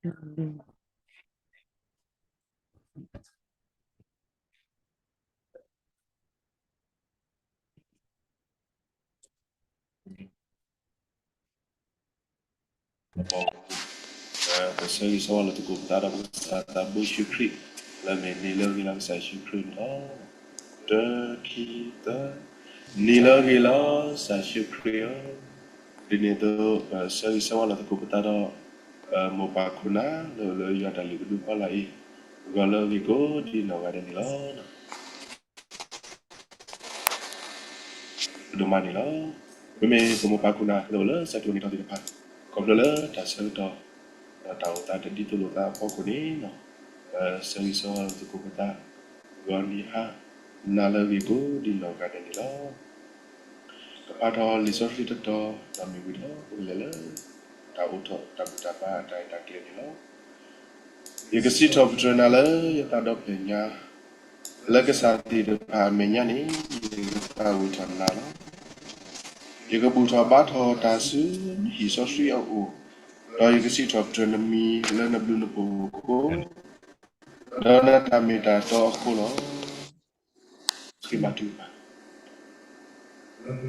ပဆၢဂ့ၤဆၢဝါလိာ်သကိးပသးဒီးကစၢ်သးဘိယ့ၣ်ၡူးခရံာ်, လၢမ့ၢ်နံၤလၢအဂ့ၤလီၤကစၢ်ယ့ၣ်ၡူးခရံာ်န့ၣ်လီၤ. တၢ ခံ သၢ, နံၤလၢအဂ့ၤလီၤ ကစၢ်ယ့ၣ်ၡူးခရံာ်ဧၢ, ဒ်န့ၣ်အသိး ပဆၢဂ့ၤဆၢဝါလိာ်သကိးပသးဒီး ပမိၢ်ပၢ်ခိၣ်နၢ်လၢအိၣ်လၢယွၤတၢ်လုၢ်ကဒုဖီလာ်အံၤ, ဂီၤလၢအဂ့ၤကိးဒ်နီၢ်ဂၤဒဲးန့ၣ်လီၤ. ပဒိၣ်မးန့ၣ်လီၤ. မ့မ့ၢ်ပမိၢ်ပၢ်ခိၣ်နၢ်လၢအိၣ်လၢဆဲးကျိးနံၤထီၣ်သ့ၣ်တဖၣ်, ခီဖျိလၢတၢ်ဆၢကတီၢ် ဒီးတၢ်အိၣ်သးတဒ်သိးလိာ်သးအဖီခိၣ်န့ၣ်လီၤ, ပဆၢဂ့ၤဆၢဝါလိာ်သကိးပသး, ဂီၤနံၤဟါ နၤလၢအဂ့ၤကိးဒ်နီၢ်ဂၤဒဲးန့ၣ်လီၤ. ကဖးထီၣ်လံာ်စီဆှံတတီၤ ဒီးမ့ၢ်ဝံၤဒီး ပကလဲၤလၢ တၢ်အိးထီၣ်တၢ်ဘူၣ်တၢ်ဘါအတၢ်အဲၣ်တၢ်ကျဲၤန့ၣ်လီၤ. ယကစံးထီၣ်ပတြၢၤနၤလၢယသးဒီဖျၢၣ်ညါ, လၢကစၢ်သ့ၣ်တဖၣ်အမဲာ်ညါန့ၣ် ယကသးဝံၣ်ထီၣ်နၤလီၤ. ယကဘူၣ်ထီၣ်ဘါထီၣ်တၢ်ဆူနဟံၣ်စီဆှံအအိၣ်, ဒီးယကစံးထီၣ်ပတြၢၤနမံၤလၢနဘျုးနဖှိၣ်အဃိ, ဒီးနတၢ်မ့ၢ်တၢ်တီအဃိလီၤ. ဃ့ဘါထုကဖၣ်.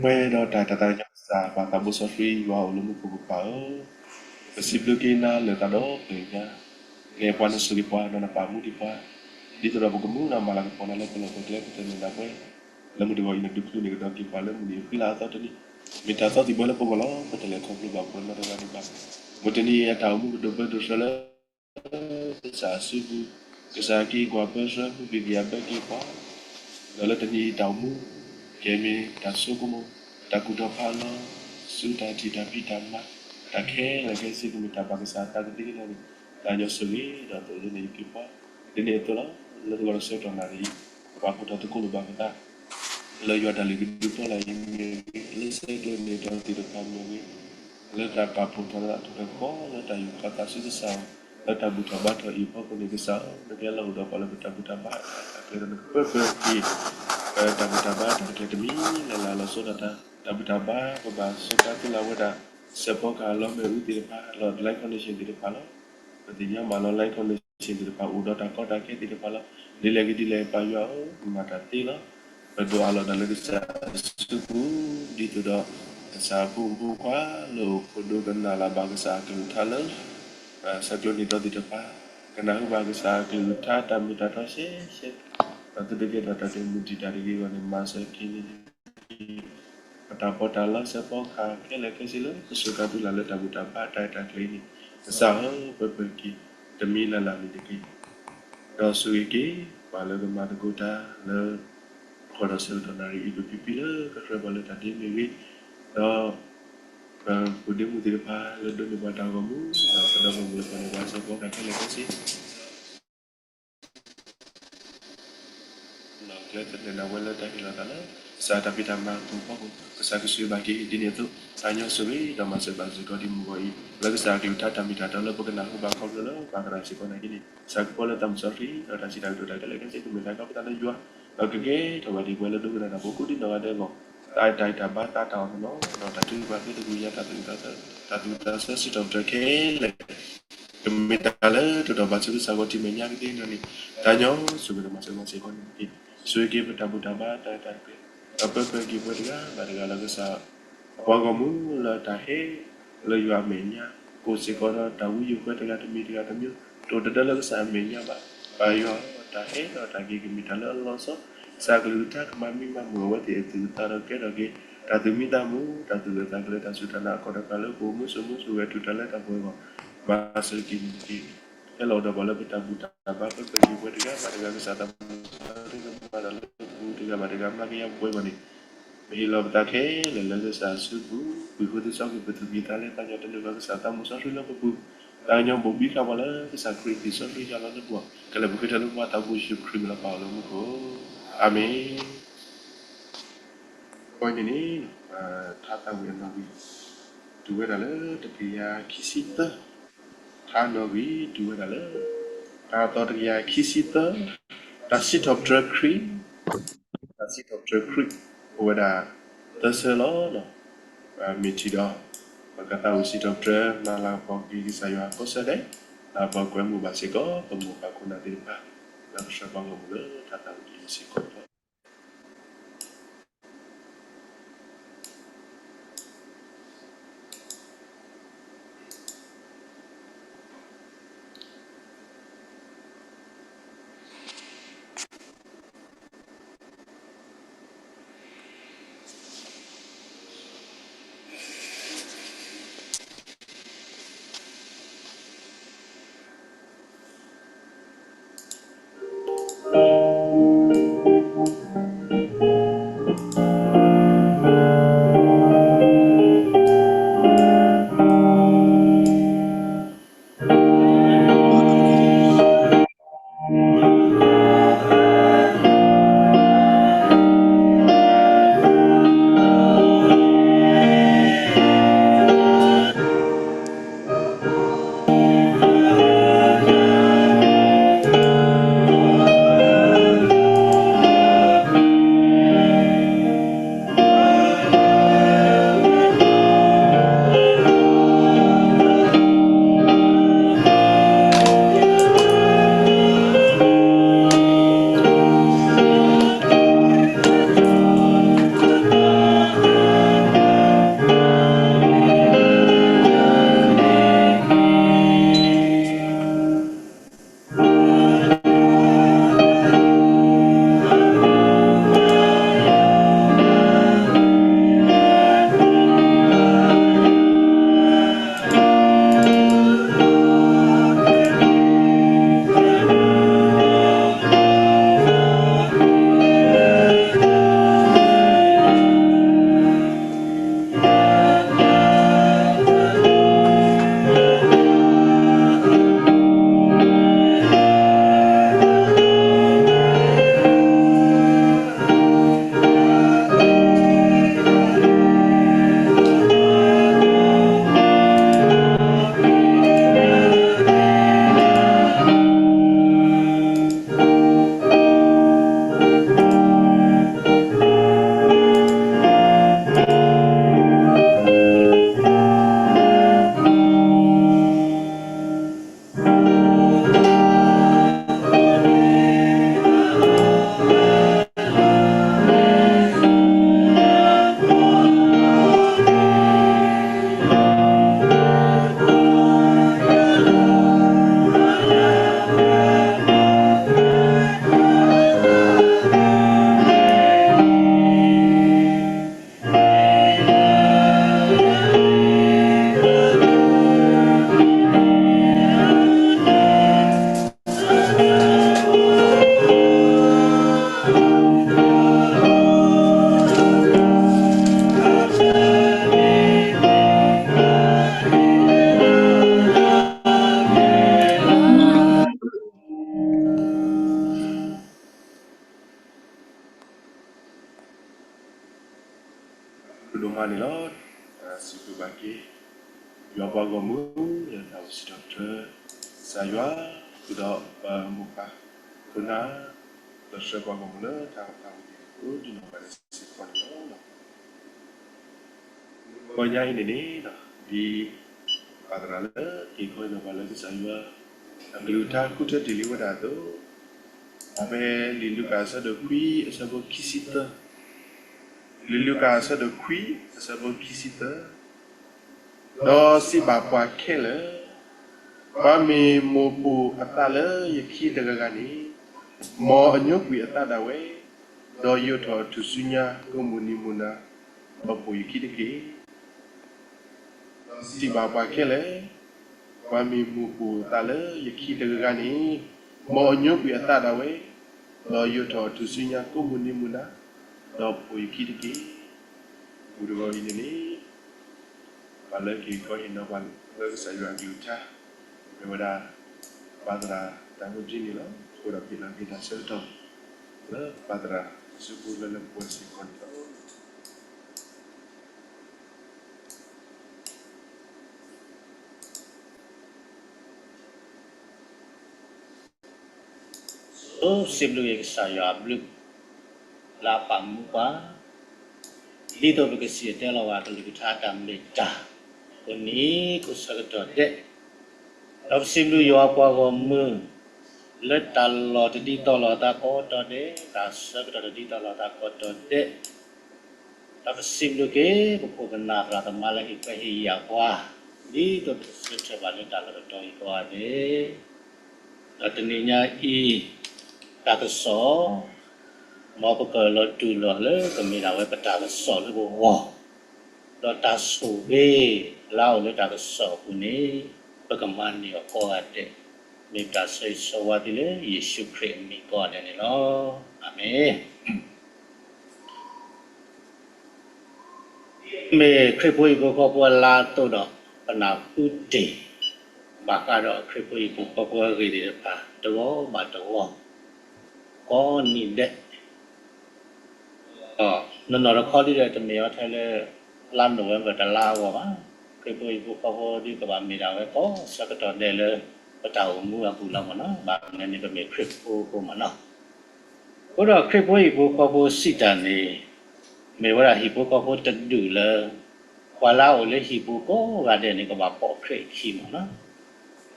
ပှဲၤဒီးတၢ်အဲၣ်တၢ်သးကညီၤကစၢ် ပၢ်သးဘိစီဆှံယွၤအိၣ်လၢမူခိၣ်ကပၤဧၢ, ပစံးဘျုးက့ၤနၤလၢသးဒီဖျၢၣ်ညါ, နအဲၣ်ပှၤနဆိၣ်ဂ့ၤပှၤဒီးနပာ်မူဒံးပှၤ, ဒ်သိးဒီးပကမူဒီးမၤလၤကပီၤနၤလၢပလီၢ်ပကျဲပတၢၢ်န့ၣ်ဒၣ်ပှဲၤ, လၢမုၢ်တဂီၤအံၤနဒုးချုးန့ၢ်ကဒီးက့ၤပှၤလၢမုၢ်နံၤဃံလၤအသီတနံၤ, မ့ၢ်တၢ်သီသံၣ်ဘှဲလၢပဂီၢ်လီၤ. ပတလဲၤခီဖျိဘၣ်ပှၤနီတဂၤဒံးဘၣ်. မုၢ်တနံၤအတၢ်အိၣ်မူကဒိးဘၢဒိးဆှၢလၢ ကစၢ်အစုပူၤ, ကစၢ်က့ၤကွၢ်ပၢဆှၢမုၢ်ဂ့ၤကယၤဘၢက့ၤပှၤ, ဒီးလၢတနံၤအံၤတၢ်အိၣ်မူ, ကဲမ့ၢ်တၢ်ဆိကမိၣ်, တၢ်ကူၣ်ထီၣ်ဖးလီၤ, ဆူတၢ်ထံၣ်တၢ်ဖံးတၢ်မၤ, တၢ်ခဲလၢာ်ခဲဆ့ကမ့ၢ်တၢ်ဘၣ်ကစၢ်အသးကသ့ကညါန့ၣ်, သးညီဆိၣ်ဂ့ၤဒီးသိၣ်လိန့ၢ်က့ၤပှၤ, ဒ်န့ၣ်အသိးလီၤ. လၢတဂီၤဒီးဆၢကတီၢ်နၣ်ရံၣ်အံၤ, ပပာ်ဖှိၣ်ထီၣ်သကိးလိာ်ဘၣ်ပသး လၢယွၤတၢ်လုၢ်ကဒုဖီလာ်အံၤမ့ၢ်ဂ့ၤ, လၢဆဲးကျိးနံၤထီၣ်သ့ၣ်တဖၣ်မ့ၢ်ဂ့ၤ, လၢတၢ်ပာ်ဖှိၣ်ထီၣ်သးတခီ, လၢတၢ်ယူးယီၣ်သးဆူကစၢ်အအိၣ်, လၢတၢ်ဘူၣ်ထီၣ်ဘါထီၣ်အံၤအဖီခိၣ်န့ၣ် ကစၢ်ဧၢ, နကဟဲလီၤအိၣ်ဒီးပှၤလၢပတၢ်ဘူၣ်တၢ်ဘါ, တၢ်ကျဲၤဒီးနကပၢပၢက့ၤ ပတၢ်ဘူၣ်တၢ်ဘါတၢ်ကျဲၤတမံၤလၢ်လၢ်လီၤဆီဒၣ်တၢ်, တၢ်ဘူၣ်တၢ်ဘါ ပဘၣ်စၢၤပာ်သုလၢ်ဝဲဒၣ် စဲးဖီကဟၣ်လီၤမ့ၣ်အူသ့ၣ်တဖၣ်, လီၤ live connection သ့ၣ်တဖၣ်လီၤ. ပသ့ၣ်ညါဘၣ်လီၤ live connection သ့ၣ်တဖၣ် အိၣ်ဒီးတၢ်ကီတၢ်ခဲသ့ၣ်တဖၣ်လီၤ. ဒ်လဲၣ်ဂ့ၤဒ်လဲၣ် ပၢ်ယွၤဧၢ, မၤတၢ်သ့လီၤ. ပဒိးအးလီၤတၢ်လၢကစၢ်အစုပူၤ, ဒ်သိးဒီး ကစၢ်အဖိမုၣ်ဖိခွါလၢအိၣ်ဖှိၣ်ဒိကနၣ်လၢ်ဘၣ်ကစၢ်အကလုၢ်ကထါလၢ ဆဲးကျိးနံၤထီၣ်သ့ၣ်တဖၣ်, ကနၢ်ဟူဘၣ်ကစၢ်အကလုၢ်ကထါတၢ်မ့ၢ်တၢ်တီရှဲရှဲ, ဒီးသုတကဲထီၣ်တၢ်တမုာ်တံာ်တာ်တဂ့ၤအဂီၢ်န့ၣ် မၤစၢၤက့ၤန့ၣ် ပတၢ်ပီးတၢ်လီ စဲးဖီကဟၣ်ခဲလၢာ်ခဲဆ့လၢ ပစၢၤကၤသုလၢ်လၢတၢ်ဘူၣ်တၢ်ဘါတၢ်အဲၣ်တၢ်ကျဲၤအံၤန့ၣ်, ကစၢ်ဧၢ, ပၢပၢက့ၤ တမံၤလၢ်လၢ်န့ၣ်တက့ၢ်. ဒီးဆိၣ်ဂ့ၤက့ၤ ပှၤလၢကမၤသကိးတၢ်လၢ ဃီဒီးဆၢကတီၢ်နၣ်ရံၣ်အံၤ ပဖံဖံလၢကရၢပှၤလၢတၢ်ဒ့မ့ၢ်ဂ့ၤ, ဒီး ပဖိဒ့မုၣ်သ့ၣ်တဖၣ်လၢဒိးန့ၢ်ပှၤတၢ်ဂီၤမူ, ဒီးပဒီပုၢ်ဝဲၢ်လၢပှၤန့ၢ်ပှၤစဲးဖီကဟၣ်ခဲလၢာ်ခဲဆ့ ဒီးကျဲသနၢၣ်ဒၣ်ဝဲလၢတၢ်ဟ့ၣ်လီၤသးလၢ ကစၢ်တၢ်ဖံးတၢ်မၤအပူၤအဖီခိၣ် ကစၢ်ကဆိၣ်ဂ့ၤဘၣ်က့ၤ ဒ်န့ၣ်အသိး သးညီဆိၣ်ဂ့ၤဒီးမၤစၢၤဘၣ်စ့ၢ်ကီးဒ်မုၢ်ဂီၤအံၤ လၢကစၢ်အကလုၢ်ကထါတၢ်မ့ၢ်တၢ်တီလၢပကနၢ်ဟူဘၣ်ခီဖျိလၢပှၤသရၣ်စ့ၢ်ကီးနာ်က့န့ၣ် ကစၢ်ကပီၤလၢသးမုၢ်စီဆှံ ဒီးတၢ်စံးတၢ်ကတိၤတၢ်ခဲလၢာ်ခဲဆ့ကမ့ၢ်တၢ်ကီပသးလၢယွၤ ဒီးကကဲထီၣ်ဘၣ်ဒံးပှၤလၢဒိကနၣ်တၢ်ဖိကိးဒ်နီၢ်ဂၤဒဲးအဂီၢ် တၢ်အဲၣ်တၢ်တၢ်ဘါသးတၢ်အီၣ်နီၢ်နီၢ် ဒီးတၢ်ထုကဖၣ်ဃ့တကလုာ်ညါ တၢ်သူၣ်ဝံၣ်သးဆၢစံးထီၣ်ပတြၢၤခဲလၢာ် ကမ့ၢ်တၢ်လၢတဒိးဘၣ်ဆၢကစၢ်ဂီၢ်ထံးမဲာ်ညါကသ့နီၢ်န့ၣ် သးညီဆိၣ်ဂ့ၤဒီးမၤစၢၤမၤစ့ၢ်ကီးန့ၣ်တက့ၢ်. ဆိၣ်ဂ့ၤက့ၤပတၢ်ဘူၣ်တၢ်ဘါတၢ်အဲၣ်တၢ်ကျဲၤ ဒီးပၢပၢက့ၤပှၤတဂၤဘၣ်တဂၤလၢကစၢ် ပှၤဂီၢ်မုၢ်လၢတၢ်ဟဲ လၢယွၤအမဲာ်ညါ ကိးစ့ၢ်ကီးဒီးတၢ်ဝံယိၤဃၢတဂၤတမံၤတဂၤတမံၤ တအိၣ်တဒၢလၢကစၢ်အမဲာ်ညါဘၣ်. ပၢ်ယွၤ တၢ်ဟဲဒီးတၢ်က့ၤကမ့ၢ်တၢ်လၢအလီၤဆီ ကစၢ်ကလုၢ်ကထါကမၤမံမၤမုာ်အဝဲသ့ၣ်အသူၣ်အသးဒီးကဲထီၣ်က့ၤ တၢ်သူၣ်မံသးမုာ် တၢ်သူၣ်ဂၢၢ်သးကျၢၤ တၢ်စူၢ်တၢ်နာ်အခီၣ်တဃၣ်လၢပအိၣ်မူဆိးမူဆိးဂဲၤတူၢ်တၢ်လၢတၢ်ပှဲၤအဂီၢ် မၤစၢၤက့ၤန့ၣ်တက့ၢ်. ဟဲလီၤဒီးပှၤလၢပတၢ်ဘူၣ်တၢ်ဘါ ပၢပၢက့ၤပှၤတဂၤဘၣ်တဂၤ ကစၢ်သးမုၢ်စီဆှံကမၤတၢ်လၢပပူၤတဂၤဘၣ်တဂၤ မၤကယၤပှဲၤပှဲၤန့ၣ် ပဟ့ၣ်လီၤပသးခဲလၢာ်လၢကစၢ်အစုပူၤ ပှၤဃိသးစီဆှံ ပသူၣ်ကံၢ်သးလဲ သးညီတနုာ်လီၤ ကစၢ်သးမုၢ်စီဆှံလၢပပူၤ သးညီဘိးဘံဃာ်ပှၤလၢကစၢ်ခရံာ်အသွံၣ်စီဆှံယွၤလီၤလၢပဂီၢ် ကလဲၤပဃ့ထီၣ်လၢပှၤသးဘိယ့ၣ်ၡူးခရံာ်မံၤလီၤ ပၢ်အိၣ်လၢမူခိၣ် အၤမ့ၣ်. အဃိန့ၣ်န့ၣ် ထါသးဝံၣ်အနီၣ်ဂံၢ် တုၤဝဲဒၣ်လၢတကယၤခံဆံသၢ ထါနီၣ်ဂံၢ် တုၤဝဲဒၣ်လၢ ထါသီတကယၤခံဆံသၢ တၢ်စံးထီၣ်ပတြၢၤခရံာ် တၢ်စံးထီၣ်ပတြၢၤခရံာ် အိၣ်ဝဲဒၣ်သၢဆၢလီၤ. မ့ၢ်ထံၣ်ဒီး ပကသးဝံၣ်စံးထီၣ်ပတြၢၤ မၤလၤကပီၤက့ၤကစၢ်ယွၤကိးဆၢဒဲး ဒီးပကွဲမုာ်ဘၣ်စ့ၢ်ကီး ပမိၢ်ပၢ်ခိၣ်နၢ်သ့ၣ်တဖၣ် လၢကဆှၢပှၤဂီၢ်မုၢ်လၢတၢ်သးဝံၣ်တံၢ်စ့ၢ်ကီးန့ၣ်လီၤ. ဒိၣ်မးန့ၣ်လီၤ. စံးဘျုးဘၣ်က့ၤ ယွၤပှၤဂီၢ်မုၢ် လၢတၢ်အိၣ်စံးထီၣ်ပတြၢၤ ကစၢ်ယွၤ ဃုာ်ဒီးပမိၢ်ပၢ်ခိၣ်နၢ် လၢဆှၢပှၤဂီၢ်မုၢ်လၢတၢ်သးဝံၣ်တံၢ်အဃိ ဒုးနၢ်ပၢၢ်စ့ၢ်ကီးန့ၣ်လီၤ. ဂီၤညါအံၤန့ၣ်န့ၣ် ဒ်ပှၤသရၣ်လၢက့ၤခီအံၤန့ၣ် ပှၤလၢကစၢ်ယွၤ အကလုၢ်ကထါဃုထၢတ့ၢ်လံဝဲဒၣ်အသိး, အဖဲလံာ်လူၤကၣ်အဆၢဒိၣ်ခွံအဆၢဖိခံဆံသၢ, လံာ်လူၤကၣ်အဆၢဒိၣ်ခွံအဆၢဖိခံဆံသၢ, ဒီးစံးဘၣ်ပှၤခဲလၢာ်, ပှၤမ့ၢ်မိၢ်ပိာ်အသးလၢယခံတဂၤဂၤန့ၣ်, မ်အညိကွံာ်အသးဒၣ်ဝဲ, ဒီးယိးထီၣ်ထူၣ်စုညါကိးမုၢ်နံၤမုၢ်နၤ, ဒီးပိာ်ယခံတက့ၢ်. စံးဘၣ်ပှၤခဲလၢာ်, ပှၤမ့ၢ်မိၢ်ပိာ်အသးလၢယခံတဂၤဂၤန့ၣ်, မ်အညိကွံာ်အသးဒၣ်ဝဲ, ဒီးယိးထီၣ်ထူၣ်စုညါကိးမုၢ်နံၤမုၢ်နၤ, ဒီးပိာ်ယခံတက့ၢ်. မုၢ်တဂီၤအံၤန့ၣ်န့ၣ် ပှၤလၢက့ၤခီအံၤန့ၣ် ပှၤလၢကစၢ်ယွၤအကလုၢ်ကထါ မ့ၢ်ဝဲဒၣ် ပှၤသရၣ်တၢ်အိၣ်တ့ၢ်န့ၣ်လီၤ. အဃိဒီးပဟ့ၣ်လီၤက့ၤတၢ်ဆၢကတီၢ် လၢပှၤသရၣ်စုပူၤလၢလၢပှဲၤပှဲၤစ့ၢ်ကီးန့ၣ်လီၤ. အိ စံးဘျုးက့ၤကစၢ်ယွၤအဘျုးလၢအပာ်မူပှၤ, ဒ်သိးပကစံၣ်တဲၤတဲလီၤဝဲအကလုၢ်ကထါတၢ်မ့ၢ်တၢ်, အိၣ်နံၤကိးဆၢကတီၢ်ဒဲး, ဒီးပစံးဘျုးယွၤပှၤဂီၢ်မုၢ် လၢတၢ်လီၢ်တဒ်သိးလိာ်သးကိးတီၤဒဲး, တၢ်ဆၢကတီၢ်တဒ်သိးလိာ်သးကိးတီၤဒဲး, ဒီးပစံးဘျုးက့ၤ ပခိၣ်ပနၢ်သရၣ်သမါလၢဟ့ၣ်ခွဲးဟ့ၣ်ယာ်ပှၤ ဒ်သိးပကဆၢထၢၣ်ဘၣ်လၢတၢ်လီၢ်တတီၤအံၤကိးဂၤဒဲး, ဒီးတနံၤညါအံၤ တၢ်ကစီၣ် မ်ပကအၢၣ်လီၤတူၢ်လိာ်လၢကမ့ၢ်ဒၣ်ဝဲပတၢ်ကစီၣ်လၢပဂီၢ်, ဒီးတၢ်ဆိၣ်ဂ့ၤလၢအအိၣ်လၢတၢ်ကစီၣ်အပူၤန့ၣ် ပကမၤန့ၢ်အီၤကိးဂၤဒဲး, မ့ၢ်ပတၢ်ဆၢဂ့ၤဆၢဝါသုလၢယ့ၣ်ၡူးခရံာ်အမံၤကိးဂၤဒဲးန့ၣ်လီၤ. အၤမ့ၣ်. မ့ၢ်ခရံာ်ဖိဟံၣ်ဖိဃီဖိအလါအသိးဒီး ပနၢ်ဟူတ့ၢ် ဘၣ်ဃးဒီးခရံာ်ဖိဟံၣ်ဖိဃီဖိအဂ့ၢ်သ့ၣ်တဖၣ် တဂီၤဘၣ်တဂီၤ ကိးနံၤဒဲး, ဒီးနီၢ်နီၢ်တခီဒ်ဒီး တမ့ၢ်အီၤထဲလၢ လါနိၣ်ဝ့ဘၢၣ်တလါအဂီၢ်ဘၣ်. ခရံာ်ဖိဟံၣ်ဖိဃီဖိဒ်ကဘၣ်မ့ၢ်ဒၣ်ဝဲကိးဆၢကတီၢ်ဒဲးလၢ ပတၢ်အိၣ်မူအပူၤလီၤမ့ၢ်နီၤ, ဘၣ်မနုၤန့ၣ် ပမ့ၢ်ခရံာ်ဖိအဃိမ့ၢ်နီၤ. အဃိဒီးခရံာ်ဖိဟံၣ်ဖိဃီဖိစံးတၢ်န့ၣ် မ့ၢ်ဝဲဒၣ်ဟံၣ်ဖိဃီဖိတဒူၣ်လၢ ပှၤလၢအအိၣ်လၢဟံၣ်ပူၤကိးဂၤဒဲးန့ၣ် ကဘၣ်ပိာ်ခရံာ်အခံမ့ၢ်နီၤ.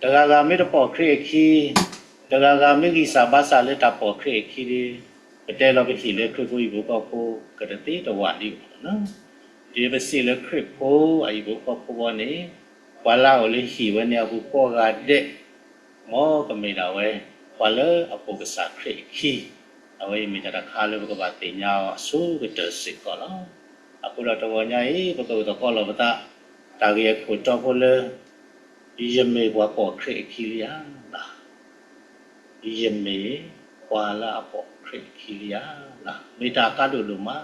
တဂၤဂၤမ့ၢ်တပိာ်ခရံာ်အခံ, တဂၤဂၤမ့ၢ်ဂံၢ်စၢ်ဘါစၢ်လၢတၢ်ပိာ်ခရံာ်အခံဒီး ပတဲလီၤပဟံၣ်လၢခရံာ်ဖိဟံၣ်ဖိဃီဖိ ကတသ့တဝၢ်ဒံးဘၣ်နီၤ. ဒ်ပစံးလၢခရံာ်ဖိအဟံၣ်ဖိဃီဖိဘီန့ၣ် ပှၤလၢအအိၣ်လၢဟံၣ်ဝဲန့ၣ်အပူၤကိးဂၤဒဲး မ်ကမ့ၢ်ဒၣ်ဝဲ ပှၤလၢအပိာ်ကစၢ်ခရံာ်အခံ, အဝဲအံၤမ့ၢ်တၢ်တခါလၢပကဘၣ်သ့ၣ်ညါအီၤအဆိကတၢၢ်စ့ၢ်ကီးလီၤ. အဃိဒီးတဂီၤညါအံၤ ပကအိၣ်သကိးလီၤပသး တၢ်ဂ့ၢ်အခိၣ်တီဖိလၢ ယမ့ၢ်ပှၤပိာ်ခရံာ်အခံလံဧါ, ယမ့ၢ်ပှၤလၢအပိာ်ခရံာ်အခံလံဧါ, မ့ၢ်တၢ်အကါဒိၣ်ဒိၣ်မး အဃိဒီးပှၤ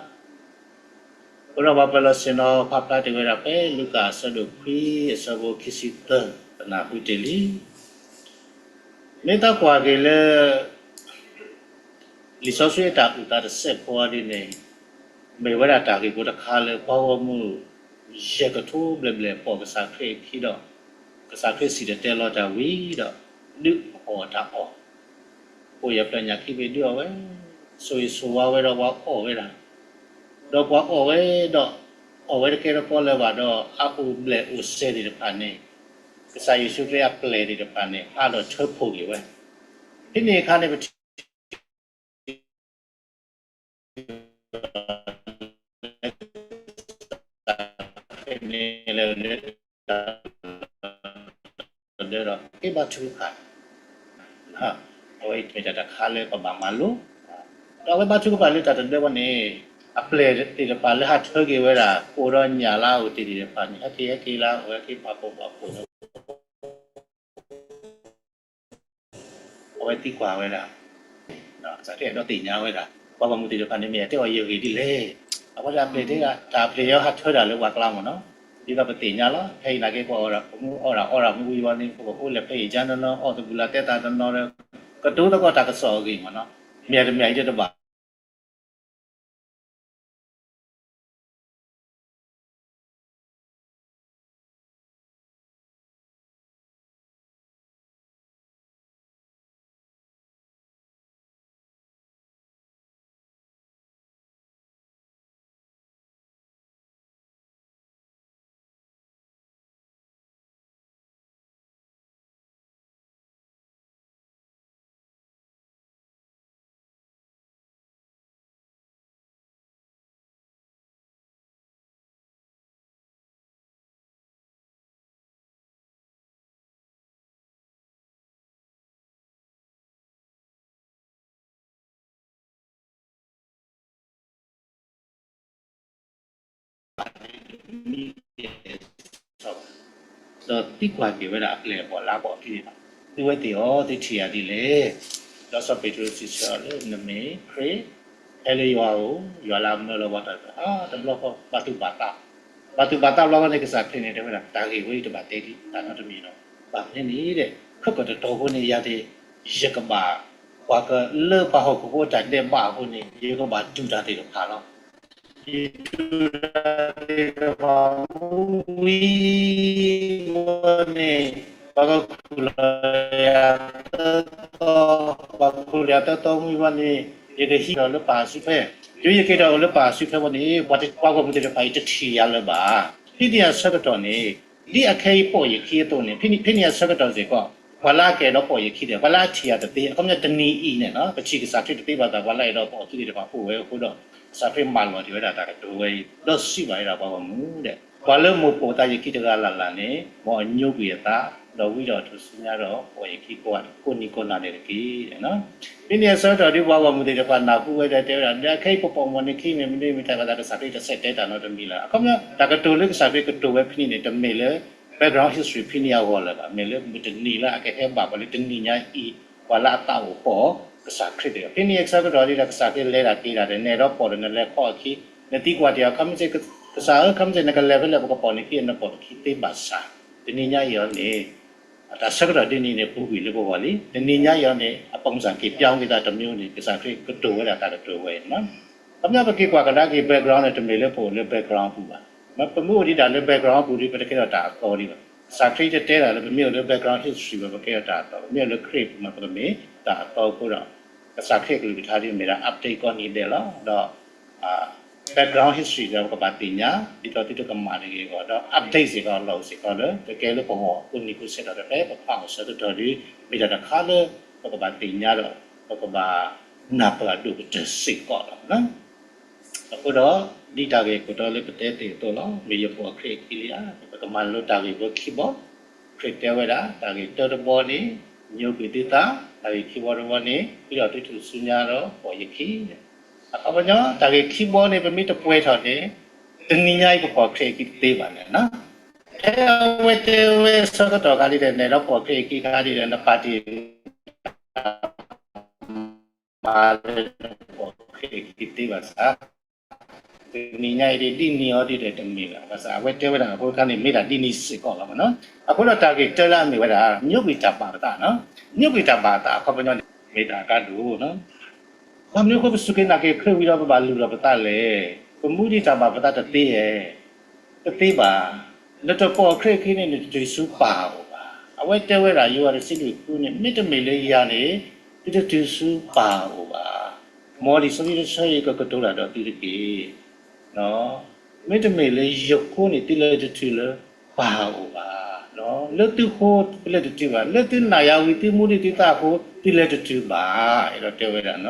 ပၢၤလီၢ်ဆ့ၣ်နီၤ ဖးဖျါတ့ၢ်ဝဲဒၣ်ဖဲလူၤကၣ်အဆၢဒိၣ်ခွံအဆၢဖိခံဆံသၢ ပနၢ်ဟူတ့ၢ်လံ. မ့ၢ်သးကွၢ်က့ၤလၢ လံာ်စီဆှံအတၢ်အုၣ်သးတစဲးဖိဒ်န့ၣ် မ့ၢ်ဝဲဒၣ်တၢ်ဂ့ၢ်ဖိတခါလၢပှၤဂီၢ်မုၢ် ယဲၢ်ကထိဘျဲၣ်ဘျဲၣ်ပိာ်ကစၢ်ခရံာ်အခံဒီး ကစၢ်ခရံာ်စံၣ်တဲၤတဲလီၤတၢ်ဝံၤဒီး ဒုးအီၣ်တၢ်အီၣ် အိၣ်ယဲၢ်ဖျၢၣ်ညၣ်ခံဘ့ၣ်ဒုးအီၣ်ဝဲ, ဆိၣ်ဂ့ၤဆိၣ်ဝါဝဲဒီးပှၤအီၣ်ဝဲဒၣ်, ဒီးပှၤအီၣ်ဝဲဒီး အီၣ်ဝဲတကဲတကီလၢၤဘၣ်ဒီး အအိၣ်ဘျဲၣ်အိၣ်စဲၤသ့ၣ်တဖၣ်န့ၣ် ကစၢ်ယ့ၣ်ၡူးခရံာ်အပျဲၢ်သ့ၣ်တဖၣ်န့ၣ် ဟးဒီးထၢဖှိၣ်က့ၤဝဲ, ဖဲန့ၣ်အခါန့ၣ် ပထံၣ် ဖဲန့ၣ်လၢ တဒၢဒီး က့ၤဘါထုကဖၣ်, အဝဲအံၤမ့ၢ်တၢ်တခါလၢပဘၣ်မၤလိ, ဒီးအဝဲဘါထုကဖၣ်လၢတၢ်တဒၢဘီန့ၣ် အပျဲၢ်သ့ၣ်တဖၣ်လၢဟးထၢက့ၤဝဲဒၣ် ကိၣ်ဒီးညၣ်လၢအအိၣ်တ့ၢ်သ့ၣ်တဖၣ်န့ၣ် ဟဲက့ၤဟဲက့ၤလၢအဝဲက့ၤပာ်ဖှိၣ်ပာ်ဖှိၣ် အဝဲသံကွၢ်ဝဲဒၣ်, ကစၢ်ခရံာ်အဲၣ်ဒိးသ့ၣ်ညါဝဲဒၣ် ပှၤဂီၢ်မုၢ်သ့ၣ်တဖၣ်န့ၣ် မ့ၢ်အတဲအီၤယဂ့ၢ်ဒ်လဲၣ်. အဝဲဒၣ်ပျဲၢ်တဲဒၣ် တၢ်ပျဲၢ်ယဲဟးထၢတၢ်လၢပှၤကျါမ့ၢ်နီၤ, ဒ်သိးပသ့ၣ်ညါလီၤ. ဖဲအံၤနာ်က့ ပှၤအီၣ်ဒၣ်မူဝံၤဝံၤန့ၣ် ပကအိၣ်လဲၤဖဲအံၤကၠၢနီၢ်နီၢ် အီၣ်သဘူၣ်လၢတဲသးတနီၤဒီး ကတိၤသကိးတၢ်ကစီၣ်အဂ့ၢ်မ့ၢ်နီၤ, မ့ၢ်တမ့ၢ်အံၤတဘၣ် ဒီးသံကွၢ်က့ၤဝဲဒၣ်အပျဲၢ်အဘီၣ်လၢအဘီၣ်အခံန့ၣ်လီၤ. သုဝဲသ့ၣ်အီၤ သုထံၣ်ယၤဒ်လဲၣ်. ဒီးစီၤပ့းတရူးစံးဆၢအီၤလၢ နမ့ၢ်ခရံာ် ဟဲလၢယွၤဧၢ, ယွၤလၢအမၢလီၤပှၤတၢ်သး တဘျီဃီ ဘၣ်သူၣ်ဘၣ်သး, ဘၣ်သူၣ်ဘၣ်သးဘျီဃီန့ၣ် ကစၢ်ခရံာ်န့ၣ် တဲဝဲဒၣ် တၢ်ဂ့ၢ်ဝဲအံၤတဘၣ်တဲဒံးတၢ်နီတမံၤလီၤ. ဘၣ်မနုၤန့ၣ်ဒီး ခဲကတတီၤဖိန့ၣ် ယၤသ့ၣ် ယကဘၣ် ပှၤကလၢပှၤဟီၣ်ခိၣ်ဖိအတၢ်ဒဲးဘးအဃိန့ၣ် ယကဘၣ်တူၢ်တၢ်သ့ၣ်တဖၣ်လီၤ. ယတူၢ်တၢ်သ့ၣ်တဖၣ်မူဝံၤဝဲန့ၣ် ပှၤကခူၣ်လီၤယၤသၢသီ, ပှၤကခူၣ်လီၤယၤသၢသီမူဝံၤဝဲန့ၣ် ယကဟံးထီၣ်လၢပၢ်စုဖဲ, တုၤယက့ၤထီၣ်လၢပၢ်စုဖဲဝဲန့ၣ် ပှၤဂီၢ်မုၢ်သ့ၣ်တဖၣ်အံၤတထံၣ်ယၤလၢၤဘၣ်. ဖဲန့ၣ်အဆၢကတီၢ်န့ၣ် ဒ်အခဲအံၤပိာ်ယခံအသိးန့ၣ် ဖဲန့ၣ်အဆၢကတီၢ်စ့ၢ်ကီး ပှၤလၢအကအဲၣ်ဒိးပိာ်ယခံဒီး ပှၤလၢအထံၣ်အီၤတသ့ အခီပညီတနံၤအံၤန့ၣ် ပထံၣ်ကစၢ်ခရံာ်တသ့ဘၣ်သး ပှၤလၢအအဲၣ်ဒိးပိာ်အီၤသ့ၣ်တဖၣ်အိၣ်ဝဲအဃိဒီး ကစၢ်ခရံာ်မၤလီၤတ့ၢ်ဝဲဒၣ်တၢ်ကတိၤဝဲအံၤ ဒီးစံးဘၣ်ဝဲဒၣ်ပှၤဂီၢ်မုၢ်ဒီး ပှၤလၢမိၣ်ပိာ်သးယခံတဂၤလၢ်လၢ်န့ၣ် မ်အညိကွံာ်အသး ဒီးဝံဒီးထူၣ်စုညါဒီးပိာ်ယခံကိးဂၤကိးနံၤကိးနၤဒဲးတက့ၢ်. ဖဲန့ၣ်အဆၢကတီၢ်ဒ် ပှၤဂီၢ်မုၢ်သ့ၣ်တဖၣ်နၢ်ဟူဝဲဒီးတဲဝဲဒၣ် ဒီးခဲအံၤပပိာ်မီၢ်န့ၢ်ခံမ့ၢ်မနုၤမ့ၢ်တၢ်ဘၣ်သး ကစၢ်ခရံာ်တဆဲးတဲတၢ်နီတမံၤလၢၤ. အခီပညီ တၢ်ကတိၤလၢကစၢ်ခရံာ်ကတိၤဝဲဖဲန့ၣ်န့ၣ် တမ့ၢ်လၢ background history ဖဲန့ၣ်အဂီၢ်လၢၤဘၣ်. မ့ၢ်လၢမုၢ်တနံၤလၢအကဟဲဘၣ်ပှၤလၢတနံၤညါအံၤ ပှၤလၢအသးအိၣ်ပိာ်ကစၢ်ခရံာ်တဂၤ ဖဲန့ၣ်အဆၢကတီၢ်ဒ်ဒီး ကစၢ်ခရံာ်လဲၤတၢ်က့ၤတၢ်ဒီး နအဲၣ်ဒိးပိာ်ဒီးနလဲၤခီအခံ နသံကွၢ်တ့ၢ်အီၤ ခီမ့ၢ်စ့ၢ် ကစၢ်ဧၢ ခီမ့ၢ်စ့ၢ် နကလဲၤဖဲလဲၣ် ပကပိာ်နခံ နပိာ်တခံသ့ဘၣ်ဆၣ် တနံၤညါအံၤအီၤန့ၣ် တၢ်ဆၢကတီၢ်ဒ်န့ၣ်န့ၣ် ပူၤကွံာ်လၢပဂီၢ်လံ. တနံၤညါအံၤအီၤန့ၣ် အပုံစံက့ၤပြောင်းက့ၤသးတမျိုးန့ၣ် ကစၢ်ခရံာ်ကတိၤဝဲဒၣ်တၢ်ကတိၤဝဲအံၤန့ၣ် အခီပညီပက့ၤကွၢ်ကဒါက့ၤ background န့ၣ် တမ့ၢ်လၢပအိၣ်လၢ background အပူၤဘၣ်. ပမ့ၢ်အိၣ်ဒံးတၢ်လၢ background အပူၤဒီး ပတကဲထီၣ်တၢ်အသီဒံးဘၣ်. ကစၢ်ခရံာ်တတဲတၢ်လၢပမ့ၢ်အိၣ်လၢ background history ဘၣ် ပကဲထီၣ်တၢ်အသီ, ပမ့ၢ်အိၣ်လၢခရံာ်အပူၤမး ပကမ့ၢ်တၢ်အသီအဃိဒီး ကစၢ်ခရံာ်အကလုၢ်ကထါဒ်မ့ၢ်ဒၣ် update ကိးနံၤဒဲးလီၤ. ဒီး background history ဒီးပကဘၣ်သ့ၣ်ညါ ဒ်သိးသုတကမၣ်တဂ့ၤအဂီၢ် ဒီး update စ့ၢ်ကီး လီၤစ့ၢ်ကီးလၢ ကကဲလၢပဂီၢ်ကိးနံၤကိးဆဲးဒီး ဖဲပဖးအီၤဆၢကတီၢ်ဒီး မ့ၢ်တၢ်တခါလၢ ပကဘၣ်သ့ၣ်ညါဒီး ပကဘၣ်နၢ်ပၢၢ်အဒိၣ်ကတၢၢ်စ့ၢ်ကီးလီၤ. အဃိဒီး ဒ်တၢ်ဂ့ၢ်ခိၣ်တီလၢပတဲသ့ၣ်အသိးလီၤ. မ့ၢ်ယပိာ်ခရံာ်အခံလံဧါ, ပကမၤလိတၢ်ဂ့ၢ်ဖိခံဘီ, ခရံာ်တဲဝဲဒၣ် တၢ်ဂ့ၢ်တၢတဘီန့ၣ် ညိကွံာ်သုသး, တၢ်ဂ့ၢ်ခံဘီတဘီန့ၣ် ဃုာ်ဒီးသုထူၣ်စုညါဒီးပိာ်ယခံ. အခီပညီ တၢ်ဂ့ၢ်ခံဘီန့ၣ် ပမ့ၢ်တပှဲၤထီၣ်န့ၣ် တနံၤညါအံၤပပိာ်ခရံာ်အခံတသ့ဘၣ်န့ၣ်. ဖဲအဝဲတဲဝဲဆၢကတီၢ်ခါဒ်ဒီး နအဲၣ်ဒိးပိာ်ခရံာ်အခံခါဒ်ဒီး နပာ်တ့ၢ် မၤလၢနပိာ်ခရံာ်အခံတသ့ဘၣ်ဆၣ်, တနံၤညါအံၤဒ်ဒ်န့ၣ်အီၤဒ်ဒီးတမ့ၢ်ဘၣ်. ဘၣ်ဆၣ်အဝဲတဲဝဲဒၣ်အဃိခါန့ၣ် မ့ၢ်ဒၣ်ဒ်န့ၣ်စ့ၢ်ကီးလီၤမးနီၤ. အဃိဒီးတၢ်ဂ့ၢ်တၢလၢအမ့ၢ်ဝဲဒၣ် ညိကွံာ်တၢ်ဘၣ်ပသးနီၤ. ညိကွံာ်တၢ်ဘၣ်ပသးအခီပညီန့ၣ် မ့ၢ်တၢ်အကါဒိၣ်နီၤ. ဘၣ်မနုၤအဃိပစူၢ်က့ၤနာ်က့ၤခရံာ်ဝံၤဒီးပဘၣ်လုၢ်ထီၣ်ပသးလဲၣ်. ပမူဒံးတၢ်ဘၣ်ပသးတသ့ဧါ. တသ့ဘၣ်. နတပိာ်ခရံာ်အခံန့ၣ် နတတုၤဆူပၢ်အအိၣ်ဘၣ်. အဝဲတဲဝဲဒၣ်ယိၤဟၣ်တဆံလွံၢ်ဃုန့ၣ် မ့တမ့ၢ်လၢယၤန့ၣ် သုတတုၤဆူပၢ်အအိၣ်ဘၣ်. မ်လံာ်စီဆှံတဆၢအံၤကကတိၤတၢ်ဒီးသုတက့ၢ်. မ့တမ့ၢ်လၢယဃိန့ၣ် သုလဲၤတတုၤလၢပၢ်အအိၣ်ဘၣ်. လၢသုဃိသုလဲၤတတုၤဘၣ်, လၢသုနာ်ယၤဝံၤသုမူဒံးသုသးအဃိ သုလဲၤတတုၤဘၣ်. အဲၣ်ဒိးတဲဝဲဒၣ်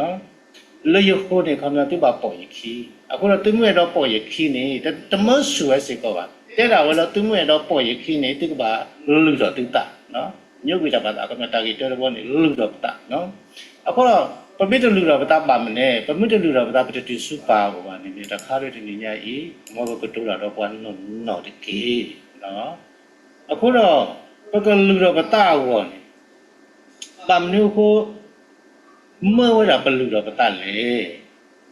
လၢယဃိန့ၣ် ခီပညီသုဘၣ်ပိာ်ယခံ, အဃိဒီးသုမ့ၢ်အဲၣ်ဒိးပိာ်ယခံန့ၣ် တမၢဆူၣ်ဝဲစ့ၢ်ကီးဘၣ်. တဲဒၣ်ဝဲလၢသုမ့ၢ်အဲၣ်ဒိးပိာ်ယခံန့ၣ် သုကဘၣ်လုၢ်ထီၣ်သုသး. ညိကွံာ်တၢ်ဘၣ်သး ခီပညီတၢ်ဂ့ၢ်တၢတဘီန့ၣ် လုၢ်ထီၣ်ပသး. အဃိဒီး ပမ့ၢ်တလုၢ်ထီၣ်ပသးဘၣ်မနုၤလဲၣ်, ပမ့ၢ်တလုၢ်ထီၣ်ပသး ပတတုၤဆူပၢ်အအိၣ်ဘၣ်န့ၣ် မ့ၢ်တၢ်ခါလၢတနံၤညါအံၤ မ်ပကတိၤတၢ်ဒီးပှၤနီၢ်နီၢ်တက့ၢ်. အဃိဒီး ပကလုၢ်ထီၣ်ပသးအဂီၢ်န့ၣ် ဘၣ်မနုၤအဃိ မၢဝဲဒၣ်ပလုၢ်ထီၣ်ပသးလဲၣ်.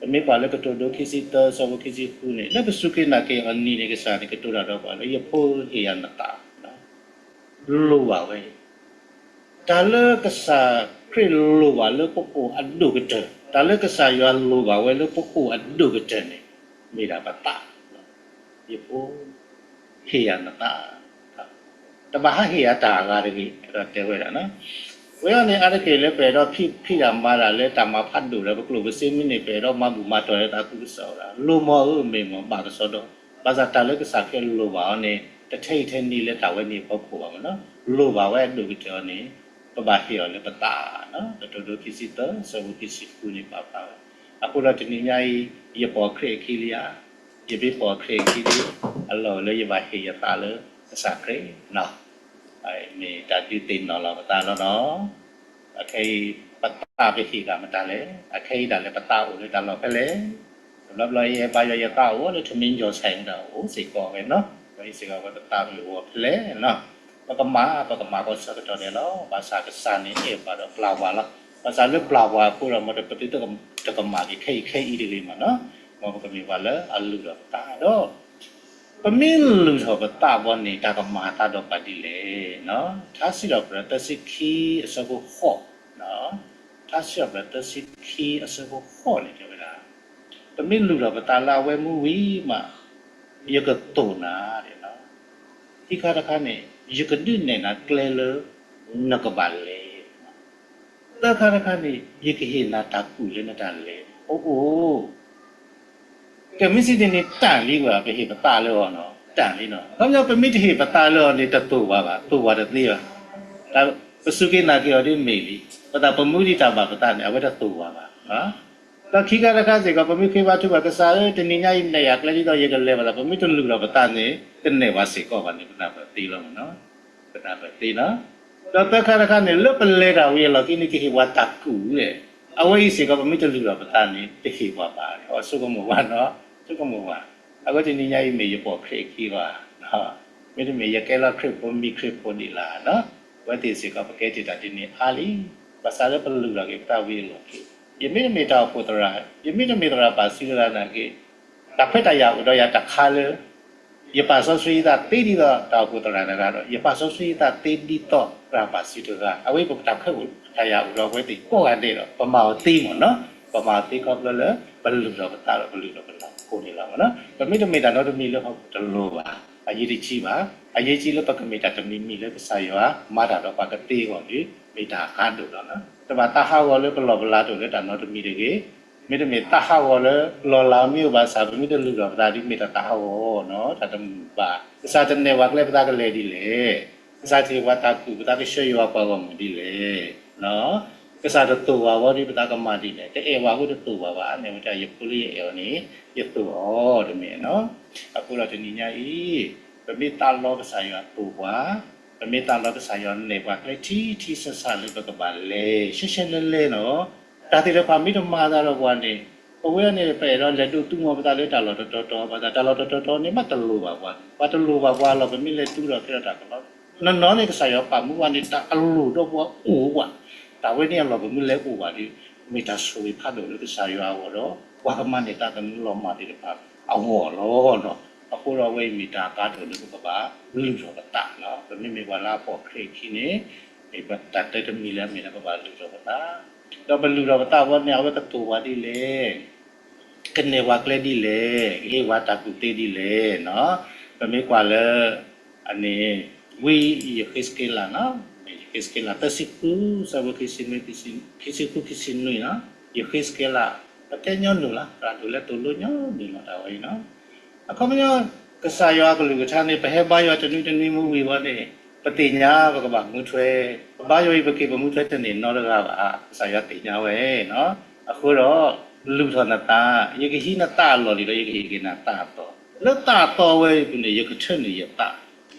ပမ့ၢ်ကွၢ်လၢကတိၤဒိခံဆံသၢ အဆၢဖိခံဆံဃုန့ၣ် လၢပစူၢ်က့ၤနာ်က့ၤအီၤနံၤန့ၣ် ကစၢ်န့ၣ်ကတိၤတၢ်ဒီးပှၤလၢ ယဖိဟ့ၣ်ယၤနသး လိၣ်ဘၣ်ဝဲအံၤ, တၢ်လၢကစၢ်ခရံာ်လိၣ်ဘၣ်လၢပအိၣ်အဒိၣ်ကတၢၢ်, တၢ်လၢကစၢ်ယွၤလိၣ်ဘၣ်ဝဲလၢပအိၣ်အဒိၣ်ကတၢၢ်န့ၣ် မ့ၢ်ဒၣ်ပသး, ယဖိ ဟ့ၣ်ယၤနသး, တဘၣ်ဟးဟ့ၣ်ယၤတၢ်အဂၤတဂ့ၤ ဒီးတဲဝဲဒၣ်. ဝဲအံၤန့ၣ် အါတက့ၢ်လၢပအဲၣ်ဒိးဖံးတၢ်မၤတၢ်လၢတၢ်မၤဖးဒိၣ်ဒီး ပကျိၣ်ပစ့မ့ၢ်န့ၢ် ပအဲၣ်ဒိးမၤဘူၣ်မၤတီၢ်လၢတၢ်သူၣ်ကစီၣ်ဝဲဒၣ် လိၣ်မီၤဧၢ မ့ၢ်မီၤဘၣ်ကစီဒီ, ဘၣ်ဆၣ်တၢ်လၢကစၢ်ခရံာ်လိၣ်ဘၣ်အီၤန့ၣ် တထဲအံၤထဲနံၤလၢတၢ်ဝဲန့ၣ်အဖီခိၣ်ဘၣ်မးနီၤ, လိၣ်ဘၣ်ဝဲအဒိၣ်ကတၢၢ်အီၤန့ၣ် ပဘၣ်ဟ့ၣ်အီၤလၢပသး, ကတိၤဒိခံဆံသၢ အဆၢဖိခံဆံဃုန့ၣ် ပာ်ဖျါဝဲ. အဃိဒီးတနံၤညါအံၤ ယပိာ်ခရံာ်အခံလံဧါ, ယမ့ၢ်ပိာ်ခရံာ်အခံဒီး အလီၢ်လၢယဘၣ်ဟ့ၣ်ယသးလၢကစၢ်ခရံာ် မ့ၢ်တၢ်ဒုးသ့ၣ်နီၣ်လီၤပသးလီၤနီၤ. အခဲအံၤ ပသးပဟ့ၣ်တၢ်မတၤလဲၣ်, အခဲအံၤဒၣ်လဲာ်ပသးအိၣ်လၢတၢ်လီၢ်ဖဲလဲၣ်. တဘျီဘျီယဲဘါယွၤယသးအိၣ်လၢထမင်းကျော်ဆိုင် မတၤအိၣ်စ့ၢ်ကီးဝဲနီၤ, ပစ့ၢ်ကီးဝဲပသးပဟ့ၣ်အိၣ်ဖဲလဲၣ်နီၤ. ပကမၤ ပကမၤကီးဆၢကတီၢ်ဒဲးလီၤ. ဘၣ်ဆၣ်ကစၢ်န့ၣ်အဲၣ်ပှၤဒီးပျၢ်ပှၤလီၤ. ဘၣ်ဆၣ်လၢပျၢ်ပှၤအဃိဒီး မ်တပသုတကမၣ်က့ၤခဲအံၤခဲအံၤတဂ့ၤမးနီၤ, မ်ပကမ့ၢ်ပှၤလၢအလုၢ်ထီၣ်ပသးဒီး ပမ့ၢ်လုၢ်ထီၣ်ပသးဘီန့ၣ် တၢ်ကမၤအသးဒီးပှၤဒ်လဲၣ်. ထါစံးထီၣ်ပတြၢၤသၢဆံခံအဆၢဖိဃိး, ထါစံးထီၣ်ပတြၢၤသၢဆံခံအဆၢဖိဃိးန့ၣ်တဲဝဲဒၣ်, ပမ့ၢ်လုၢ်ထီၣ်ပသးလၢအဝဲမူဝံၤမး ယကသိၣ်နၤ, ခံခါတခါန့ၣ် ယကဒုးနဲၣ်နၤကျဲလၢနကဘၣ်လဲၤ သၢခါတခါန့ၣ် ယကဟ့ၣ်နၤတၢ်ကူၣ်လၢနတၢ်လဲၤအိၣ်အိၣ်. ကဲမ့ၢ်စံးဒ်န့ၣ် တၢ်လံဝဲ ပဟ့ၣ်ပသးလၢအီၤနီၤ, တၢ်လံနီၤ. ခီပညီ ပမ့ၢ်တဟ့ၣ်ပသးလၢအီၤန့ၣ် တသိၣ်ပှၤဘၣ်, သိၣ်ပှၤတသ့ဘၣ်. တၢ် ပစူၢ်က့ၤနာ်က့ၤအီၤဒ်မ့ၢ်လံ, ပသးပမူဒံးတၢ်ဘၣ်ပသးန့ၣ် အဝဲတသိၣ်ဝါဘၣ်. ဒီးခံခါတခါစ့ၢ်ကီး ပမ့ၢ်ဃ့ဘါထုကဖၣ် ကစၢ်ဧၢ, တနံၤညါအံၤ နဲၣ်ယၤကျဲဒ်သိးယကလဲၤဘၣ်လီၤ. ပမ့ၢ်တလုၢ်ထီၣ်ပသးန့ၣ် တနဲၣ်ပှၤစ့ၢ်ကီးဘၣ်န့ၣ် ပနၢ်ပၢၢ်သ့လီၤ. ပနၢ်ပၢၢ်သ့လီၤ. ဒီးသၢခါတခါန့ၣ် လၢပလဲၤတၢ်ဝံၤအလီၢ်ခံန့ၣ် ကဟ့ၣ်ပှၤတၢ်ကူၣ်လဲၣ်. အဝဲအံၤစ့ၢ်ကီး ပမ့ၢ်တလုၢ်ထီၣ်ပသးန့ၣ် တဟ့ၣ်ပှၤဘၣ်. အဆိကမိၣ်ဝဲနီၤ, ဆိကမိၣ်ဝဲ. အဃိတနံၤညါအံၤ မ့ၢ်ယပိာ်ခရံာ်ခံဘၣ်, မ့တမ့ၢ် ယကဲလီၤခရံာ်ဖိ မံခရံာ်ဖိဒံးလၢ်နီၤ. အဝဲသ့ၣ်စ့ၢ်ကီး ပကဲတ့ၢ်တၢ်ဒ်န့ၣ်အါလံ, ဘၣ်ဆၣ်လၢပလုၢ်ထီၣ်က့ၤပသးဝံၤအလီၢ်ခံ, ယမ့တမ့ၢ်တၢ်အိၣ်ဖှိၣ်သရၣ်, ယမ့တမ့ၢ်သရၣ်ပာ်စုတဂၤနာ်က့, တၢ်ခွဲးတၢ်ယာ်အိၣ်ဒီးယၤတခါလၢ ယပာ်စီဆှံယသးသ့ဒ်သိးတၢ်အိၣ်ဖှိၣ်သရၣ်တဂၤဒီး ယပာ်စီဆှံယသးသ့ဒ်သိးသရၣ်ပာ်စုတဂၤ, အဝဲအံၤပတၢ်ခွဲးတၢ်ယာ်အိၣ်ဒီးအဝဲသ့ၣ်ကိးဂၤဒဲးဒီး ပမၤအီၤသ့မ့ၢ်နီၤ, ပမၤအီၤသ့ခီဖျိလၢ ပလုၢ်ထီၣ်ပသးဒီးပလုၢ်ထီၣ်ပနီၢ်ခိန့ၣ်လီၤ. ပမ့တမ့ၢ်တၢ်နီတမံၤလၢဟီၣ်ခိၣ်တလိၤဘၣ်, အရေးတကြီးဘၣ်, အရေးကြီးလၢပကမ့ၢ်တၢ်တမံၤမံၤလၢကစၢ်ယွၤ မၤတၢ်ဒီးပှၤကသ့အဂီၢ်န့ၣ် မ့ၢ်တၢ်အကါဒိၣ်လီၤ. တဘၣ်သးဟးဂီၤလၢပလီၢ်ပလၤတအိၣ်လၢတၢ်နီတမံၤတဂ့ၤ, မ့တမ့ၢ်သးဟးဂီၤလၢလီၢ်လၤမ့ၢ်အိၣ်ဘၣ်ဆၣ် ပမ့ၢ်တလုၢ်ထီၣ်ပသးဒီး မ့ၢ်တၢ်သးဟးဂီၤနီၤ, တၢ်တမုာ်ဘၣ်. ကစၢ်တနဲၣ်ပှၤကျဲ ပသးကလဲၤဒ်လဲၣ်. ကစၢ်တဟ့ၣ်ပှၤတၢ်ကူၣ် ပသးကဆှၢယွၤပှၤဂီၢ်မုၢ်ဒ်လဲၣ်. ကစၢ်တသိၣ်ဝဲအီၤဒီး ပသးကမၤဒ်လဲၣ်. တအဲၣ်ဝဲအဃိတသိၣ်ဝဲဘၣ်, မ့ၢ်ဝဲဒၣ်ယဖိလၢယအဲၣ်အီၤန့ၣ် ယသိၣ်အီၤတမ့ၢ်နီၤ. အဃိဒီးတနံၤညါအံၤ ပမ့ၢ်သးလီကစၢ်ယွၤသိၣ်ပှၤ, ပမ့ၢ်သးလီကစၢ်ယွၤနဲၣ်ပှၤကျဲထံထံဆးဆးလၢပကဘၣ်လဲၤ ရှဲရှဲလဲလဲနီၤ. တၢ်သ့ၣ်တဖၣ်မ့ၢ်တမၤသးဒီးပှၤန့ၣ် ပဝဲန့ၣ် ပအဲၣ်ဒိးလဲၤဒိးသူၣ်မီၤပသးလၢတၢ်လီၢ်တတီၤတီၤ, ဘၣ်ဆၣ်တၢ်လီၢ်တတီၤတီၤန့ၣ် မ့ၢ်တလိၣ်ဘၣ်ပှၤ, ပှၤတလိၣ်ဘၣ်ပှၤလီၤ ပမ့ၢ်လဲၤသူၣ်ထီၣ်ကဲထီၣ်တၢ်ကလီ. နီၢ်နီၢ်န့ၣ် ကစၢ်ယွၤပာ်မူပှၤန့ၣ် တၢ်အလိၣ်ဒီးပှၤအိၣ်ဝဲ, တၢ်ဝဲန့ၣ်အလီၢ်ပမ့ၢ်လဲၤအိၣ်ဘၣ်ဒီး မ့ၢ်တၢ်ဆိၣ်ဂ့ၤဖးဒိၣ်လၢကစၢ်ယွၤအဂီၢ်ဒီး ပှၤကမၤန့ၢ်သးသမူလီၤမၢ်သ့ၣ်တဖၣ်အဂီၢ်လီၤ. အဃိဒီးအဝဲအံၤမ့ၢ်တၢ်အကါဒိၣ်လၢပကဘၣ်လုၢ်ထီၣ်ပသးလီၤ. ပမ့မ့ၢ်ပှၤလၢအပိာ်ခရံာ်အခံန့ၣ် မ့ၢ်ပတၢ်တၢတမံၤလၢအမ့ၢ်လၢပဘၣ်လုၢ်ထီၣ်ပသး, ဒီးပလုၢ်ထီၣ်ပသးအဃိန့ၣ် အဝဲကသိၣ်ပှၤဒ်လဲၣ်, ကနဲၣ်ပှၤကျဲဒ်လဲၣ်, ကဟ့ၣ်ပှၤတၢ်ကူၣ်သ့ဒ်လဲၣ်နီၤ. ပမ့ၢ်ကွၢ်လၢ အန့ၣ် ဝံယဃ့းစက့လးနီၤ, ယဃ့းစက့လး သၢဆံဃု ဆၢဖိ ခံဆံဃု ခံဆံနွံနီၤ, ယဃ့းစက့လး ပတဲညီနုၢ်လီၤ, သရၣ်ဒိၣ်လၢသိၣ်လိညီနုၢ်လီၤတၢ်ဝဲအံၤနီၤ. အခီပညီ ကစၢ်ယွၤအကလုၢ်ကထါန့ၣ် ပဟဲဘါယွၤတနွံတနွံမ့ၢ်ဝံၤဝဲန့ၣ် ပသ့ၣ်ညါပကဘၣ်မူထွဲ, ပဘါယွၤအံၤပက့ၤပမူထွဲတန့ၢ်နီတဂၤဘၣ်, ကစၢ်ယွၤသ့ၣ်ညါဝဲနီၤ. အဃိဒီး လုၢ်ထီၣ်နသး, ယကဟံးနသးအလီၢ်လံဒီး ယကဟ့ၣ်က့ၤနၤသးအသီ, လၢသးအသီဝဲအံၤပူၤန့ၣ် ယကထၢနုာ်ယသး,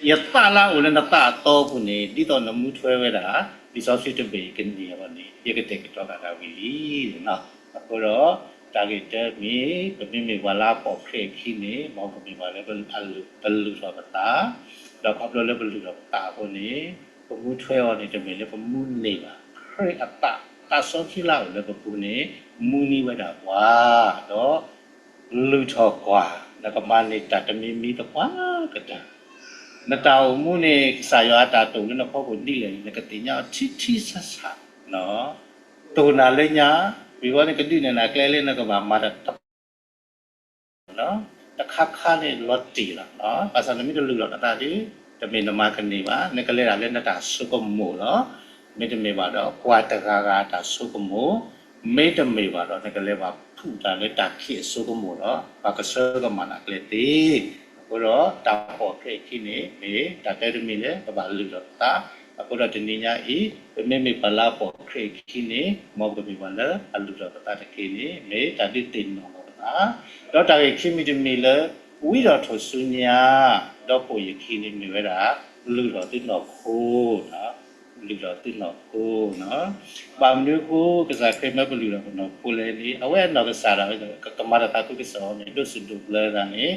ယသးလၢအအိၣ်လၢနသးအသီပူၤန့ၣ် ဒ်သိးနမူထွဲဝဲဒၣ် လံာ်စီဆှံတဘ့ၣ်အံၤကန့ၢ်အဂီၢ်န့ၣ် ယကတဲာ်ကတီၤဃာ်တၢ်ဝံၤလံ. အဃိဒီး တၢ်ဂ့ၢ်တမံၤ ပမ့မ့ၢ်ပှၤလၢအပိာ်ခရံာ်အခံန့ၣ် မ်ပမ့ၢ်ပှၤလၢပလုၢ်ထီၣ်ပသး, ဒီးခီဖျိလၢပလုၢ်ထီၣ်ပသးအဃိန့ၣ် ပမူထွဲအီၤန့ၣ် တမ့ၢ်လၢပမူန့ၢ်ဘၣ်, ခရံာ်အသး သးစီဆှံလၢအအိၣ်လၢပပူၤန့ၣ် မူန့ၢ်ဝဲဒၣ်ပှၤ, ဒီး လုၢ်ထီၣ်ကွၢ်, နကမၤန့ၢ်တၢ်တမံၤမံၤသပှၢ်ကတၢၢ်, နတၢ်အိၣ်မူန့ၣ် ကစၢ်ယွၤအတၢ်တိာ်လၢနဖီခိၣ်ဒ်လဲၣ်န့ၣ် နကသ့ၣ်ညါအီၤထံထံဆးဆး, တိာ်နၤလၢညါ, ဝံၤဝဲန့ၣ်ကဒုးနဲၣ်နၤကျဲလၢနကဘၣ်မၤတၢ်တ တခါခါန့ၣ်လီၤတံၢ်လီၤ. ဘၣ်ဆၣ်နမ့ၢ်တလုၢ်လီၤနသးဒီး တမ့ၢ်နမၤကန့ၢ်ဘၣ်, နကလဲၤတၢ်လၢနတၢ်ဆိကမိၣ်လီၤ. မ့တမ့ၢ်ဘၣ်ဒီး ပှၤတဂၤဂၤအတၢ်ဆိကမိၣ်, မ့တမ့ၢ်ဘၣ်ဒီး နကလဲၤဘၣ်ဖုးတၢ်လၢတၢ်ခံးအဆိကမိၣ်လီၤ. ပှၤကဆှၢကမၤနၤကျဲသ့. အဃိဒီး တၢ်ပိာ်ခရံာ်အခံန့ၣ် မ့ၢ်တၢ်တၢတမံၤလၢပဘၣ်လုၢ်လီၤပသး. အဃိဒီးတနံၤညါအံၤ ပမ့မ့ၢ်ပှၤလၢအပိာ်ခရံာ်အခံန့ၣ် မ်ပကမ့ၢ်ပှၤလၢအလုၢ်လီၤပသးတက့ၢ်န့ၣ် မ့ၢ်တၢ်ဒုးသ့ၣ်နီၣ်လီၤပသး, ဒီးတၢ်ဂ့ၢ်ခံမံၤတမံၤလၢ ဝံထီၣ်ထီၣ်ဆူညါ ဒီးပိာ်ယခံန့ၣ် မ့ၢ်ဝဲဒၣ် လုၢ်ထီၣ်သုနီၢ်ခိ, လုၢ်ထီၣ်သုနီၢ်ခိ, ဘၣ်မနုၤအဃိ ကစၢ်ခရံာ်မၢပလုၢ်ထီၣ်ပနီၢ်ခိလဲၣ်န့ၣ် အဝဲအနီၢ်ကစၢ်ဒၣ်ဝဲ ကမၤတၢ်သးခုကစီၣ်န့ၣ် ဒိးစူၣ်ဒိးဘျၢသးန့ၣ်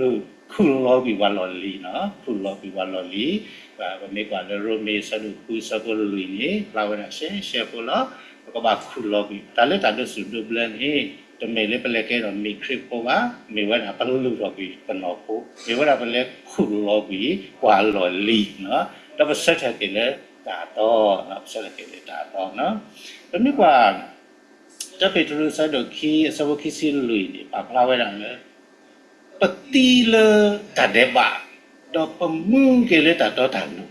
လုၢ်ခူၣ်လီၤကွံာ်ပှၤလီၢ်လံၤ, ခူၣ်လီၤကွံာ်ပှၤလီၢ်လံၤ, ပမ့ၢ်ကွၢ်လၢရိမ့ၤအဆၢဒိၣ်ဃုအဆၢဖိလွံၢ်န့ၣ် ဖျါဝဲဒၣ်ရှဲရှဲဖိလီၤ. ပကဘၣ်ခူၣ်လီၤကွံာ် တၢ်လၢတၢ်ဒိးစူၣ်ဒိးဘျၢန့ၣ် တမ့ၢ်လၢပလဲၤကဲထီၣ်မ့ၢ်ခရံာ်ဖိဘၣ်, မ့ၢ်ဝဲဒၣ်ပလုၢ်ထီၣ်ကွံာ်ပနီၢ်ခိ, မ့ၢ်ဝဲဒၣ်ပလဲၤခူၣ်လီၤကွံာ်ပှၤလီၢ်လံၤ, ဒီးပဆၢထၢၣ်က့ၤလၢတၢ်အသီ, ပဆၢထၢၣ်က့ၤလၢတၢ်အသီ. ပမ့ၢ်ကွၢ် တၢပ့းတရူးအဆၢဒိၣ်ခံ အဆၢဖိခံဆံလွံၢ်န့ၣ် ပာ်ဖျါဝဲဒၣ်လၢ ပသံလၢတၢ်ဒဲးဘး, ဒီးပမူက့ၤလၢတၢ်တီတၢ်လိၤ,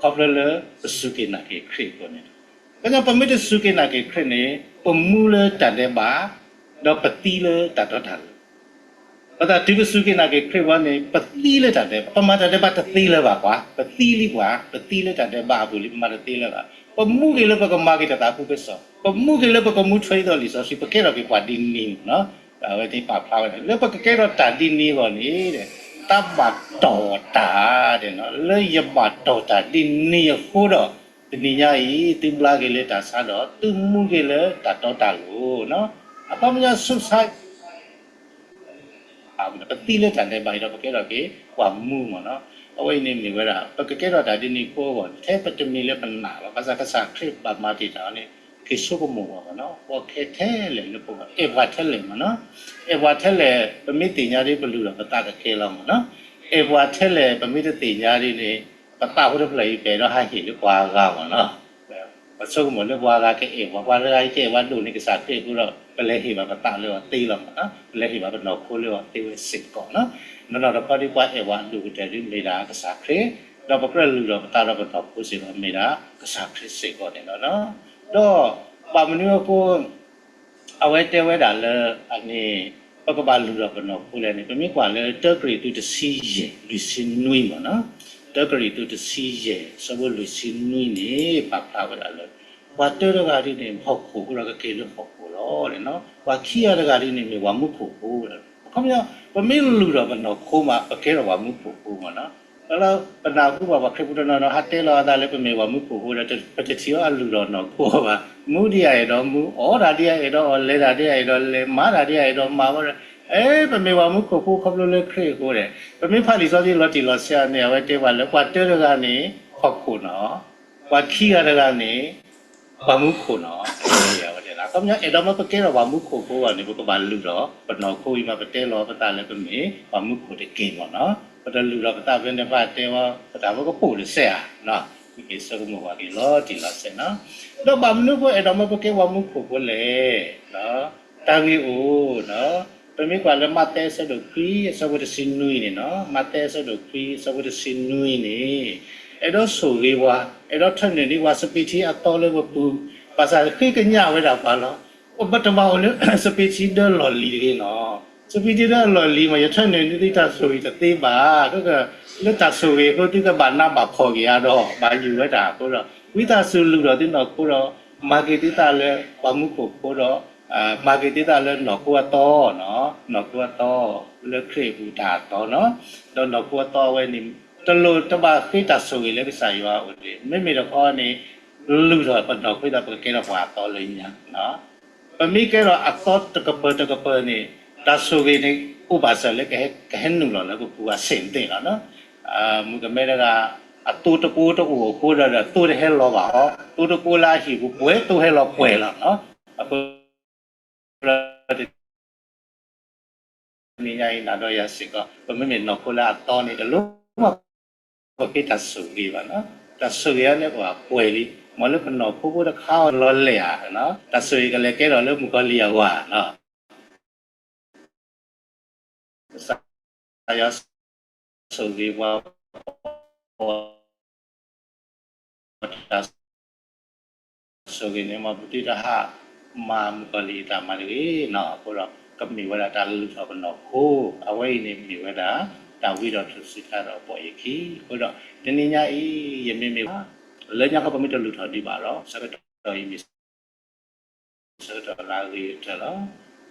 ခီဖျိလၢပစူၢ်က့ၤနာ်က့ၤခရံာ်အဃိန့ၣ်လီၤ. ပမ့ၢ်တစူၢ်က့ၤနာ်က့ၤခရံာ်န့ၣ် ပမူလၢတၢ်ဒဲးဘး, ဒီးပသံလၢတၢ်တီတၢ်လိၤ. ပသးတုၤပစူၢ်က့ၤနာ်က့ၤခရံာ်ဝဲန့ၣ် ပသံလၢတၢ်ဒဲးဘး, ပမၤတၢ်ဒဲးဘးတသ့လၢၤဘၣ်ပှၤ, ပသံလံပှၤ, ပသံလၢတၢ်ဒဲးဘးအပူၤလံ ပမၤတသ့လၢၤဘၣ်. ပမူက့ၤလၢပကမၤက့ၤတၢ်သးခုကစီၣ်, ပမူက့ၤလၢပကမူထွဲဒ်သိးလံာ်စီဆှံ, ပကဲထီၣ်က့ၤပှၤဒ်န့ၣ်နီၤ. အဝဲသ့ၣ်ပာ်ဖျါဝဲဒၣ် လၢပကကဲထီၣ်တၢ်ဒ်န့ၣ်အဂီၢ်န့ၣ် တၢ်ဘၣ်တီၢ်တၢ်ဒဲးနီၤ, လၢယဘၣ်တီၢ်တၢ်ဒ်န့ၣ်အဃိဒီး တနံၤညါအံၤ သုဘျါက့ၤလၢတၢ်ဆါဒီး သုမူက့ၤလၢတၢ်တီတၢ်လိၤနီၤ. အခီပညီ ဆူးဆါ ပသံလၢတၢ်ဒဲးဘးအံၤဒီး ပကဲထီၣ်က့ၤပှၤမူမ့ၢ်နီၤ. အဝဲအံၤန့ၣ်မ့ၢ်ဝဲဒၣ် ပကကဲထီၣ်တၢ်ဒ်န့ၣ်အဃိအဂီၢ်န့ၣ် ထဲပတမ့ၢ်လၢပနာ်လီၤ. ဘၣ်ဆၣ်ကစၢ်ခရံာ်ဘၣ်မၤတ့ၢ်တၢ်အီၤန့ၣ် က့ၤဆိကမိၣ်ပှၤမ့ၢ်နီၤ. ပီၣ်ခဲထဲလဲၣ်လၢပဂီၢ် အဲၣ်ပှၤထဲလဲၣ်မ့ၢ်နီၤ. အဲၣ်ပှၤထဲလဲၣ် ပမ့ၢ်သ့ၣ်ညါဒ်ပလူၢ်ဒီးပသးကကဲလီၤမ့ၢ်နီၤ. အဲၣ်ပှၤထဲလဲၣ် ပမ့ၢ်တသ့ၣ်ညါဒ်န့ၣ် ပသးဖိတဖျၢၣ်အံၤ ပအဲၣ်ဒိးဟးဟ့ၣ်လၢပှၤဂၤမ့ၢ်နီၤ. ပဆိကမိၣ်လၢပှၤဂၤကအဲၣ်ပှၤ, ပှၤတဂၤအံၤကအဲၣ်ပှၤဒိၣ်န့ၣ် ကစၢ်ခရံာ်အဃိဒီး ပလဲၤဟ့ၣ်ဘၣ်ပသးလၢအီၤသ့လီၤမ့ၢ်နီၤ, ပလဲၤဟ့ၣ်ဘၣ်ပနီၢ်ခိလၢအီၤသ့ဝဲစ့ၢ်ကီးနီၤ. နီၢ်နီၢ်တခီဒ်ပှၤအဲၣ်ပှၤအဒိၣ်ကတၢၢ်ဒ်မ့ၢ်ဒၣ်ကစၢ်ခရံာ်, ဒီးပကြၢးလုၢ်ထီၣ်ပသးဒီးပနီၢ်ခိစ့ၢ်ကီးမ့ၢ်ဒၣ်ကစၢ်ခရံာ်စ့ၢ်ကီးန့ၣ်လီၤ. ဒီးဘၣ်မနုၤအဃိ အဝဲတဲဝဲဒၣ်လၢအန့ၣ် ပကဘၣ်လုၢ်ထီၣ်ပနီၢ်ခိလဲၣ်န့ၣ် ပမ့ၢ်ကွၢ်လၢတၢကရံၣ်သူးတဆံယဲၢ် လွံၢ်ဆံနွံမ့ၢ်နီၤ, တၢကရံၣ်သူးတဆံယဲၢ် အဆၢဖိလွံၢ်ဆံနွံန့ၣ် ပာ်ဖျါဝဲဒၣ်လၢ ပှၤတၢတဂၤဒ်န့ၣ် ဟီၣ်ခိၣ်အဃိဒီးကက့ၤလၢဟီၣ်ခိၣ်လီၤ. ပှၤခံဂၤတဂၤဒ်န့ၣ်မ့ၢ်ပှၤမူခိၣ်ဖိ, အခီပညီ ပမ့ၢ်လုၢ်ထီၣ်ပနီၢ်ခိမး ပကဲထီၣ်ပှၤမူခိၣ်ဖိမ့ၢ်နီၤ. လၢပနၢ်ဟူဘၣ်ပှၤခရံာ်ဖိတနီၤနီၤ ဟးတဲလီၤအသးလၢပမ့ၢ်ပှၤမူခိၣ်ဖိဒီး ပတထံၣ်အီၤအလုၢ်ထီၣ်နီၢ်ခိအီၤဘၣ်. မူဒ်အအဲၣ်ဒိးမူ, အီၣ်တၢ်ဒ်အအဲၣ်ဒိးအီၣ်, လဲၤတၢ်ဒ်အအဲၣ်ဒိးလဲၤ, မၤတၢ်ဒ်အအဲၣ်ဒိးမၤဝဲဒီး, အဲ ပမ့ၢ်ပှၤမူခိၣ်ဖိခီဖျိလၢခရံာ်အဃိဒီး ပမ့ၢ်ဖးလံာ်စီဆှံလီၤတံၢ်လီၤဆဲးအီၤန့ၣ် အဝဲတဲပှၤလၢပှၤတၢတဂၤန့ၣ် ဟီၣ်ခိၣ်နီၤ, ပှၤခံဂၤတဂၤန့ၣ် ပှၤမူခိၣ်နီၤ. အခီပညီ အဲၣ်ဒိးမ့ၢ်ပကဲထီၣ်ပှၤမူခိၣ်ဖိအဂီၢ်န့ၣ် ပကဘၣ်လုၢ်ထီၣ်ပနီၢ်ခိအံၤမး ပတဲလီၤပသးလၢပမ့ၢ်ပှၤမူခိၣ်တက့ၢ်မ့ၢ်နီၤ. ပတလုၢ်ထီၣ်ပသးဖဲန့ၣ် ပတဲဝဲ ပတၢ်ဖိကပိာ်တစဲးဧါ, ပက့ၤဆၢကမိၣ်ပှၤက့ၤလီၤတံၢ်လီၤဆဲးနီၤ. ဒီးဘၣ်မနုၤအဃိအဲၣ်ဒိးမ့ၢ်ပကဲပှၤမူခိၣ်ဖိလဲၣ်, တၢ်ဂ့ၢ်အိၣ် ပမ့ၢ်ကွၢ်လၢမးသဲအဆၢဒိၣ်ခွံ အဆၢဖိတဆံနွံန့ၣ်နီၤ, မးသဲအဆၢဒိၣ်ခွံ အဆၢဖိတဆံနွံန့ၣ် အဲၣ်ဒိးဆိၣ်ဂ့ၤပှၤ, အဲၣ်ဒိးထၢနုာ်န့ၢ်ပှၤစပံးထံအသီလၢပပူၤ, ဘၣ်ဆၣ်ဃ့ကညးဝဲဒၣ်ပှၤလီၤ. ပတဘၣ်အိၣ်လၢ စပံးထံဒၢလီၢ်လံၤတဂ့ၤနီၤ. စပံးထံဒၢအလီၢ်လံၤမး ယထၢနုာ်န့ၢ်သုတၢ်ဆိၣ်ဂ့ၤတသ့ဘၣ်. လၢတၢ်ဆိၣ်ဂ့ၤအဃိ သုကဘၣ်နးဘၣ်ဖှီၣ်က့ၤအါဒီး ဘၣ်ယိၣ်ဝဲတၢ်အဃိဒီး ဝံသးစူၤလုၢ်ထီၣ်သုနီၢ်ခိဒီး မၤက့ၤသုသးလၢပှၤမူခိၣ်ဖိဒီး မၤက့ၤသုသးလၢနီၢ်ခိအသီ, နီၢ်ခိအသီ လၢခရံာ်အပူၤတၢ်အသီနီၤ. ဒီးနီၢ်ခိအသီအဝဲန့ၣ် တလိၣ်တဘၣ်ဃ့တၢ်ဆိၣ်ဂ့ၤလၢကစၢ်ယွၤအအိၣ်တဂ့ၤ. မ့မ့ၢ်တခီန့ၣ် လုၢ်ထီၣ်ပနီၢ်ခိသး ပကကဲထီၣ်ပှၤအသီလၢညါ. ပမ့ၢ်ကဲထီၣ်အသီတကပၤတကပၤန့ၣ် တၢ်ဆိၣ်ဂ့ၤန့ၣ် အိၣ်ဘၣ်စၢၤလၢကဟဲနုာ်လီၤလၢပပူၤအဆ့ၣ်သ့ၣ်လီၤ. မုၣ်ကမဲတဂၤ အသိတကိးတအိၣ်အဃိဒီး သိတဟဲလီၤဘၣ်အီၤ, သိတကိးလၢအဟံၣ်ပူၤပှဲၤ သိဟဲလီၤပှဲၤလီၤ. အဃိ တနံၤညါအံၤ နၤဒီးယၤစ့ၢ်ကီး ပမ့မ့ၢ်နီၢ်ခိလၢအသီန့ၣ် တလိၣ်မး ပဃ့တၢ်ဆိၣ်ဂ့ၤဘၣ်နီၤ. တၢ်ဆိၣ်ဂ့ၤအံၤန့ၣ် ပှၤပှဲၤလံ, မ်လၢပနီၢ်ခိဖိတခါအီၤလီၤလဲၣ်ဧါ, တၢ်ဆိၣ်ဂ့ၤကလဲၤကဲထီၣ်လၢမုၣ်ကီၤလံၢ်အဝၤနီၤ. ကစၢ်ယွၤဆိၣ်ဂ့ၤပှၤ တၢ်ဆိၣ်ဂ့ၤန့ၣ် မ်ပသုတဟးမၤမုၣ်ကီၤလံၢ်အတၢ်မၤတဂ့ၤနီၤ. အဃိဒီး ကမ့ၢ်ဝဲဒၣ်တၢ်လုၢ်ထီၣ်ပနီၢ်ခိ, အဝဲအံၤန့ၣ်မ့ၢ်ဝဲဒၣ် တၢ်ဝံဒီးထူၣ်စုညါဒီးပီၢ်ယခံ. အဃိဒီး တနံၤညါအံၤ ယမ့မ့ၢ် လၢညါခီပမ့ၢ်တလုၢ်ထီၣ်ဒံးဘၣ်ဒီး ဆၢကတီၢ်အံၤမ့ၢ် ဆၢကတီၢ်လၢအဂ့ၤကတၢၢ်လီၤ.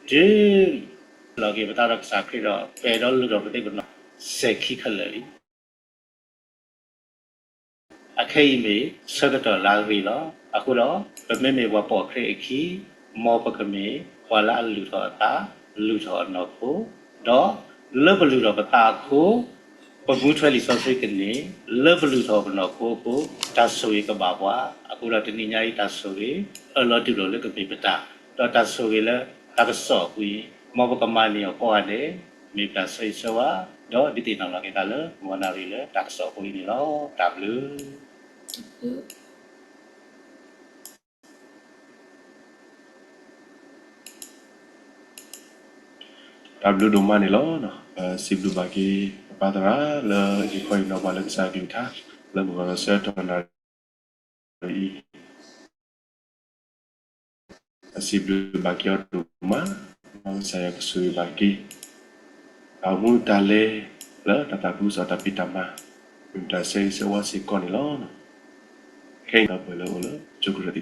တုၤ လီၤက့ၤပသးဒီးကစၢ်ခရံာ်ဒီး ပအဲၣ်ဒိးလုၢ်ထီၣ်ပသးပနီၢ်ခိ စဲၤခံခဲလၢာ်လံ. အခဲအံၤမ့ၢ်ဆၢကတီၢ်လၢအဂ့ၤလီၤ. အဃိဒီး ပမ့မ့ၢ်ပှၤပိာ်ခရံာ်အခံ မ်ပကမ့ၢ်ပှၤလၢအလုၢ်ထီၣ်အသး, လုၢ်ထီၣ်အနီၢ်ခိ, ဒီးလၢပလုၢ်ထီၣ်ပသးအဃိ ပမူထွဲလံာ်စီဆှံကန့ၢ် လၢပလုၢ်ထီၣ်ပနီၢ်ခိအဃိ တၢ်ဆိၣ်ဂ့ၤကဘၣ်ပှၤ. အဃိဒီးတနံၤညါအံၤတၢ်ဆိၣ်ဂ့ၤ အၢၣ်လီၤတူၢ်လိာ်လၢကမ့ၢ်ပတၢ်, ဒီးတၢ်ဆိၣ်ဂ့ၤလၢတၢ်ကစီၣ်အပူၤအံၤ မ်ပကမၤန့ၢ်အီၤကိးဂၤဒဲး မ့ၢ်ပတၢ်ဆၢဂ့ၤဆၢဝါ, ဒီးဒုးသ့ၣ်နီၣ်လီၤက့ၤသးလၢ မုၢ်ဂီၤနၣ်ရံၣ်လၢတၢ်ကစီၣ်အပူၤအံၤန့ၣ်လီၤ. တၢ်ဘျုး တၢ်ဘျုးဒိၣ်မးန့ၣ်လီၤ. ပစံးဘျုးဘၣ်က့ၤ ပပၢ်သရၣ်လၢဟ့ၣ်ခီဟ့ၣ်နီၤပှၤလၢကစၢ်အကလုၢ်ကထါ လၢမုၢ်ဂီၤလၢဆၢကတီၢ်နၣ်ရံၣ်အံၤ ပစံးဘျုးဘၣ်က့ၤအီၤဒိၣ်မး, မ်ကစၢ်ယွၤကဆိၣ်ဂ့ၤဘၣ်က့ၤ တၢ်အိၣ်မူတၢ်လဲၤလၢတၢ်သးခုကစီၣ်တၢ်ဖံးတၢ်မၤ မ့ၢ်တၢ်ဆၢဂ့ၤဆၢဝါစ့ၢ်ကီးန့ၣ်လီၤ. ခဲအံၤဒီ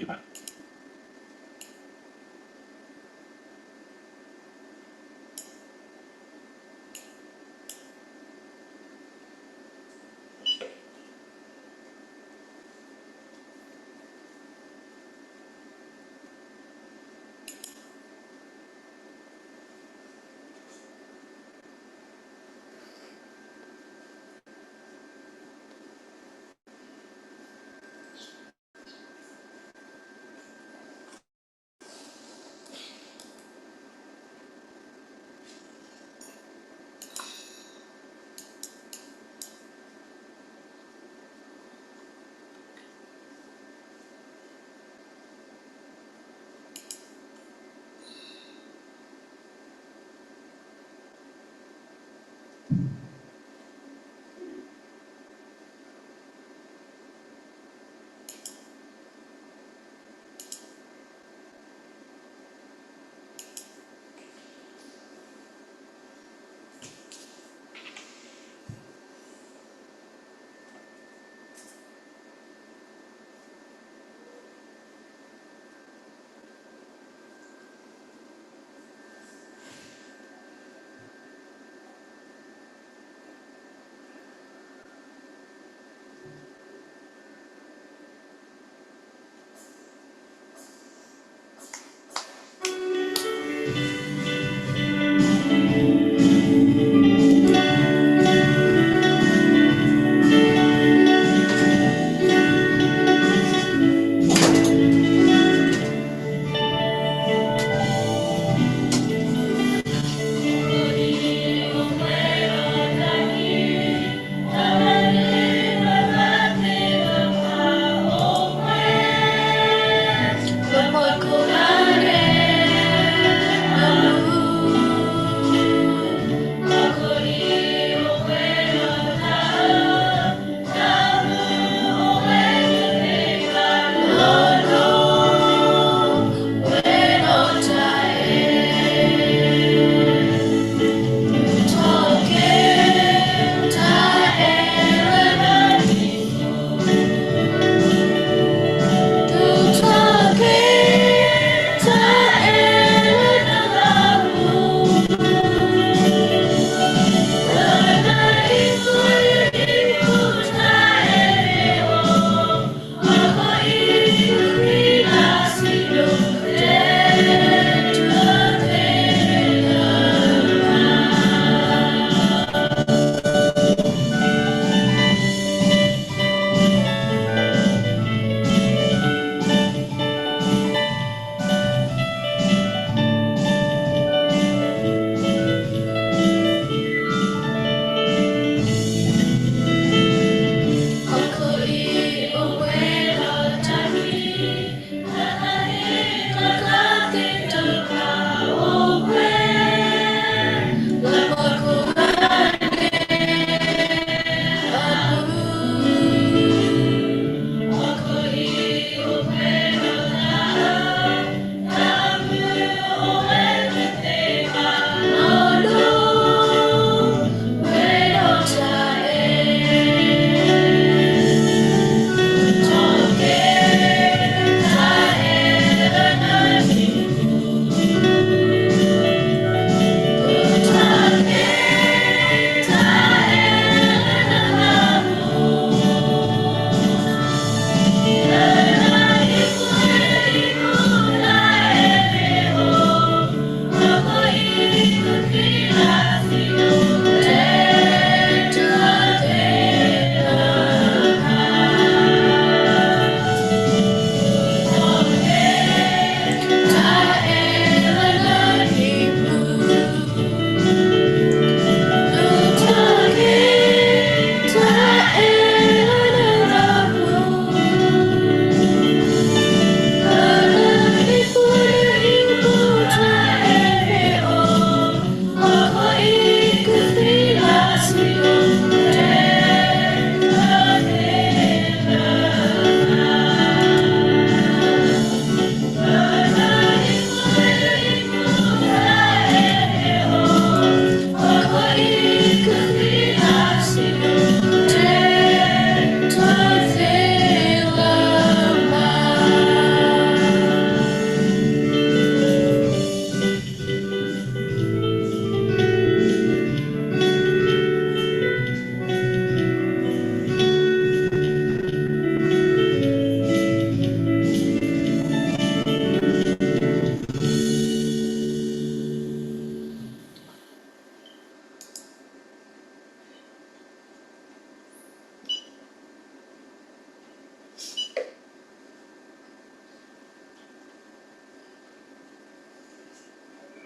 ပုၢ်ဝဲၢ်လၢအိၣ်လၢကၠိကရၢသ့ၣ်တဖၣ်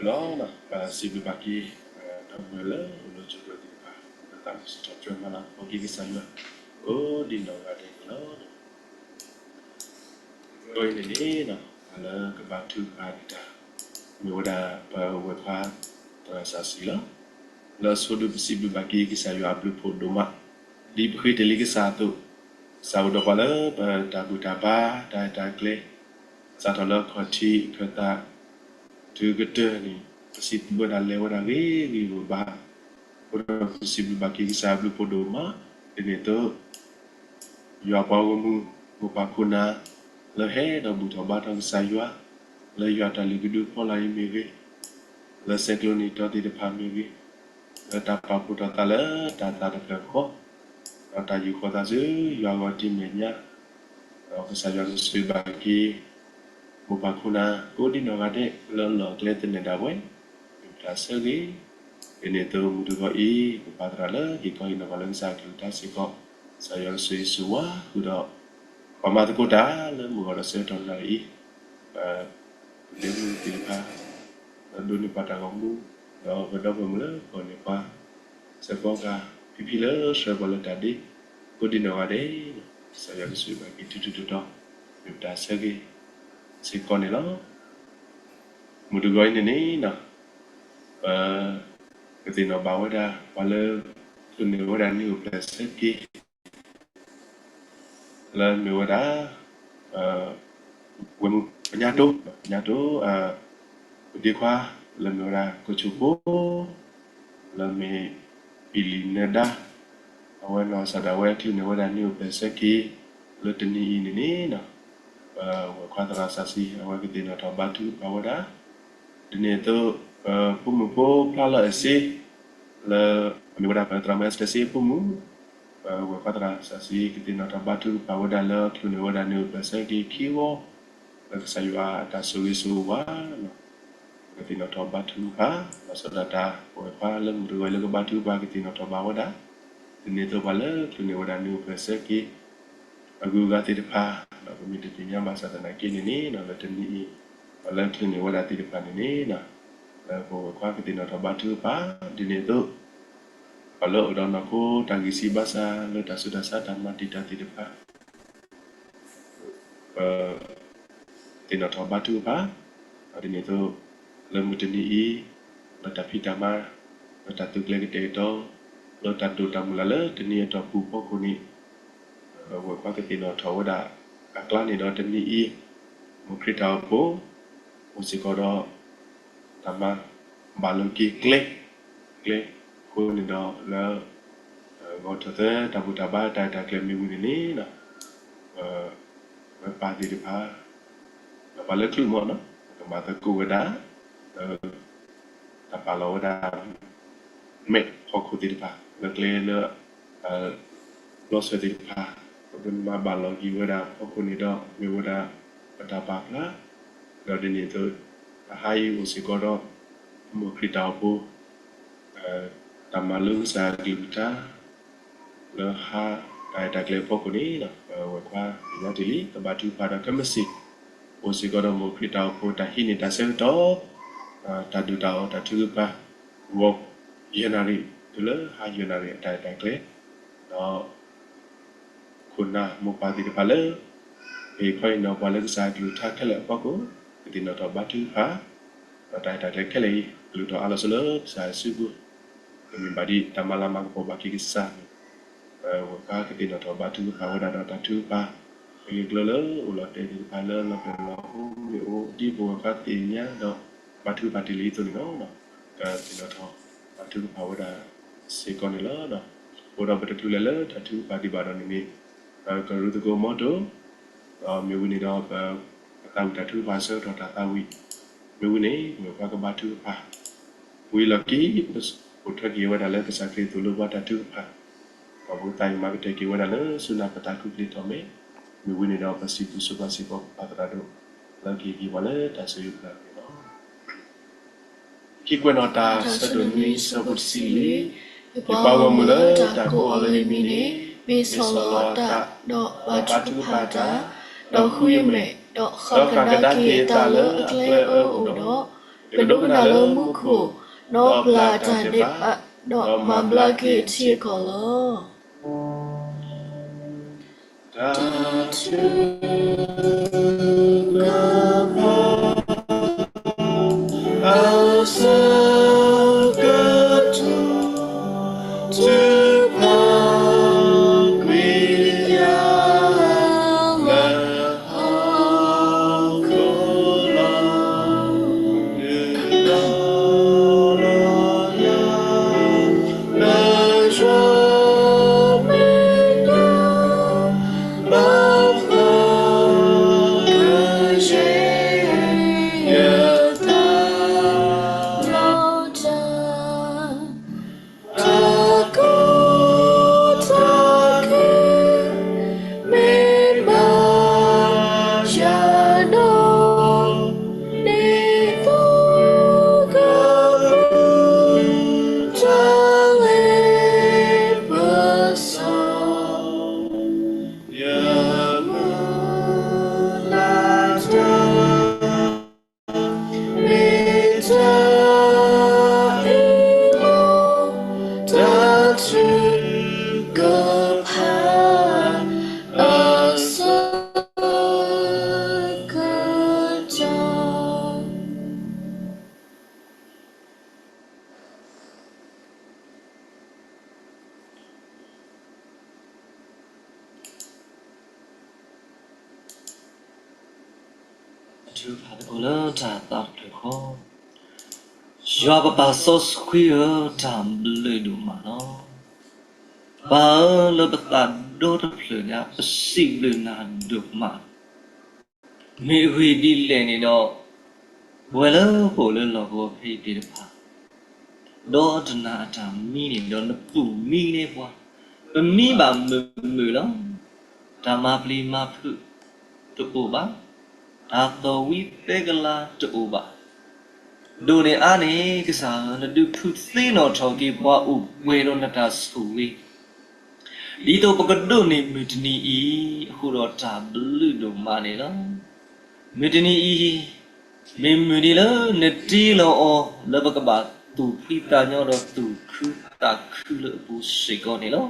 လီၤ, ပစံးဘျုးဘၣ်က့ၤ ဒီပုၢ်ဝဲၢ်လၢအိၣ်လၢကၠိကျိၤသ့ၣ်တဖၣ် လၢသးအိၣ်စံးထီၣ်ပတြၢၤမၤလၤကပီၤက့ၤကစၢ်ယွၤ ကိးဒံနီၢ်ဂၤဒဲးန့ၣ်လီၤ. အဂီၢ်အံၤန့ၣ်န့ၣ် လၢကဘါထုကဖၣ်တၢ် မ့ၢ်ဝဲဒၣ်ပဝဲၢ်ခွါသရၣ်စီဆှံလီၤ. လၢအဆိဒုပစံးဘျုးဘၣ်က့ၤကစၢ်ယွၤအဘျုးဖးဒိၣ်မး, ဒ်ပဃ့တ့ၢ်လံကစၢ်အသိး, ကစၢ်အိၣ်ဒီးပှၤလၢပတၢ်ဘူၣ်တၢ်ဘါ တၢ်အဲၣ်တၢ်ကျဲ, စးထီၣ်လၢခီၣ်ထံးခၢၣ်သး တုၤကတၢၢ်န့ၣ် ပစံးဘျုးဝဲဒၣ်လဲၤဝဲဒၣ်ဂ့ၤဂ့ၤဘၣ်ဘၣ်, အဃိဒီးပစံးဘျုးဘၣ်က့ၤကစၢ်အဘျုးဖးဒိၣ်မး, ဒ်န့ၣ်အသိး ယွၤပှၤဂီၢ်မုၢ် မိၢ်ပၢ်ခိၣ်နၢ် လၢဟဲဒီးဘူၣ်ထီၣ်ဘါထီၣ်ကစၢ်ယွၤ လၢယွၤတၢ်လုၢ်ကဒုဖီလာ်အံၤမ့ၢ်ဂ့ၤ, လၢဆဲးကျိးနံၣ်တီသ့ၣ်တဖၣ်မ့ၢ်ဂ့ၤ, လၢတၢ်ပာ်ဖှိၣ်ထီၣ်သးလၢတၢ်သးတဖျၢၣ်ဃီ, ဒီးတၢ်ယူၢ်ဃီၤသးဆူယွၤအဂီၢ်ဒ်မဲာ်ညါ, ဒီးကစၢ်ယွၤကဆိၣ်ဂ့ၤဘၣ်က့ၤ မိၢ်ပၢ်ခိၣ်နၢ် ကိးဒံနီၢ်ဂၤဒဲး လၢအလီၢ်အကျဲသနၢၣ်ဒၣ်ဝဲ, မ့ၢ်ပတၢ်ဆၢဂ့ၤ, ဒ်န့ၣ်အသိးမုၢ်တဂီၤအံၤ ပပၢ်သရၣ်လၢဟ့ၣ်ခီဟ့ၣ်နီၤပှၤလၢကစၢ်အကလုၢ်ကထါစ့ၢ်ကီး, ကစၢ်ယွၤကဆိၣ်ဂ့ၤဆိၣ်ဝါဃုာ်ဒီး ပှၤမၤသကိးတၢ်လၢမုၢ်ဂီၤဒီးဆၢကတီၢ်နၣ်ရံၣ်အံၤ, ပဒ့မုၣ်သ့ၣ်တဖၣ် ဒီးဒိးန့ၢ်ပှၤတၢ်ဂီၤမူ, ဒီးပဒီပုၢ်ဝဲၢ်လၢကီၢ်န့ၣ်ပှၤ စ့ၢ်ကီးဂၤ ဖံဖံလၢဆှၢပှၤလၢတၢ်ဒ့, ကိးဒံနီၢ်ဂၤဒဲး, ကစၢ်ယွၤကဆိၣ်ဂ့ၤဘၣ်က့ၤထူထူတီတီ, မ့ၢ်ပတၢ်ဆၢဂ့ၤစ့ၢ်ကီးန့ၣ်လီၤ. မုၢ်တဂီၤအံၤန့ၣ်န့ၣ်, ပကသ့ၣ်နီၣ်ဘၣ်ဝဲဒၣ် ပှၤလၢ ကန့ၢ်ဝဲဒၣ်နံၣ်အိၣ်ဖျဲၣ်ဆၢက့ၤ လၢမ့ၢ်ဝဲဒၣ် ဝဲၢ်မုၣ်ကညီတိ, ကညီတိ, ပဒ့ခွါ လၢမ့ၢ်ဝဲဒၣ် ကၠိဖိ လၢမ့ၢ် ပံၣ်လံၣ်နၢဒါ, အဝဲနီၢ်ကစၢ်ဒၣ်ဝဲချုးန့ၢ်ဝဲဒၣ်နံၣ်အိၣ်ဖျဲၣ်ဆၢက့ၤ လၢတနံၤအံၤန့ၣ်န့ၣ်, ပဝဲၢ်ခွါသရၣ်စီဆှံ အဝဲကသ့ၣ်နီၣ်ထီၣ်ဘါထုကဖၣ်ဝဲဒၣ်, ဒ်န့ၣ်အသိး ပဖိမုၣ်ဖိဖျါလၢအစ့ လၢ မ့ၢ်ဝဲဒၣ်ပသရၣ်မုၣ် Esther စ့အဖိမုၣ်, ပဝဲၢ်ခွါသရၣ်စီဆှံ ကသ့ၣ်နီၣ်ထီၣ်ဘါထုကဖၣ်ဝဲဒၣ်လၢချုးန့ၢ်ဝဲဒၣ်နံၣ်အိၣ်ဖျဲၣ်ဆၢက့ၤခံဝီ, လၢကစၢ်ယွၤအတၢ်ဆိၣ်ဂ့ၤဆိၣ်ဝါ ကသ့ၣ်နီၣ်ထီၣ်ဘါထုကဖၣ်, လီၤဆီဒၣ်တၢ် ပဝဲၢ်ခွါလၢမုၢ်တဂီၤအံၤလၢကဘါထုကဖၣ် ကသ့ၣ်နီၣ်ထီၣ်ဘၣ်ဝဲဒၣ်, ဒ်န့ၣ်အသိးပှၤလၢချုးန့ၢ်ဝဲဒၣ်နံၣ်အိၣ်ဖျဲၣ်ဆၢက့ၤ အဂုၤအဂၤသ့ၣ်တဖၣ်, ဒီးပမ့ၢ်တသ့ၣ်ညါဘၣ်ဆၣ်သနာ်က့န့ၣ်န့ၣ် လၢတနံၤအံၤ ပှၤလၢချုးန့ၢ်ဝဲဒၣ်သ့ၣ်တဖၣ်န့ၣ်န့ၣ် လၢပဝဲၢ်ခွါကသ့ၣ်နီၣ်ထီၣ်ဘါထုကဖၣ်, ဒ်န့ၣ်အသိး ပှၤလၢအိၣ်ဒီးနီၢ်ခိတၢ်ဂံၢ်စၢ်ဘါစၢ်လၢတၢ်ဆူးတၢ်ဆါတၢ်မၤတံာ်တာ်သ့ၣ်တဖၣ် ပ သ့ၣ်နီၣ်ထီၣ်ဘါထုကဖၣ်, ဒ်န့ၣ်အသိး လၢမုၢ်တနံၤအံၤ လၢတၢ်ဖံးတၢ်မၤ, လၢတၢ်သုးကျဲၤကတဲာ်ကတီၤ, လၢတၢ်ဒိၣ်တၢ်မုၢ်လၢ်လၢတနံၤအတီၢ်ပူၤဖီခိၣ်န့ၣ် ပဝဲၢ်ခွါကသ့ၣ်နီၣ်ထီၣ်ဝဲဒၣ်အကျါန့ၣ်ဒီးတနံၤအံၤ မ်ခရံာ်တၢ်အိၣ်ဖှိၣ် အိၣ်စ့ၢ်ကီးဒီး တၢ်မၤဘၣ်လိာ်က့ၤကျဲ, ကျဲအဃိန့ၣ်ဒီးလၢ ဂီၤထီၣ်သၢတၢ်ဘူၣ်တၢ်ဘါတၢ်ရဲၣ်တၢ်ကျဲၤမ့ၢ်ဝံၤန့ၣ်န့ၣ် ပဝဲပၢ်သ့ၣ်တဖၣ် ဒီးပှၤလၢချုးမီၢ်နီၤ ကမၤသကိးဝဲဒၣ် လၢ တၢ်ပာ်လီၤဝဲဒၣ် မဲာ်ဖီခိၣ်သ့ၣ်တဖၣ် လၢကျဲလၢ ဘျီဆွဲသ့ၣ်တဖၣ် ပကမၤဘၣ်လီၤက့ၤဝဲဒၣ်ဖီခိၣ်န့ၣ်ဒီး မ့ၢ်ဝဲဒၣ် ပတၢ်ပာ်ဖျါ ဒီးဒ်န့ၣ်အသိး တဟါအံၤအိၣ်စ့ၢ်ကီးဒီး မ်ခရံာ်တၢ်အိၣ်ဖှိၣ် တၢ်မၤလိကစၢ်အကလုၢ်ကထါ လၢဟါတၢ်ရဲၣ်တၢ်ကျဲၤအဖီခိၣ်န့ၣ် ပဝဲၢ်ခွါသ့ၣ်ညါတ့ၢ်လံ ကဘါထုကဖၣ်ဒီးခဲမုၢ်ဆ့ၣ် အိၣ်စ့ၢ်ကီးဒီးမ်ခရံာ်တၢ်အိၣ်ဖှိၣ်တၢ်ဟံးန့ၢ်တၢ်ဆၢကတီၢ် တၢ်ဒုၣ်တၢ်အီၣ်တၢ်ထုကဖၣ် ဂီၤယဲၢ်နၣ်ရံၣ် တုၤလၢဟါယဲၢ်နၣ်ရံၣ်အတၢ်ရဲၣ်တၢ်ကျဲၤ ဒီး ခိၣ်နၢ်မိၢ်ပၢ်သ့ၣ်တဖၣ်လၢ ဟ့ၣ်ခီဟ့ၣ်နီၤပှၤလၢကစၢ်အကလုၢ်ကထါခဲလၢာ်အဖီခိၣ် ကသ့ၣ်နီၣ်ထီၣ်ဘါထုကဖၣ် ဒီးတၢ်ရဲၣ်တၢ်ကျဲၤခဲလၢာ်အံၤ ကလုၢ်ထီၣ်အါလီၤဆိလၢကစၢ်ယွၤစုပူၤ ကမ့ၢ်ဘၣ်ဒ်တၢ်မၤလၤမၤကပီၤဘၣ်က့ၤကစၢ်န့ၣ် ပဝဲၢ်ခွါကသ့ၣ်နီၣ်ထီၣ်ဘါထုကဖၣ်ဝဲဒၣ်ဒီးတၢ်ထုကဖၣ် အဂ့ၢ်အကျိၤလၢအိၣ်လီၤတဲာ်သ့ၣ်တဖၣ်လၢလီၤပျံၤလီၤဖုးမ့ၢ်အိၣ် ဒ်ပဝဲၢ်ခွါသ့ၣ်ညါဒီး ဘါထုကဖၣ်တ့ၢ်လံအသိးန့ၣ်လီၤ. ကသ့ၣ်နီၣ်ထီၣ်ဘါထုကဖၣ်ဝဲဒၣ်စ့ၢ်ကီးန့ၣ်လီၤ. အဃိဒီးပတချုးလဲၤလၢတၢ်ထုကဖၣ်ဒံးဘၣ်ဒီးန့ၣ်န့ၣ် ကရူၢ်သကိးမီတိၢ် ဒီးမ့ၢ်ဝံၤန့ၣ်ဒီး ပသးဝံၣ်တၢ်ထုကဖၣ်ဆၢကတီၢ်တၢ်သးဝံၣ် မ့ၢ်ဝံၤန့ၣ် ပဝဲၢ်ခွါကဘါထုကဖၣ် ဝံၤလီၢ်ခံ ပအိၣ်ထွဲက့ၤဝဲဒၣ်လၢကစၢ်ခရံာ်အသိးလၢပှၤတၢ်ထုကဖၣ် ဒီးပကသးဝံၣ်မၤကတၢၢ်က့ၤဝဲဒၣ်လၢဆူနၢ်ပတၢ်ကူၣ်ချ့ထီၣ်မဲာ် မ့ၢ်ဝံၤန့ၣ်ဒီးပစံးဘျုးဆိပာ်စ့ၢ်ကီးပၢ်သရၣ်ဒိၣ် လၢကဟ့ၣ်က့ၤပှၤလၢတၢ်ဆိၣ်ဂ့ၤပျၢ်န့ၣ်လီၤ. ခံကွဲးနီၣ်တၢ်ဆၢဒိၣ်နွံဆၢဖိတဆံလွံၢ်, ယပှၤဂီၢ်မုၢ်လၢတၢ်ကိးအီၤလၢယမံၤန့ၣ် မ့ၢ်ဆီၣ်လီၤအသး ဒီးဘါထုကဖၣ်တၢ်, ဒီးဃုယမဲာ်, ဒီးဃၣ်ကဒါက့ၤအသးလၢအကျဲအၢအိၣ်ဒီး, ကဒိကနၣ်လၢမူခိၣ်, ဒီးပျၢ်တၢ်ဒဲးဘး, ဒီးမၤဘျါက့ၤအထံအကီၢ်လီၤ. တၢ်ထုကဖၣ် အဆၢကတီၢ် ထုကဖၣ်ကွံာ်ယၤ လၢဟီၣ်ခိၣ်လီၤ. ဒုးလီၤလီၤယၤ လၢယွၤမဲာ်ညါ ဘၣ်ဃးကယဲၢ်ယသးလီၤတၢ် တၢ်ကီတၢ်ခဲ မ့ၢ်ဘၣ်ယၤဒီး ဒ်သိးကဃုထၢလၢပစီ ယမုၢ်လၢ်တၢ် မ့ၢ်တၢ်အ့ၣ်လိာ် တၢ်ထုကဖၣ် အဆၢကတီၢ်. ထုကဖၣ်သကိးလၢတၢ်သးတဖျၢၣ်ဃီ, ယွၤပပၢ်စီဆှံဧၢ, တၢ်ဘျုးဒိၣ်မးလီၤ. ပၢ်ဧၢ, လၢပသးဒီတဖျၢၣ်ညါ ပစံးဘျုးနၤဒိၣ်မး. မ့ၢ်အဂ့ၢ်ဒ်လဲၣ်န့ၣ်ဒီး, ပဝဲလၢပအိၣ်လၢလီၢ်ကဝီၤဖဲအံၤသ့ၣ်တဖၣ်, ဒီတနၤအတၢ်မံန့ၣ်ဒီး နပူၤမံန့ၢ်ပှၤ, ပမံဘၣ်မုာ်မုာ်လီၤ. တၢ်မၤပျံၤမၤဖုးတအိၣ်ဘၣ်, တၢ်သီၣ်ဝံသဲကလၤတအိၣ်ဘၣ်. ဒိၣ်န့ၢ်အါန့ၢ် ကစၢ်ဧၢ, နဒုးဖုသ့နီၣ်ထီၣ်က့ၤပှၤအိၣ်ပှဲၤဒီးနတၢ်ဆိၣ်ဂ့ၤ ဒ်သိးပကဒိးန့ၢ်မုၢ်တနံၤအံၤအဃိဒီး တၢ်ဘျုးဒိၣ်မးန့ၣ်လီၤ. မုၢ်တနံၤအံၤ မ့ၢ်မုၢ်နံၤလၢနတ့လီၤအီၤ လၢပကဘၣ်သူၣ်ဖှံသးညီဒီးသူၣ်ခုသးခုလၢအပူၤစ့ၢ်ကီးန့ၣ်လီၤ.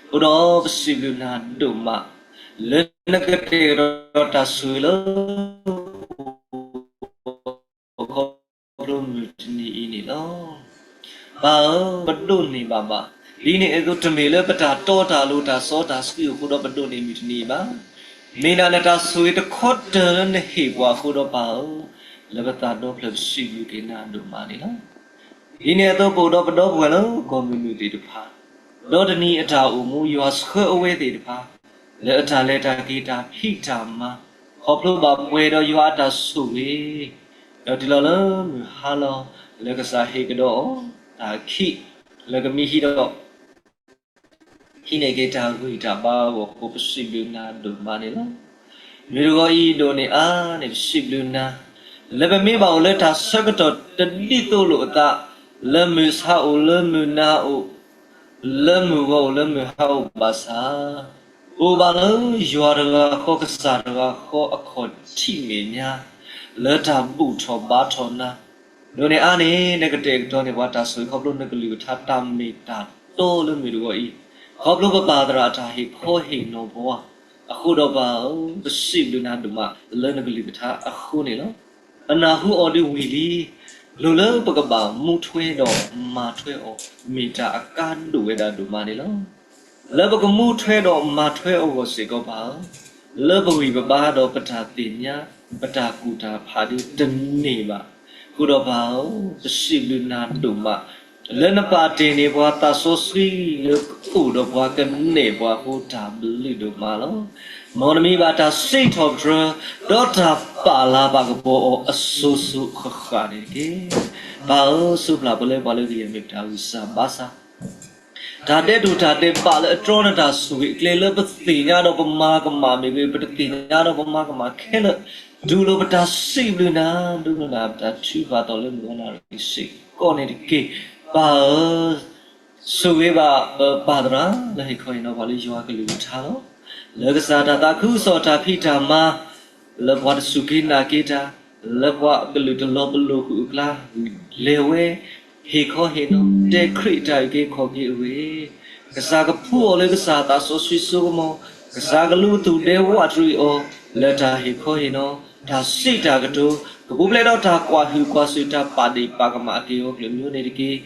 အဃိဒီးပစံးဘျုးနၤဒိၣ်မး လၢနကတဲာ်ကတီၤတၢ်ဆိၣ်ဂ့ၤလၢ ခီဖျိမုၢ်တနံၤအံၤန့ၣ်လီၤ. ပၢ်ဧၢ, ပဒိးန့ၢ်ဘၣ်ဘၣ်. ဒ်န့ၣ်အသိး တမ့ၢ်လၢပတၢ်တီတၢ်လိၤတၢ်စီတၢ်ဆှံအဃိဒီးပဒိးန့ၢ်မုၢ်တနံၤအံၤဘၣ်. မ့ၢ်ဒၣ်နတၢ်ဆိၣ်ဂ့ၤတခီတၢၢ်လၢနဟ့ၣ်ပှၤအဃိဒီးပၢ်ဧၢ, လၢပသးဒီဖျၢၣ်ပစံးဘျုးက့ၤနၤဒိၣ်မးန့ၣ်လီၤ. ဒ်န့ၣ်အသိး ပအိၣ်ဒီးပဒီပုၢ်ဝဲၢ်လၢကီၢ်မုၢ်နုာ်သ့ၣ်တဖၣ်, ဒီတနံၤအတၢ်အိၣ်မူယွၤဆှၢအဝဲသ့ၣ်တဖၣ် လၢအတၢ်လဲၤတၢ်က့ၤတၢ်ဖံးတၢ်မၤ ခီဖျိဘၣ်ပှဲၤဒီးယွၤအတၢ်ဆိၣ်ဂ့ၤ, ဒီးတုၤလီၤလၢမုၢ်ဟါလီၤ လၢကစၢ်ဟ့ၣ်ကဒီးအီၤတၢ်ခံး လၢကမံဟံးဒီး ဟံးန့ၢ်က့ၤတၢ်ဂံၢ်တၢ်ဘါအဂီၢ်အဃိ ပစံးဘျုးနၤဒိၣ်မးန့ၣ်လီၤ. မုၢ်တဂီၤအံၤဒိၣ်န့ၢ်အါန့ၣ် ပစံးဘျုးနၤ လၢပမ့ၢ်ဘၣ်အိၣ်လၢတၢ်ဆၢကတီၢ်တဒ်သိးလိာ်အသး လၢမုၢ်ဆါအိၣ် လၢမုၢ်နၤအိၣ် လၢမုၢ်ဂီၤအိၣ် လၢမုၢ်ဟါအိၣ်ဘၣ်ဆၣ်, ပအိၣ်ဘၣ်လၢယွၤတဂၤဃီ ကစၢ်တဂၤဃီအခီၣ်ထံးမဲာ်ညါ လၢတၢ်ဘူၣ်ထီၣ်ဘါထီၣ်နၤ, ဒိၣ်န့ၢ်အါန့ၣ် နကတဲာ်ကတီၤန့ၢ်ပှၤတၢ်ဆိၣ်ဂ့ၤ ခီဖျိနကလုၢ်ကထါတၢ်မ့ၢ်တၢ်တီလၢမုၢ်တဂီၤအံၤ, ခီဖျိပပၢ်သရၣ်အတၢ်ဟ့ၣ်ခီဟ့ၣ်နီၤပှၤအဃိဒီးပၢ်ဧၢ, ပစံးဘျုးနၤဒိၣ်မးလၢနကလုၢ်ကထါအဃိန့ၣ်လီၤ. ပနၢ်ဟူအီၤဒ်ဝံၤလံ, လိၣ်လၢပကဘၣ်မူထွဲဒီးမၤထွဲအီၤ မ့ၢ်တၢ်အကါဒိၣ်ဝဲဒၣ်ဒိၣ်မးန့ၣ်လီၤ. လၢပကမူထွဲဒီးမၤထွဲအဂီၢ်စ့ၢ်ကီးပၢ်ဧၢ, လၢပဂံၢ်ပဘါဒီးပတၢ်သ့ၣ်ညါ ပတၢ်ကူၣ်တၢ်ဖးဒုတန့ၢ်ဘၣ်. အဃိဒီးပၢ်ဧၢ, ပစံးဘျုးနၤဒိၣ်မး လၢနပာ်တ့ၢ်န့ၢ်ပှၤသးစီဆှံလၢကအိၣ်ဒီးပှၤကနဲၣ်ပှၤအဃိ တၢ်ဘျုးဒိၣ်မးလီၤ. မ်နမံဘၣ်တၢ်စံးထီၣ်ပတြၢၤ ဒီးတၢ်ပာ်လၤဘၣ်ကပီၤအီၤအစိၤစိၤဃၣ်ဃၣ်န့ၣ်တက့ၢ်. ပၢ်ဧၢ, စူးပျၢ်ပလၢပှၤလၢဂ့ၢ်အမ့ၢ်ပတၢ်ဂံၢ်စၢ်ဘါစၢ် တၢ်ဒဲးတူာ်တၢ်ဒဲးဘးလၢအတြီနတၢ်ဆိၣ်ဂ့ၤအကျဲ လၢပသ့ၣ်ညါဒီးပမၤကမၣ်မ့ၢ်ဂ့ၤ, ပတသ့ၣ်ညါဒီးပမၤကမၣ်ခဲလၢာ်, တူၢ်လိာ်ပတၢ်စံးဘျုးနၤ, ဒိကနၣ်ပတၢ်ထုကဖၣ်သီလၢမုၢ်ဂီၤနၣ်ရံၣ်စ့ၢ်ကီးန့ၣ်တက့ၢ်. ပၢ်ဧၢ, ဆိၣ်ဂ့ၤဘၣ်ပပၢ်သရၣ်လၢဟ့ၣ်ခီဟ့ၣ်နီၤပှၤလၢယွၤကလုၢ်ကထါလီၤ. လၢကစၢ်တၢ်သးခုကစီၣ်တၢ်ဖံးတၢ်မၤ လၢပှၤတစူၢ်က့ၤနာ်က့ၤတၢ် လၢပှၤအကလုာ်တလီၤပလိာ်ဃုာ်အကျါ, လဲၤဝဲ, ဟ့ၣ်ခီဟ့ၣ်နီၤ, တဲခရံာ်အတၢ်အုၣ်က့ၤခီၣ်က့ၤအဂ့ၢ်, ကစၢ်ကဖှူအီၤလၢကစၢ်သးစီဆှံစိကမီၤ, ကစၢ်ကလူးသူၣ်ဒဲဝးတရံးအီၤ, လၢတၢ်ဟ့ၣ်ခီဟ့ၣ်နီၤ, တၢ်စံးတၢ်ကတိၤ, ကပူၤဖျဲးဒီးတၢ်ကွၢ်ဟုၣ်ကွၢ်စူၣ်တၢ်ပာ်ဒ့ၣ်ပာ်ကမၣ်အက့ၢ်အဂီၤကလုာ်မံၤန့ၣ်တက့ၢ်.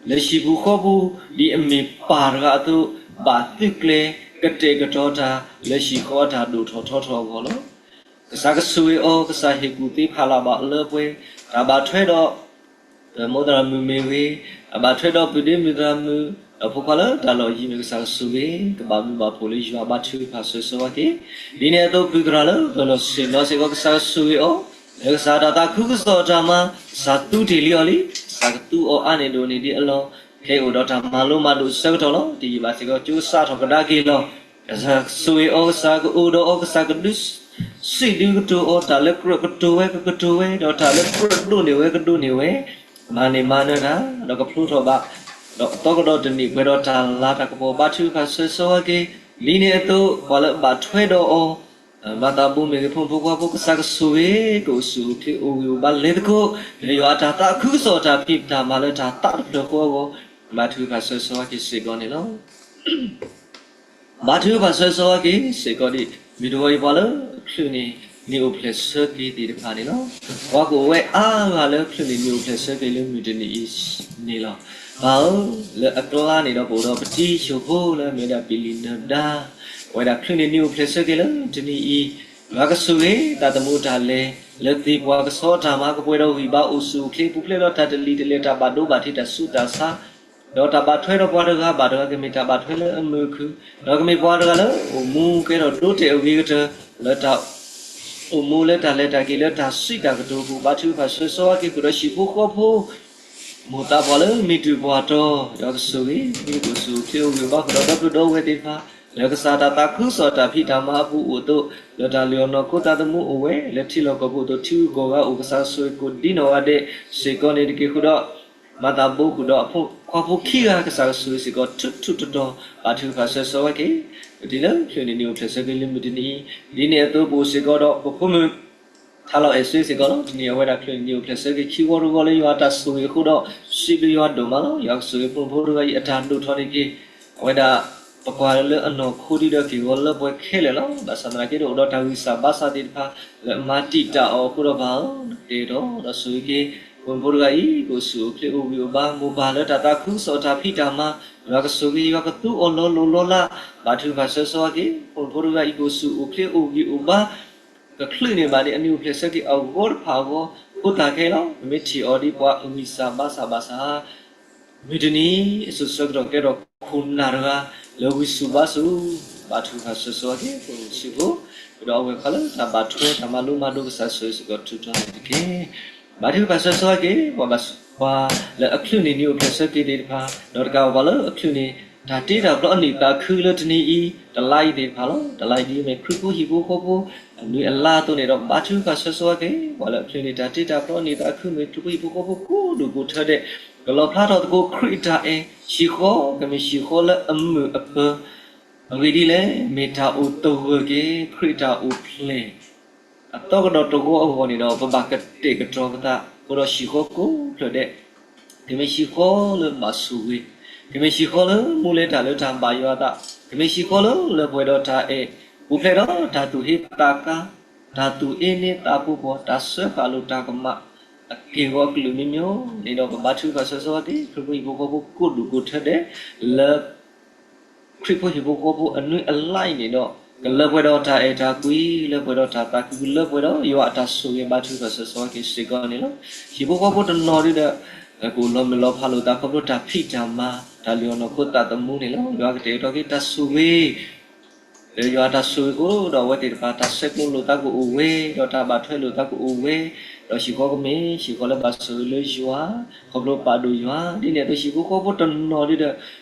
လၢဟံၣ်ပူၤဃီပူၤ, ဒ်အမ့ၢ်ပၢ်တဂၤအသိး, ဘၣ်သုးကျဲၤ, ကတဲာ်ကတီၤတၢ်, လၢဟံၣ်ဃီအတၢ်ဒိၣ်ထီၣ်ထီထီၣ်အဂီၢ်လီၤ. ကစၢ်ကဆိၣ်ဂ့ၤအီၤ, ကစၢ်ဟ့ၣ်ကူၣ်သ့ဖးလၢ်ဘၣ်အီၤလၢပှဲၤ, တၢ်ဘၣ်ထွဲဒီး ပမိၢ်သရၣ်မုၣ်မ့ၢ်ဂ့ၤ, တၢ်ဘၣ်ထွဲဒီးပုၢ်ဒ့မုၣ်သရၣ်မုၣ်, ဒီးဖိခွါလၢတၢ်လီၢ်ယံၤမ့ၢ်ဂ့ၤ ကစၢ်ကဆိၣ်ဂ့ၤ, ကဘၣ်မုာ်ဘၣ်ဖှီၣ်လၢယွၤဘါထုကဖၣ်ဆၢဂ့ၤဆၢဝါက့ၤ, ဒ်န့ၣ်အသိးပုၢ်သရၣ်လၢပၢၤလီၢ်ဆ့ၣ်နီၤစ့ၢ်ကီး ကစၢ်ကဆိၣ်ဂ့ၤအီၤ, လၢကစၢ်တၢ်သးခုကစီၣ်တၢ်မၤ, ကစၢ်သူတ့ၢ်လံအီၤလံ, ကစၢ်ကသူအီၤအါန့ၢ်ဒိၣ်န့ၢ်ဒံးအလီၢ်, ခဲအံၤအိၣ်ဒီးတၢ်မၤလိမၤဒိးဆၢကတီၢ်လီၤ. တယံာ်ဘၣ်စ့ၢ်ကီး ကၠိကစးထီၣ်ကဒါက့ၤလီၤ. ကစၢ်ကဆိၣ်ဂ့ၤအီၤ, ကစၢ်ကအိၣ်ဒီးအီၤ, ကစၢ်ကဒုးစံးဒုးကတိၤအီၤ, တၢ်လၢကြၢးကတိၤဝဲကကတိၤဝဲ, ဒီးတၢ်လၢကြၢးဒိးန့ၢ်ဝဲကဒိးန့ၢ်ဝဲ, မၤန့ၢ်မၤနၢၤတၢ်, ဒီးကဖျိထီၣ်ဘၣ်, ဒီးသီကဒီးတနံၣ်ပှဲၤဒီးတၢ်လၤတၢ်ကပီၤ ဘါထုကဖၣ်ဆၢဂ့ၤဆၢဝါက့ၤ, ဒ်န့ၣ်အသိး ပှၤလၢအဘၣ်ထွဲဒီးအီၤ မၤသးဘိမ့ၢ်ဂ့ၤ ဖိမုၣ်ဖိခွါဖိ ကစၢ်ကဆိၣ်ဂ့ၤ ကအိၣ်ဆူၣ်အိၣ်ချ့အိၣ်ဂံၢ်အိၣ်ဘါလဲၤသကိး လၢယွၤအတၢ်သးခုကစီၣ်တၢ်ဖံးတၢ်မၤလၢတၢ်သးတဖျၢၣ်ဃီအဂီၢ် ဘါထုကဖၣ်ဆၢဂ့ၤဆၢဝါက့ၤစ့ၢ်ကီးန့ၣ်လီၤ. ဘါထုကဖၣ်ဆၢဂ့ၤဆၢဝါက့ၤစ့ၢ်ကီးဒ် မုၢ်တဂီၤအံၤပှၤလၢအချုးန့ၢ် နံၣ်အိၣ်ဖျဲၣ်ဆၢက့ၤသ့ၣ်တဖၣ်န့ၣ်လီၤ. ပှၤကအိၣ်ဝဲအါဂၤလၢချုးန့ၢ်နံၣ်အိၣ်ဖျဲၣ်ဆၢက့ၤလၢမုၢ်တနံၤအံၤန့ၣ်လီၤ. ပၢ်ဧၢ, လၢအကျါန့ၣ်ဒီးပအိၣ်ဒီးပတံၤဆၣ်ဖိလၢအမ့ၢ်ဝဲဒၣ် ဘံလံၤနၢၤဒါ, အဝဲဒၣ်ချုးန့ၢ်နံၣ်အိၣ်ဖျဲၣ်ဆၢက့ၤလၢတနံၤအံၤ, ယွၤကဆိၣ်ဂ့ၤသးသမူတၢ်လဲၤ, လၢသ့ၣ်ပှၢ်ကဆီတၢ်မၤ ကပှဲၤဒီးဂံၢ်ဘါအိၣ်ဆူၣ်အိၣ်ချ့ ပူၤဖျဲးဒီးတၢ်တလံၤတလဲၤ တၢ်ဘၣ်ဒိဘၣ်ထံးတၢ်ဆူးတၢ်ဆါ ဒီးတၢ်ဘၣ်ထွဲဒီးပှၤတဂၤဘၣ်တဂၤ ကမ့ၢ်တၢ်ဘၣ်ထွဲလၢအမုာ်ခုၣ်, ဒီးကမ့ၢ်ပှၤတဂၤလၢအိၣ်မူကဲထီၣ်ဒိတဲာ်အဂ့ၤကတၢၢ် လၢတၢ် အိၣ်မူလၢတၢ်လဲၤတၢ်က့ၤလၢတၢ်စံးတၢ်ကတိၤအပူၤ ဘါထုကဖၣ်ဆၢဂ့ၤဆၢဝါက့ၤဃုာ်ဒီးဟံၣ်ဖိဃီဖိ မိၢ်သးပှၢ်လၢမ့ၢ်တုၤပှၤတီၤ ယွၤကဆိၣ်ဂ့ၤ ကအိၣ်ဆူၣ်အိၣ်ချ့အိၣ်ဂံၢ်အိၣ်ဘါဃုာ်ဒီးဒီပုၢ်ဒီဝဲၢ်သ့ၣ်တဖၣ် လၢကစၢ်တၢ်သးခုကစီၣ်တၢ်ဖံးတၢ်မၤအပူၤအိၣ်အသိး လၢတၢ်လုၢ်အီၣ်နီၢ်ခိသးသမူအိၣ်ဝဲ လၢထံလီၢ်ကီၢ်ပူၤအသိး ထံဂုၤကီၢ်ဂၤအိၣ် ကစၢ်ဆိၣ်ဂ့ၤကိးဒံနီၢ်ဂၤဒဲးစ့ၢ်ကီးန့ၣ်တက့ၢ်ဃုာ်ဒီး မၤသးဘိဃုာ်ဒီးအဖိခွါဖိခံဂၤ ကစၢ်ကဆိၣ်ဂ့ၤစ့ၢ်ကီး ထူးထူးတီၤတီၤ ဘါထုကဖၣ်ဆၢဂ့ၤဆၢဝါက့ၤ ပတံၤလၢချုးန့ၢ်နံၣ်အိၣ်ဖျဲၣ်ဆၢက့ၤလၢမုၢ်တနံၤအံၤ ဒ်န့ၣ်အသိးပအိၣ်စ့ၢ်ကီးဒီးပဖိမုၣ် ထါလီၤအဲၣ်စ့စ့ၢ်ကီးလီၤ. တနံၤအံၤအဝဲဒၣ်ချုးန့ၢ်နံၣ်အိၣ်ဖျဲၣ်ဆၢက့ၤခံဝီတဝီလၢယွၤအတၢ်ဆိၣ်ဂ့ၤအဃိဒီး စံးဘျုးယွၤဒိၣ်မးလီၤ. ယွၤကဆိၣ်ဂ့ၤဖိမုၣ်ဖိတဂၤအံၤအတၢ်ဒိၣ်ထီၣ်န့ၣ်တက့ၢ်. အဝဲဒၣ် ပကွၢ်လၢအနီၢ်ခိဒ်ဒီးက့ၢ်ဂီၤလၢပှဲၤခဲလၢာ်လီၤ. ဘၣ်ဆၣ်သနာ်က့ဒီးအိၣ်ဒီးတၢ်ဂံၢ်စၢ်ဘါစၢ်သ့ၣ်တဖၣ် လၢအမၤတံာ်တာ်အီၤအဃိဒီးပၢ်ဧၢ, နကတဲာ်ကတီၤဒီးဆိၣ်ဂ့ၤက့ၤ ဖိမုၣ်ဖိတဂၤအံၤ ကအိၣ်ဆူၣ်အိၣ်ချ့အိၣ်ဂံၢ်အိၣ်ဘါ မိၢ်ပၢ်လၢတၢ်သးခုကစီၣ်တၢ်ဖံးတၢ်မၤ ယွၤကဆိၣ်ဂ့ၤ ယွၤကသူအီၤလီၤလိၤလီၤလး ဘါထုကဖၣ်ဆၢဂ့ၤဆၢဝါက့ၤ ဖိမုၣ်ဖိတဂၤအံၤ ကအိၣ်ဆူၣ်အိၣ်ချ့အိၣ်ဂံၢ်အိၣ်ဘါ ကချုးန့ၢ်ဘၣ်ဒ်အနံၣ်အိၣ်ဖျဲၣ်ဆၢက့ၤအဂီၢ်တဖၣ်အဂီၢ် ဖိသၣ်ခဲအံၤလီၤ. ပမ့ၢ်ထံၣ်အီၤဒ်ပှၤဂံၢ်စၢ်ဘါစၢ်ဘၣ်ဆၣ် မုၢ်တနံၤအံၤ အစိၤဆၢကတီၢ်ကဲထီၣ်ခိၣ်နၢ်တဂၤ လၢဝံစိာ်ဘါစိာ် ဘါထုကဖၣ်ဆၢဂ့ၤဆၢဝါက့ၤ ပှၤဂံၢ်ဆံးဖိ ဒီးအဝဲၢ်ခီလၢတၢ်ဘၣ်ထွဲတၢ်မၤလိမၤဒိး ကစၢ်ဆိၣ်ဂ့ၤစ့ၢ်ကီးထုးထီၣ်န့ၣ်တက့ၢ်. ဘါထုကဖၣ်ဆၢဂ့ၤဆၢဝါက့ၤ ပှၤဘၣ်ဆူး ပှၤလၢအချုးန့ၢ်နံၣ်အိၣ်ဖျဲၣ်ဆၢက့ၤသ့ၣ်တဖၣ် ဒီးတကးဘၣ်ပှၤလၢအချုးန့ၢ် တၢ်တ့တၢ်ဖျီအနံၣ်သးခုလၢတနံၤအံၤ တလါအံၤသ့ၣ်တဖၣ်လီၤ. တလါအံၤဒ်အမ့ၢ်ခရံာ်ဖိဟံၣ်ဖိဃီဖိ အနွံအလါအသိးန့ၣ်ဒီး ဘါထုကဖၣ်ဆၢဂ့ၤဆၢဝါက့ၤ ပှၤလၢအချုးန့ၢ်တၢ်တ့တၢ်ဖျီအနံၣ်သးခု မ့ၢ်ခရံာ်ဖိဟံၣ်ဖိဃီဖိကိးဒူၣ်ကိးထၢဒဲး ကလီၣ်ဖျါထီၣ်သကိးခရံာ်အတၢ်အဲၣ် ဟံၣ်ဃီ ကမ့ၢ်ဟံၣ်ဃီလၢအမုာ်အပၢၤ အဂ့ၢ်ဒ်လဲၣ် မ့ၢ်တၢ်အိၣ်သဂၢၢ်က့ၤ ခရံာ်တၢ်အိၣ်ဖျဲၣ် အသီကဒီးတဝီအဂီၢ်န့ၣ်ဒီး ပဘၣ်ကတဲာ်ကတီၤပသး အဃိဒီးဟံၣ်ဃီကိးဖျၢၣ်ဒဲး ကမ့ၢ်ဟံၣ်ဃီလၢဘၣ်ဆိၣ်ဂ့ၤ, ကမ့ၢ်ဟံၣ်ဃီလၢမူလၢတၢ်လၢတၢ်ဘၣ်ယွၤအသး, ကမ့ၢ်ဟံၣ်ဃီလၢလၢပှဲၤဒီးတၢ်အဲၣ်, ပူၤဖျဲးဒီးတၢ်သူၣ်ဟ့သးကါ, တၢ်သူၣ်အ့န့သးပူၤပှီၢ်, တၢ်စၢဃာ်လိာ်တၢ်ကမၣ် အက့ၢ်အဂီၤအကလုာ်မံၤမံၤန့ၣ်ဒီး ပဘါထုကဖၣ်ဆၢဂ့ၤဆၢဝါက့ၤ ခရံာ်ဖိဟံၣ်ဖိဃီဖိကိးဒူၣ်ကိးထၢဒဲး လၢ ခရံာ်ဖိဟံၣ်ဖိဃီဖိအနွံအလါအံၤန့ၣ်ဒီး ကလၢပှဲၤဒီးတၢ်အဲၣ်တၢ်ကွံ, လၢပှဲၤဒီးတၢ်သးခု, လၢပှဲၤဒီးယွၤအတၢ်ဆိၣ်ဂ့ၤ ဘါထုကဖၣ်ဆၢဂ့ၤဆၢဝါက့ၤစ့ၢ်ကီးန့ၣ်လီၤ. ဟံၣ်ဖိဃီဖိတနီၤဒ်ဒီး ကအိၣ်လီၤမုၢ်လီၤဖးလိာ်သးခီဖျိတၢ်ဖံးတၢ်မၤ, တၢ်လုၢ်အီၣ်နီၢ်ခိသးသမူန့ၣ်လီၤ. ယွၤကတဲာ်ကတီၤက့ၤတၢ်ဆိၣ်ဂ့ၤ လၢယွၤအတၢ်ဆိၣ်ဂ့ၤအဃိဒီး အဝဲသ့ၣ်တဖၣ်တၢ်ဆဲးကျိးလိာ်သးကအိၣ်ဝဲ, ဒီးတၢ်ဘၣ်ထွဲလိာ်သးကအိၣ်ဝဲ, ဒီးဟံၣ်ဃီကမ့ၢ် ဟံၣ်ဃီလၢဘၣ်ဆိၣ်ဂ့ၤလၢယွၤ, ခီဖျိပာ်ဒိၣ်ယွၤ, ဒ်န့ၣ်အသိးဟံၣ်ဖိဃီဖိတနီၤဒ်ဒီး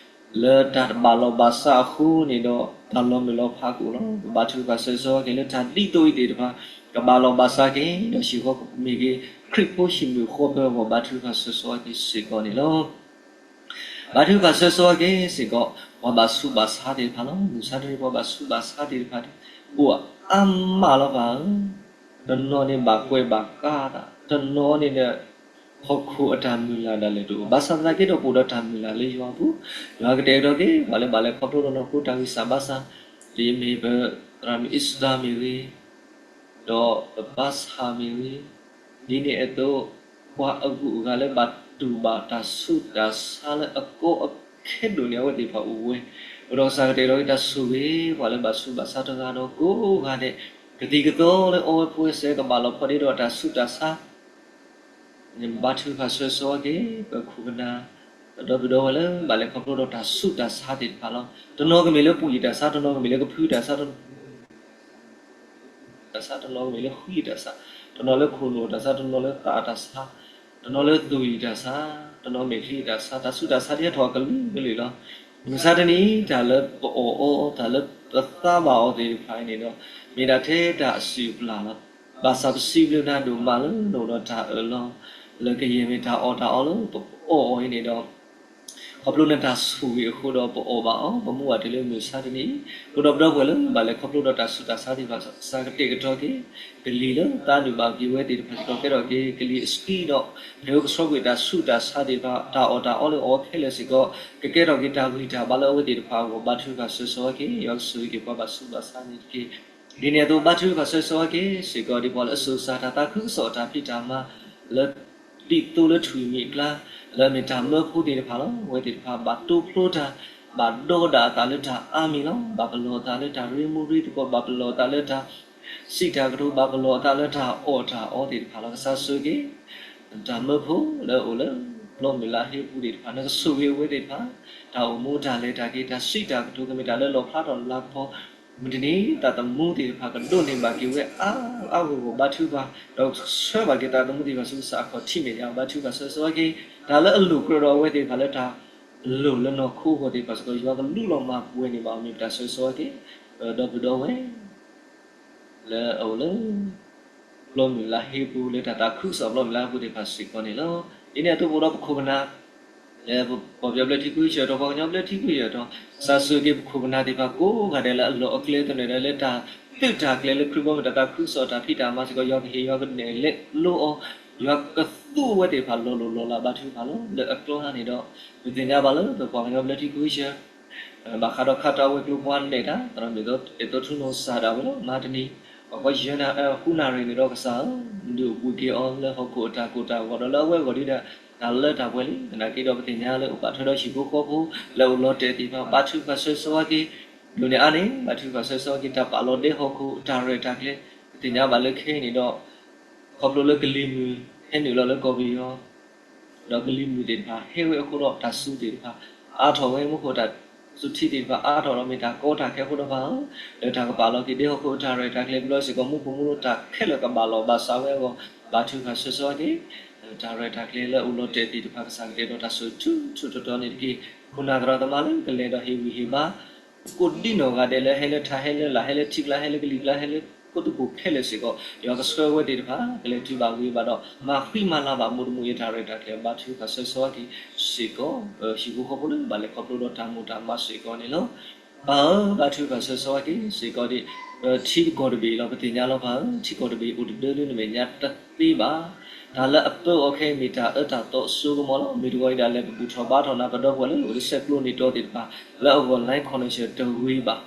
လၢတၢ်တဘၣ်လီၢ်ဘၣ်စးအဃိန့ၣ်ဒီး တၢ်လီၤမုၢ်လီၤဖးကအိၣ်လီၤ. ပဘါထုကဖၣ်ဆၢဂ့ၤဆၢဝါက့ၤလၢတၢ်ဒ်သိးအံၤသ့ၣ်တဖၣ် ကဘၣ်လီၢ်ဘၣ်စးက့ၤ ဒီးဟံၣ်ဃီမ့ၢ်ဂ့ၤ ခရံာ်ဖိဟံၣ်မုာ်ဃီပၢၤအဂီၢ် ဘါထုကဖၣ်ဆၢဂ့ၤဆၢဝါက့ၤစ့ၢ်ကီးန့ၣ်လီၤ. ဘါထုကဖၣ်ဆၢဂ့ၤဆၢဝါက့ၤစ့ၢ်ကီး ပှၤဘၣ်ဆူးဘၣ်ဆါသ့ၣ်တဖၣ်လီၤ. မုၢ်ဆါတနံၤပှၤဘၣ်ဆူးဘၣ်ဆါသ့ၣ်တဖၣ်န့ၣ် အိၣ်အါမးလီၤပၢ်ဧၢ. တနီၤန့ၣ်ဘၣ်ကွဲးဘၣ်ကါသး, တနီၤန့ၣ်ဒီး ဟီၣ်ခိၣ်အတၢ်မုၢ်လၢ်ဒၣ်လဲာ်တအိၣ်, ဘၣ်ဆၣ်သနာ်က့ဒီးပအိၣ်ဒီးတၢ်မုၢ်လၢ်လၢယွၤအပူၤ, ယွၤကတဲာ်ကတီၤက့ၤ ပှၤလၢဘၣ်လဲၤခီဖျိဒီးနီၢ်ခိတၢ်ဂံၢ်စၢ်ဘါစၢ်, ဒ်အမ့ၢ်ပသရၣ်မုၣ်အ့စတၢမ့ၢ်ဂ့ၤ, ဒီးပဘါဆၣ်မ့ၢ်ဂ့ၤ, ဒ်န့ၣ်အသိး ပှၤအဂုၤအဂၤလၢဘၣ်တူၢ်ဘၣ်တၢ်ဆူးတၢ်ဆါလၢအကီအခဲဒိၣ်န့ၣ် အဝဲသ့ၣ်တဖၣ်အိၣ်ဝဲ, အဃိဒီးကစၢ်ကတဲာ်ကတီၤက့ၤတၢ်ဆိၣ်ဂ့ၤ ပှၤလၢဘၣ်ဆူးဘၣ်ဆါတဂၤဒီးကိးဂၤဒဲး, ကသံၣ်ကသီလၢအီဝဲဖိဝဲစဲးကဘၣ်လီၤဖီဒ့ဒီးတၢ်ဆူးတၢ်ဆါ ဘါထုကဖၣ်ဆၢဂ့ၤဆၢဝါက့ၤ ပခိၣ်ပနၢ် ဒီပုၢ်ဒီဝဲၢ်လၢဘၣ်လဲၤခီဖျိဒီးတၢ်ဆူးတၢ်ဆါသ့ၣ်တဖၣ်လီၤ. တနီၤကမ့ၢ်လၢပှၤအံၣ်တၢ်ဆါ, တနီၤကမ့ၢ်လၢကဖုတၢ်ဆါ, တနီၤ တၢ်ဆါ, တနီၤကမ့ၢ်လၢဃံအတၢ်ဆါ, တနီၤလၢခိၣ်နူာ်တၢ်ဆါ, တနီၤလၢသးတၢ်ဆါ, တနီၤလၢသူၣ်အံၣ်တၢ်ဆါ, တနီၤမ့ၢ်ချံအတၢ်ဆါ, တၢ်ဆူးတၢ်ဆါဒ်ဟဲထီၣ်အကလုာ်ကလုာ်လီၤ. မုၢ်မဆါတနံၤ တၢ်လၢပအီၣ်အီ တၢ်လၢပသးဘၣ်အီၤသ့ၣ်တဖၣ်အံၤန့ၣ်ဒီး မ့ၢ်ဒၣ်ထဲတၢ်အစုၣ်အပျၢ်လီၤ. ဘၣ်ဆၣ်ပစံးဘျုးနၤဒိၣ်မးလၢနအိၣ်ဒီးတၢ်အၢၣ်လီၤ လၢကယဲၢ်မ့ၢ်တၢ်အီၣ်တၢ်အီလၢပအီၣ်အီၤအံၤန့ၣ်ဒီး ခီဖျိနတၢ်ဆိၣ်ဂ့ၤအဃိဒီးပအီၣ်ဘၣ်အီၤ, ပမူဘၣ်တ့ၢ်လၢမုၢ်မဆါတနံၤအံၤ, အဃိဒီးပဒီပုၢ်ဝဲၢ်လၢဘၣ်လဲၤခီဖျိဒီးတၢ်ဆူးတၢ်ဆါသ့ၣ်တဖၣ် ကစၢ်ကတဲာ်ကတီၤက့ၤ ကလံၤလၢသးဒုၣ်ဘၣ်က့ၤဝဲသ့ၣ်တဖၣ်စ့ၢ်ကီး ကဲထီၣ်က့ၤကလံၤအစံဒီး ဖဲအိၣ်ကဆှီကွံာ်တၢ်ဆူးတၢ်ဆါသ့ၣ်တဖၣ် တၢ်အီၣ်တၢ်အီလၢအီခဲလၢာ်စ့ၢ်ကီး ကကဲထီၣ်က့ၤတၢ်ဂံၢ်တၢ်ဘါလၢအဝဲသ့ၣ်တဖၣ်အဂီၢ် ဘါထုကဖၣ်ဆၢဂ့ၤဆၢဝါက့ၤ ယွၤကဆိၣ်ဂ့ၤက့ၤပှၤဘၣ်ဆူးဘၣ်ဆါန့ၣ်တက့ၢ်. ဒ်န့ၣ်အသိး ဘါထုကဖၣ်ဆၢဂ့ၤဆၢဝါက့ၤစ့ၢ်ကီး ဒ်ပှၤလၢအစိၤစၢ်တၢ်သးခုကစီၣ်တၢ်ဖံးတၢ်မၤ လၢ ဒ်သိးလၢထွံၣ်မံၤအကျါ လၢအမ့ၢ်တၢ်မၢဖိသ့ၣ်တဖၣ်လီၤ. အဝဲသ့ၣ်တဖၣ်ဘၣ်တိဖျိတၢ် ဘၣ်ဒီဒၣ်အသးလၢတၢ်အါမံၤလီၤ. ဘၣ်ပလီၢ်အသးလၢတၢ်ရ့မူရ့သကိး, ဘၣ်ပလီၢ်အသးလၢတၢ်စံးတၢ်ကတိၤ, ဘၣ်ပလီၢ်အသးလၢတၢ်အီၣ်တၢ်အီသ့ၣ်တဖၣ်လီၤ. ကစၢ်ဆိၣ်ဂ့ၤ တၢ်မၢဖိလၢအအိၣ်လၢ ဘျီမုၢ်လါဟ့ပူၤသ့ၣ်တဖၣ် နကဆိၣ်ဂ့ၤအဝဲသ့ၣ်တဖၣ် တၢ်အိၣ်မူတၢ်လဲၤတၢ်က့ၤ တၢ်စံးတၢ်ကတိၤ ကမ့ၢ်တၢ်လၢလီၣ်ဖျါထီၣ်လၤကပီၤ မုၢ်တနံၤ သးသမူသ့ၣ်တဖၣ်ကဒိးန့ၢ်ဘၣ်က့ၤဝဲအါအါဂီၢ်ဂီၢ် ဘါထုကဖၣ် ဒီးဆှၢဘၣ်က့ၤသးသမူသ့ၣ်တဖၣ်ဆူကစၢ်အခီၣ်ထံးမဲာ်ညါ ဘါထုကဖၣ်ဆၢဂ့ၤဆၢဝါက့ၤ တၢ်လၢအလိၣ်ကြၢးဒီးအဝဲသ့ၣ်တဖၣ်လၢတၢ်လိၣ်လၢနီၢ်ခိအဂီၢ်သ့ၣ်တဖၣ်စ့ၢ်ကီး ယွၤကလူလီၤမၤပှဲၤန့ၢ်ဘၣ်အီၤ မ့ၢ်ပတၢ်ဆၢဂ့ၤဆၢဝါက့ၤ ဒီပုၢ်ဒီဝဲၢ် လၢအအိၣ်လၢ ဘျီမုၢ်လါဟ့ပူၤ လၢတၢ်သးခုကစီၣ်ဘျီမုၢ်လါဟ့ပူၤသ့ၣ်တဖၣ်စ့ၢ်ကီးန့ၣ်လီၤ. ဒ်န့ၣ်အသိးပအိၣ်ဒီးပခိၣ်ပနၢ် လၢပပီၢ်ပယီၤဘျၢထံခဝ့ၡၢၣ်တီၤ ပှၤကညီဘျၢထံခဝ့ၡၢၣ်တီၤ ကစၢ်ဆိၣ်ဂ့ၤပခိၣ်ပနၢ်သ့ၣ်တဖၣ်ကိးဂၤဒဲးလၢအလီၢ်အကျဲသနၢၣ်ဒီး လၢတၢ်သုးတၢ်ကျဲၤလၢခရံာ်ဘီမုၢ် တၢ်သးခုကစီၣ်တၢ်ဖံးတၢ်မၤစ့ၢ်ကီး ယွၤကဟ့ၣ်ယွၤကနဲၣ်လဲလိအီၤ ယွၤကသူအဝဲသ့ၣ်တဖၣ်လီၤလိၢ်လီၤလးဘါထုကဖၣ်လီၤ. လၢအကျါန့ၣ်ဒီး ပသ့ၣ်ညါဘၣ်လၢပပှၤကညီဘျၢထံခဝ့ၡၢၣ် ဘၣ်ဃးဒီးခါတၢ်ဝဲၤကျိၤပှၤနဲၣ်တၢ် သရၣ်မုၣ်အဲၣ်သိထူနိစၢ်ဒၣ်ဝဲလီၤ. မဟါတနံၤ ပှၤဃီယဲၢ်နၣ် ဃုနၣ်ရံၣ်န့ၣ်ဒီးကစၢ်ဧၢ ဒုးအိၣ်ဘှံးက့ၤအီၤလၢဟီၣ်ခိၣ်အတၢ်ကိၢ်တၢ်ဂီၤဒီးလၢအဝဲအဂီၢ်ဒ်ဒီး တၢ်လၢတၢ်ပှဲၤလံ သနာ်က့ဒီးပသ့ၣ်ညါလၢအိၣ်ဘၣ်ထွဲဒီးဟံၣ်ဖိဃီဖိ လၢအိၣ်လီၤတဲာ်သ့ၣ်တဖၣ် ဘါထုကဖၣ်ဆၢဂ့ၤဆၢဝါက့ၤ ဒိၣ်န့ၢ်အါန့ၣ် ဘါထုကဖၣ်ဆၢဂ့ၤဆၢဝါက့ၤ တၢ်ပာ်လီၤဒဲဟီၣ်ခိၣ်အတၢ်ရဲၣ်တၢ်ကျဲၤ ပသ့ၣ်ညါဘၣ်လၢခဲအံၤန့ၣ်ဒီး ခီဖျိလၢကလံၤမုၢ်ဟဲနုာ်လီၤလၢကီၢ်ပယီၤ ဒီးကလံၤမုၢ်သ့ၣ်တဖၣ်ဟဲဝဲအဃိဒီးတၢ်စူၤသ့ၣ်တဖၣ် အါထီၣ်ဝဲ မူခိၣ်တၢ်စူၤထံသ့ၣ်တဖၣ်အါထီၣ်ဒီးမ့ၢ်တၢ်ကီတၢ်ခဲအဃိဒီးပၢ်ဧၢ လၢတၢ်ကပာ်လီၤက့ၤဒဲဟီၣ်ခိၣ်အတၢ်ရဲၣ်တၢ်ကျဲၤဘျီစ့ၢ်ကီး မူခိၣ်မူလိၤတၢ်ခဲလၢာ်ကဘၣ်လီၤဘၣ်စးဝဲအဂီၢ် ဘါထုကဖၣ်ဆၢဂ့ၤဆၢဝါက့ၤ တၢ်ရဲၣ်တၢ်ကျဲၤလၢအိၣ်လီၤတဲာ်သ့ၣ်တဖၣ် ကစၢ်ကတဲာ်ဒီးတၢ်ဆိၣ်ဂ့ၤထူထူတီတီန့ၣ်တက့ၢ်. ခိၣ်နၢ်သရၣ်သမါလၢကလဲၤဒီးဟ့ၣ်ဂံၢ်ဟ့ၣ်ဘါ ကိးဒံနီၢ်ဂၤဒဲးလၢဟဲလၢထးဟဲလၢလာ်ဟဲလၢထံကျါဟဲလၢကလံၤကျါဟဲလၢခိၣ်သကိးခဲလၢာ်စ့ၢ်ကီး ယွၤကဆှၢဝဲသ့ၣ်တဖၣ် ကလဲၤတုၤဘၣ်ဂ့ၤဘၣ်ဒီး မၤဃံမၤလၤဘၣ် မူတမူအတၢ်ရဲၣ်တၢ်ကျဲၤ ဘါထုကဖၣ်ဆၢဂ့ၤဆၢဝါက့ၤစ့ၢ်ကီး ဟံၣ်ဖိဃီဖိလၢဘၣ်လဲၤခီဖျိဒီးတၢ်မိၣ်တၢ်မးစ့ၢ်ကီးန့ၣ်လီၤ. ပၢ်ဧၢ ဘါထုကဖၣ်ဆၢဂ့ၤဆၢဝါက့ၤစ့ၢ်ကီးဒ် ထံကီၢ်တဘ့ၣ်အံၤလီၤ. ပသ့ၣ်ညါလီၤပၢ်ဧၢ ထံကီၢ်တဘ့ၣ်အံၤအိၣ်တဒၢလၢနမဲာ်ညါတသ့ဘၣ်. တၢ်လၢအပၢအီၤခဲအံၤမ့ၢ်တၢ်အၢတၢ်သီအစိကမီၤလီၤ. မ့ၢ်တဂီၤအံၤဒၣ်လဲာ် ပဘူၣ်ထီၣ်ဘါထီၣ်နၤ ပဒီပုၢ်ဝဲၢ်လၢအိၣ်လၢဆဲးကျိးနံၣ်တီသ့ၣ်တဖၣ် လၢအဂီၢ် line connection တဂ့ၤဘၣ်.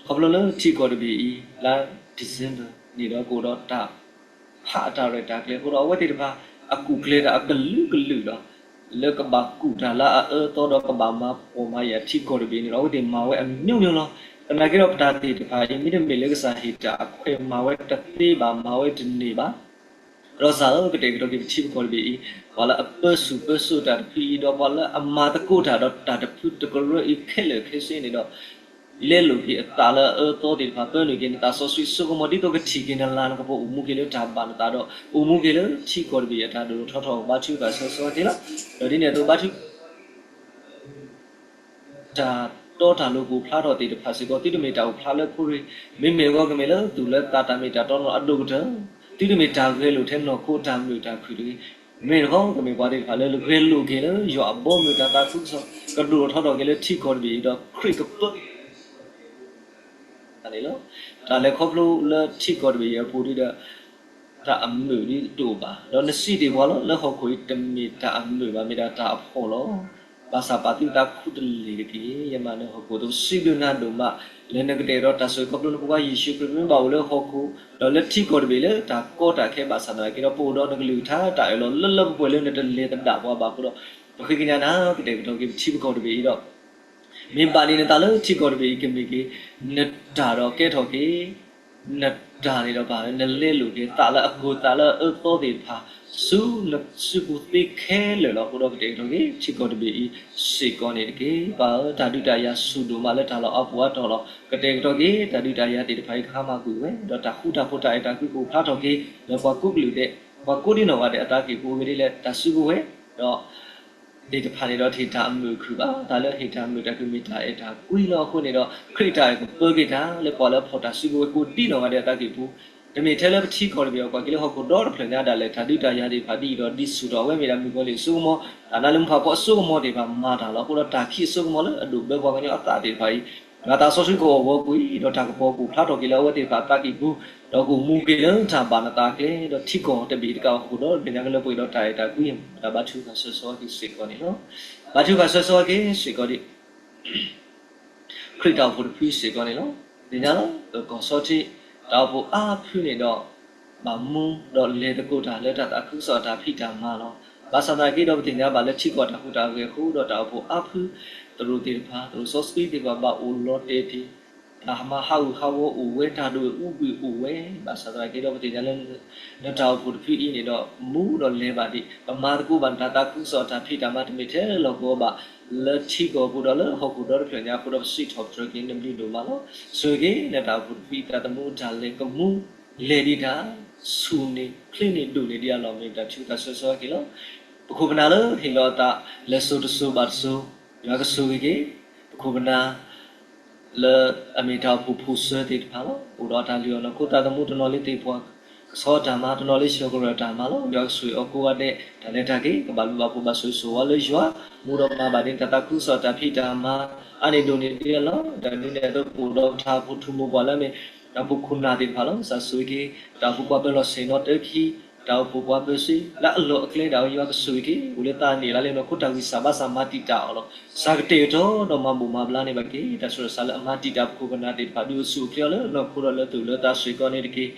ခီဖျိလၢထံကီၢ်တဘ့ၣ်အံၤ လါ December န့ၣ်ဒီးကအိၣ်ဒီးတၢ် ဖးအတၢ်ရဲၣ်တၢ်ကျဲၤအဃိဒီး အဝဲသ့ၣ်တဖၣ် အကူၣ်ကျဲၤတၢ်အကလုာ်ကလုာ်ဒီး လၢကဘၣ်ကူၣ်တၢ်လၢအအၢအသီဒီးကဘၣ်မၤပိာ်မၤယာ်ထံကီၢ်တဘ့ၣ်န့ၣ်ဒီး အဝဲသ့ၣ်မၤဝဲအ မျိုးမျိုး လီၤ. သနာ်က့ဒီးပတၢ်သ့ၣ်တဖၣ်အံၤ မ့တမ့ၢ်လၢကစၢ်ဟ့ၣ်တၢ်အခွဲးမၤဝဲတသ့ဘၣ် မၤဝဲတန့ၢ်ဘၣ် ဒီးကစၢ်ဧၢ ကတဲာ်ကတီၤက့ၤပထံပကီၢ်တဘ့ၣ်အံၤ ပှၤလၢအပၢဆူၣ်ပၢစိးတၢ်တဖုအံၤ ဒီးပှၤလၢအမၤသကိးတၢ်ဒီးတၢ်တဖုတကရၢအံၤခဲလၢာ်ခဲဆ့န့ၣ်ဒီး လဲလိာ်က့ၤအသးလၢအအၢအသီသ့ၣ်တဖၣ် ပၢနုာ်က့ၤနသးစီဆှံစိကမီၤ ဒ်သိးကထံၣ်က့ၤနလၤနကပီၤအိၣ်မူက့ၤလၢတၢ်ဘၣ်နသးဒီး အိၣ်မူက့ၤလၢထံကီၢ်တဘ့ၣ်အတၢ်ဒိၣ်ထီၣ်ထီထီၣ် ဘါထုကဖၣ်ဆၢဂ့ၤဆၢဝါက့ၤလီၤ. ဒီးဒ်န့ၣ်အသိးဘါထု တၢ်တီတၢ်လိၤကအိၣ်ဖျါထီၣ်သ့ၣ်တဖၣ်စ့ၢ်ကီး သုတမ့ၢ်တၢ်အိၣ်ဖျါလၢဖိရ့ၣ်, မ့မ့ၢ်အဂီၢ်ကမ့ၢ်လၢသူၣ်လၢသးတၢ်မ့ၢ်တၢ်တီလၢအဒိၣ်ကတၢၢ်, သုတမ့ၢ်တၢ်ဂဲၤလိာ်ထဲနီၢ်ခိတၢ်မုာ်တၢ်ခုၣ်တဂ့ၤ, မ့ၢ်တခီကမ့ၢ်ပှၤသ့ၣ်တဖၣ်လၢဂဲၤလိာ်က့ၤလၢယွၤအဘီအမုၢ်တၢ်သးခုကစီၣ် ကဒိၣ်ထီၣ်ထီထီၣ်က့ၤလၢထံကီၢ်တဘ့ၣ်အံၤဒီးခရံာ်ကပၢ တၢ်လဲၤခီဖျိလၢထံကီၢ်တဘ့ၣ်အံၤအပူၤဒ်ဒီး တၢ်အမုာ်ဒ်တအိၣ်ဘၣ်, ဒီးနစံးဒၣ်ပှၤလီၤ, လၢဟီၣ်ခိၣ်အံၤတမ့ၢ်တၢ်အမုာ်ဘၣ်, မ့ၢ်ဒၣ်တၢ်အဖှီၣ်လီၤ. ဘၣ်ဆၣ်ပာ်သုသးခူတလ့ၢ်တက့ၢ်. ယမၤနၢၤဟီၣ်ခိၣ်အသိး စံးဘျုးနၤဒိၣ်မး လၢနကတဲာ်ကတီၤတၢ်ဆိၣ်ဂ့ၤခီဖျိနဖိခွါယ့ၣ်ၡူးခရံာ် မ့ၢ်ဘၣ်အိၣ်လၢဟီၣ်ခိၣ် ဒီးလၢထံကီၢ်တဘ့ၣ်လၢတၢ်ကီတၢ်ခဲဘၣ်ဆၣ်သနာ်က့ဒီး ပအိၣ်ဒီးနကလုၢ်ကထါတၢ်အၢၣ်လီၤလၢလၢပှဲၤပှဲၤလၢနတလဲၤသဒၣ်ပှၤဘၣ်အဃိဒီး ပဃ့ကညးနၤ ကတဲာ်ကတီၤက့ၤပထံပကီၢ်တဘ့ၣ်အံၤဒီး မ့ၢ်ဘၣ်န့ၢ်နသးလၢထံကီၢ်တဘ့ၣ်အံၤ ကမ့ၢ်က့ၤနတၢ်ဒီးကဲထီၣ်က့ၤ နတၢ်န့ၣ်ဒီးဘၣ်နလဲလိာ်က့ၤသးလၢအကိၢ်သးလၢအအၢသီသ့ၣ်တဖၣ် ဆူနစုပူၤသ့ခဲလၢာ်လီၤ. အဃိဒီးကတဲာ်ကတီၤက့ၤထံကီၢ်တဘ့ၣ်အံၤစ့ၢ်ကီးန့ၣ်တက့ၢ်. ပၢ်ဧၢ, တၢ်ဒုးတၢ်ယၤဆူၣ်ဒိၣ်မးလၢတၢ်လီၢ်အါပူၤအါတီၢ်လီၤ. ကတဲာ်ကတီၤက့ၤတၢ်ဒုးတၢ်ယၤသ့ၣ်တဖၣ်အံၤ ကဟါမၢ်ကွံာ်ဝဲ, ဒီးတၢ်ဃူတၢ်ဖိးတၢ်အဲၣ်တၢ်ကွံကအိၣ်ဖျါထီၣ်က့ၤ လၢပှၤကိးကလုာ်ဒဲး ပှၤကိးဒ်နီၢ်ဂၤဒဲးအသးကံၢ်ပူၤအဂ့ၢ်ဒ်လဲၣ် တၢ်စုကဝဲၤ ဒီး သ့ၣ်တဖၣ်န့ၣ်ဒီး တဟ့ၣ်တၢ်အမုာ်အခုၣ်ဘၣ်. တၢ်လၢဟ့ၣ်တၢ်မုာ်တၢ်ခုၣ်မ့ၢ်တၢ်အဲၣ်တၢ်ကွံလီၤ. အဃိန့ၣ်ဒီး ခရံာ်တၢ်အဲၣ်ကပၢက့ၤတၢ်လၢပှၤလၢအဖီၣ်တၢ်စုကဝဲၤကိးဒ်နီၢ်ဂၤဒဲးအသးကံၢ်ပူၤ, တမ့ၢ်ထဲလၢပထံကီၢ်တဘ့ၣ်အံၤ ပှၤက့ၤလၢဟီၣ်ခိၣ်ဒီတဖျၢၣ်ညါဒၣ်လဲာ် တၢ်ဒုးတၢ်ယၤသ့ၣ်တဖၣ်ဒ်အံၤဒီးဒ်ဆူၣ်ထီၣ်ဝဲ မ့ၢ်ဒၣ်မုၣ်ကီၤလံၢ်အစိကမီၤ, တၢ်နါလၢမုၢ်ဖးဖီအစိကမီၤသ့ၣ်တဖၣ်မၤတၢ်လီၤ. အဃိဒီးတၢ်ခံးအစိကမီၤလၢအဒိၣ်ဘၢပှၤကညီအသးသ့ၣ်တဖၣ်အံၤ ယွၤသးစီဆှံကအိၣ်ဂီၤကွံာ် ဒီးတၢ်ကပီၤကအိၣ်ဖျါထီၣ်က့ၤလၢအဝဲသ့ၣ်တဖၣ်အသးကံၢ်ပူၤ, ဒီးကအိၣ်မူက့ၤလၢတၢ်ဘၣ်နသးကျဲ ဒီးထံကီၢ်တဘ့ၣ်တကးဘၣ်ဟီၣ်ခိၣ်ဒီတဖျၢၣ်ညါကလၢပှဲၤဒီးတၢ်အဲၣ်တၢ်ကွံ တၢ်ဘါထုကဖၣ်ဆၢဂ့ၤဆၢဝါက့ၤစ့ၢ်ကီးန့ၣ်လီၤ. ဘါထုကဖၣ်ဆၢဂ့ၤဆၢဝါက့ၤစ့ၢ်ကီးဒ် ခရံာ်တၢ်အိၣ်ဖှိၣ်တဖုစ့ၢ်ကီးန့ၣ်လီၤ. သ့ၣ်ညါလၢ ကီၢ်စီထံး တၢ်အိၣ်ဖှိၣ်အါဖုန့ၣ်ဒီး ဘၣ်မူဒီးလဲၤသကိးတၢ်လၢတၢ်သးခုကစီၣ်အတၢ်ဖံးတၢ်မၤလီၤ. ဘၣ်ဆၣ်သနာ်က့ဒီး ပသ့ၣ်ညါဘၣ်လၢထံကီၢ်တၢ်ဟူးတၢ်ဂဲၤအဃိဒီး တၢ်အိၣ်ဖှိၣ်အါဖု သရိာ်သ့ၣ်တဖၣ် သရိာ်စီဆှံသ့ၣ်တဖၣ် ဘၣ်အိၣ်လီၤတဲာ်တ့ၢ် တၢ်မၤဟးဂူာ်ဟးဂီၤအိၣ်ဝဲ တၢ်ဒိၣ်အူကွံာ်အိၣ်ဝဲ. ဘၣ်ဆၣ်သနာ်က့ဒီး ပသ့ၣ်ညါလၢ နတၢ်အိၣ်ဖှိၣ်တဖုအံၤန့ၣ်ဒီး မူဒီးလဲၤဘၣ်ဒံး ပမၤသကိးဘၣ်နတၢ်သးခုကစီၣ်အတၢ်ဖံးတၢ်မၤ တမ့ၢ်ထဲလၢလီၢ်ကဝီၤဘၣ် လၢထံကီၢ်ပူၤဒီးလၢဟီၣ်ခိၣ်ဒီတဖျၢၣ်ညါအဃိဒီး ပစံးထီၣ်ပတြၢၤက့ၤနဘျုးဒိၣ်မးလီၤ. ဆိၣ်ဂ့ၤက့ၤ နတၢ်အိၣ်ဖှိၣ်တဖုအံၤ တၢ်သမူအတၢ်လဲၤကမူ လဲၤဒံးတၢ် ဆူၣ်န့ၢ်ချ့န့ၢ်ဒိၣ်န့ၢ်ဒံးအလီၢ် မ့ၢ်တၢ်ထုကဖၣ်ဆၢဂ့ၤဆၢဝါက့ၤလီၤ. ပခိၣ်ပနၢ်လၢဟ့ၣ်လီၤအသး လဲၤစိၤတစိၤဘၣ်တစိၤ ယွၤကဆိၣ်ဂ့ၤက့ၤ ပခိၣ်ပနၢ် လၢအမ့ၢ်တၢ်အိၣ်ဖှိၣ်ဖိၣ်စၢၤသ့ၣ်တဖၣ်လီၤ. အိၣ်ဒီးတၢ်လုၢ်အီၣ်နီၢ်ခိသးသမူ တနီၤလၢသ့ၣ်ပှၢ်ကဆှီတၢ်မၤ တနီၤလၢဆှၢကရၢၢ်တၢ်မၤလီၤ. ယွၤကဆိၣ်ဂ့ၤအီၤကိးဂၤဒဲး တၢ်လဲၤတၢ်က့ၤ ကဘၣ်ဘျုးဘၣ်ဖှိၣ်ဘၣ်ဆိၣ်ဂ့ၤဆိၣ်ဝါလၢယွၤ မူဒီးမၤဘၣ်ဒ်တၢ်သးခုကစီၣ်တၢ်ဖံးတၢ်မၤ အါန့ၢ်ဒိၣ်န့ၢ်ဒံးအလီၢ် ဒီးဒ်န့ၣ်အသိး ပအိၣ်ဒီးပတၢ်အိၣ်ဖှိၣ်ထူၣ်မိၢ်ပှၢ်လၢအမ့ၢ် တၢ်အိၣ်ဖှိၣ်ခိၣ်နၢ်သ့ၣ်တဖၣ်လီၤ. ကစၢ်ဆိၣ်ဂ့ၤက့ၤ တၢ်အိၣ်ဖှိၣ်ပှၤပၢၤလီၢ်ဆ့ၣ်နီၤတၢခံ တၢ်အိၣ်ဖှိၣ်ပှၤပၢၤစ့ လၢအလီၢ်အကျဲဒၣ်ဝဲ ယွၤကဆိၣ်ဂ့ၤက့ၤ အိၣ်လၢသးန့ၣ်လၢ်လၢနီၢ်ခိတၢ်ဂံၢ်စၢ်ဘါစၢ်မၤတံာ်တာ်အီၤလီၤ. ကစၢ်ကတဲာ်ကတီၤဒီးမၤဘူၣ်မၤဘျါန့ၢ်ဘၣ်က့ၤ တၢ်ဆူးတၢ်ဆါလၢအမၤတံာ်တာ်ပခိၣ်ပနၢ်သ့ၣ်တဖၣ် ဒုးအိၣ်ဆူၣ်အိၣ်ချ့အီၤလၢနီၢ်ခိဒီးလၢသူၣ်လၢသးစ့ၢ်ကီးန့ၣ်တက့ၢ်.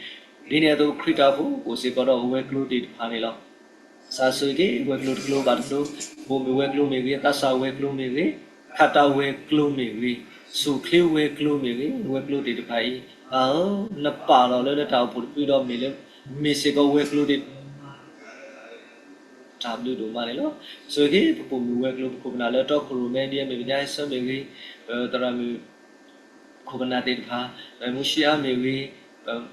ဒ်န့ၣ်အသိးခရံာ်တၢ်အိၣ်ဖှိၣ်အိၣ်စ့ၢ်ကီးဒီးဝဲၤကျိၤသ့ၣ်တဖၣ်န့ၣ်လီၤ. ကစၢ်ဆိၣ်ဂ့ၤက့ၤ ဝဲၤကျိၤတကျိၤဘၣ်တကျိၤ ဘိၣ်မုၢ်ဝဲၤကျိၤမ့ၢ်ဂ့ၤ သးစၢ်ဝဲၤကျိၤမ့ၢ်ဂ့ၤ ခးတၢ်ဝဲၤကျိၤမ့ၢ်ဂ့ၤ ဆူၣ်ချ့ဝဲၤကျိၤမ့ၢ်ဂ့ၤ ဝဲၤကျိၤသ့ၣ်တဖၣ်အံၤ ပၢ်ဧၢ နပာ်လီၤလၢနတၢ်အိၣ်ဖှိၣ်တဖုဒီးမ့ၢ်လၢ မ့ၢ်စ့ၢ်ကီးဝဲၤကျိၤသ့ၣ်တဖၣ် တၢ်ဘျုးဒိၣ်မးန့ၣ်လီၤ. ဆိၣ်ဂ့ၤက့ၤ ပပိာ်မုၣ်ဝဲၤကျိၤ ပခိၣ်ပနၢ်လၢတီခိၣ်ရိၣ်မဲ ဒ်အမ့ၢ်ပညါဟဲဆၢမ့ၢ်ဂ့ၤ, ပသရၣ်မုၣ် ခိၣ်ပနၢ်သ့ၣ်တဖၣ်, သရၣ်မုၣ်မူၡံအါမ့ၢ်ဂ့ၤ,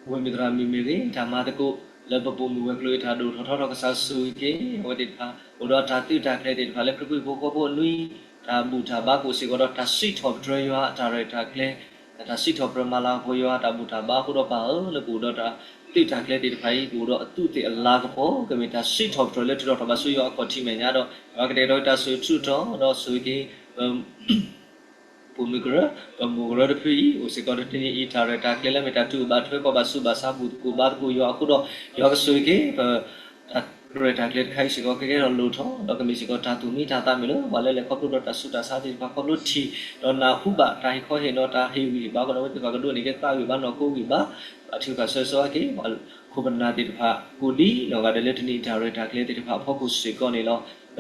ဝဲၢ်မုၣ်သရၣ်မုၣ်မ့ၢ်ဂ့ၤ, တၢ်မၤသကိးလၢပပိာ်မုၣ်ဝဲၤကျိၤအံၤ တၢ်ဒိၣ်ထီၣ်ထီထီၣ် ကစၢ်ဆိၣ်ဂ့ၤက့ၤ အဝဲသ့ၣ်တဖၣ် အိၣ်ဒီးတၢ်သုးတၢ်ကျဲၤသ့ၣ်တဖၣ်လၢခရံာ်ဖိဟံၣ်ဖိဃီဖိအနွံ တၢ်ဘူၣ်တၢ်ဘါကအိၣ်စ့ၢ်ကီးဒီး တၢ်စံးထီၣ်ပတြၢၤယွၤအတၢ်ရဲၣ်တၢ်ကျဲၤ တၢ်စံးထီၣ်ပတြၢၤမၤလၤကပီၤယွၤအတၢ်ဘူၣ်တၢ်ဘါအဃိဒီး ပၢ်ဧၢ လၢကအိၣ်ဒီးတၢ်သုးတၢ်ကျဲၤသ့ၣ်တဖၣ်အံၤ ကအိၣ်ဒီးအသူးသ့ၣ်အလၤကပီၤ ကမ့ၢ်တၢ်စံးထီၣ်ပတြၢၤလၢထုးထီၣ်ထီၣ်ဘးဆူယွၤအခီၣ်ထံးမဲာ်ညါဒီး ယွၤကတဲာ်ကတီၤတၢ်ဆိၣ်ဂ့ၤဆၢကတီၢ်ဒီးဆိၣ်ဂ့ၤက့ၤ ပ ပိာ်မုၣ်ကရၢ, ပမိၢ်ကရၢတဖုအံၤ အိၣ်စ့ၢ်ကီးတနံၤအံၤ တၢ်ရဲၣ်တၢ်ကျဲၤလၢမ့ၢ်တၢ်တူၢ်ဘၣ်ထွဲ ကီၢ်ဘၣ်ဆူးဘၣ်ဆါ ဘူၣ်သကိးဘါသကိးယွၤအဃိဒီး ယွၤကဆိၣ်ဂ့ၤက့ၤ ပ တၢ်ရဲၣ်တၢ်ကျဲၤတခါအံၤစ့ၢ်ကီး ကကဲထီၣ်လိၣ်ထီၣ် ဒီးကမ့ၢ်စ့ၢ်ကီးတၢ်သူၣ်မံတၢ်သးမုာ်လၢ ပှၤလၢလဲၤခီဖျိဒီးတၢ်ဆူးတၢ်ဆါသ့ၣ်တဖၣ် ခီဖျိထံၣ်ဒီးနၢ်ဟူဘၣ်တၢ်ဟ့ၣ်ခီဟ့ၣ်နီၤ တၢ်ဟ့ၣ်ဂံၢ်ဟ့ၣ်ဘါအဃိဒီး အဝဲသ့ၣ်တဖၣ်ကဒိးန့ၢ်က့ၤသးဂံၢ်ဘါနီၢ်ခိဂံၢ်ဘါ ဘါထုကဖၣ်ဆၢဂ့ၤဆၢဝါက့ၤ ပခိၣ်ပနၢ်သ့ၣ်တဖၣ် ကိးဒံနီၢ်ဂၤဒဲးလၢတနံၤအံၤတၢ်ရဲၣ်တၢ်ကျဲၤသ့ၣ်တဖၣ်အဖီခိၣ်စ့ၢ်ကီးန့ၣ်လီၤ.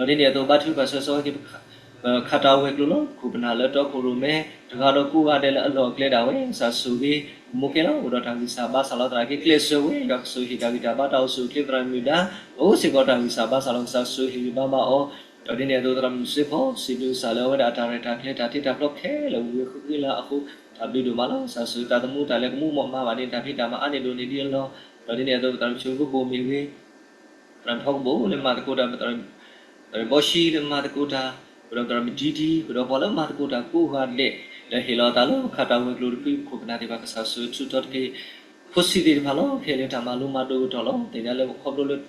ဒီးဒ်န့ၣ်အသိး ဘါထုကဖၣ်ဆၢဂ့ၤဆၢဝါက့ၤ ပခးတၢ်ဝဲၤကျိၤလီၤ. ပခိၣ်ပနၢ်လၢတီခိၣ်ရိၣ်မဲ တဂၤဒီးကိးဂၤဒဲးလၢအလီၢ်အကျဲဒၣ်ဝဲ ကစၢ်ဆိၣ်ဂ့ၤ မိၢ်ကဲလီၤ အိၣ်ဒီးတၢ်ဂံၢ်စၢ်ဘါစၢ်လီၤသနာ်က့ ကျဲးစၢးဝဲ ယွၤကဆိၣ်ဂ့ၤဟ့ၣ်တၢ်ဂံၢ်တၢ်ဘါတၢ်အိၣ်ဆူၣ်အိၣ်ချ့သရၣ်မုၣ်ဒါ အိၣ်စ့ၢ်ကီးတၢ်ဂံၢ်စၢ်ဘါစၢ်လီၤ ကစၢ်ဆိၣ်ဂ့ၤဟ့ၣ်ဂံၢ်ဘါဘၣ်အီၤ ဒီးဒ်န့ၣ်အသိးသရၣ်မုၣ်စ့ဖီ စံးဘျုးကစၢ်လၢအဝဲဒၣ်အတၢ်ရဲၣ်တၢ်ကျဲၤတၢ်တ့တၢ်ဖျီခဲလၢာ်ဝံၤဝံၤဃံဃံလၢအဃိ တၢ်ဘျုးဒိၣ်မးလီၤ. ကစၢ်ဆိၣ်ဂ့ၤသးသမူတၢ်လဲၤကမူမးမၤဘၣ်န့ၣ် တၢ်ဖံးတၢ်မၤအါန့ၢ်ဒိၣ်န့ၢ်ဒံးအလီၢ် ဒီးဒ်န့ၣ်အသိးပသရၣ်မုၣ်ဆိၣ်ဂ့ၤကဘိၣ်မ့ၢ်ဂ့ၤ သရၣ်မုၣ်ထီကဘိၣ်လၢမၤသကိးတၢ် သရၣ်မုၣ်ဘီၡံလၢမၤသကိးတၢ် ဃုာ်ဒီးသရၣ်မုၣ်ဒံဒံ ဃုာ်ဒီးပှၤလၢမၤသကိးတၢ်ကိးဂၤဒဲး လၢဟ့ၣ်လီၤအသးလၢခးတၢ်ဝဲၤကျိၤတဖု ပခိၣ်ပနၢ်သ့ၣ်တဖၣ် ကစၢ်ဆိၣ်ဂ့ၤဆၢကတီၢ်တက့ၢ်. ဖိဆံးသ့ၣ်တဖၣ်လီၤ ခဲလၢာ်တၢ်မၤလိမၤဒိးကတီၢ်လီၤ. သ့ၣ်ညါလၢခီဖျိလၢ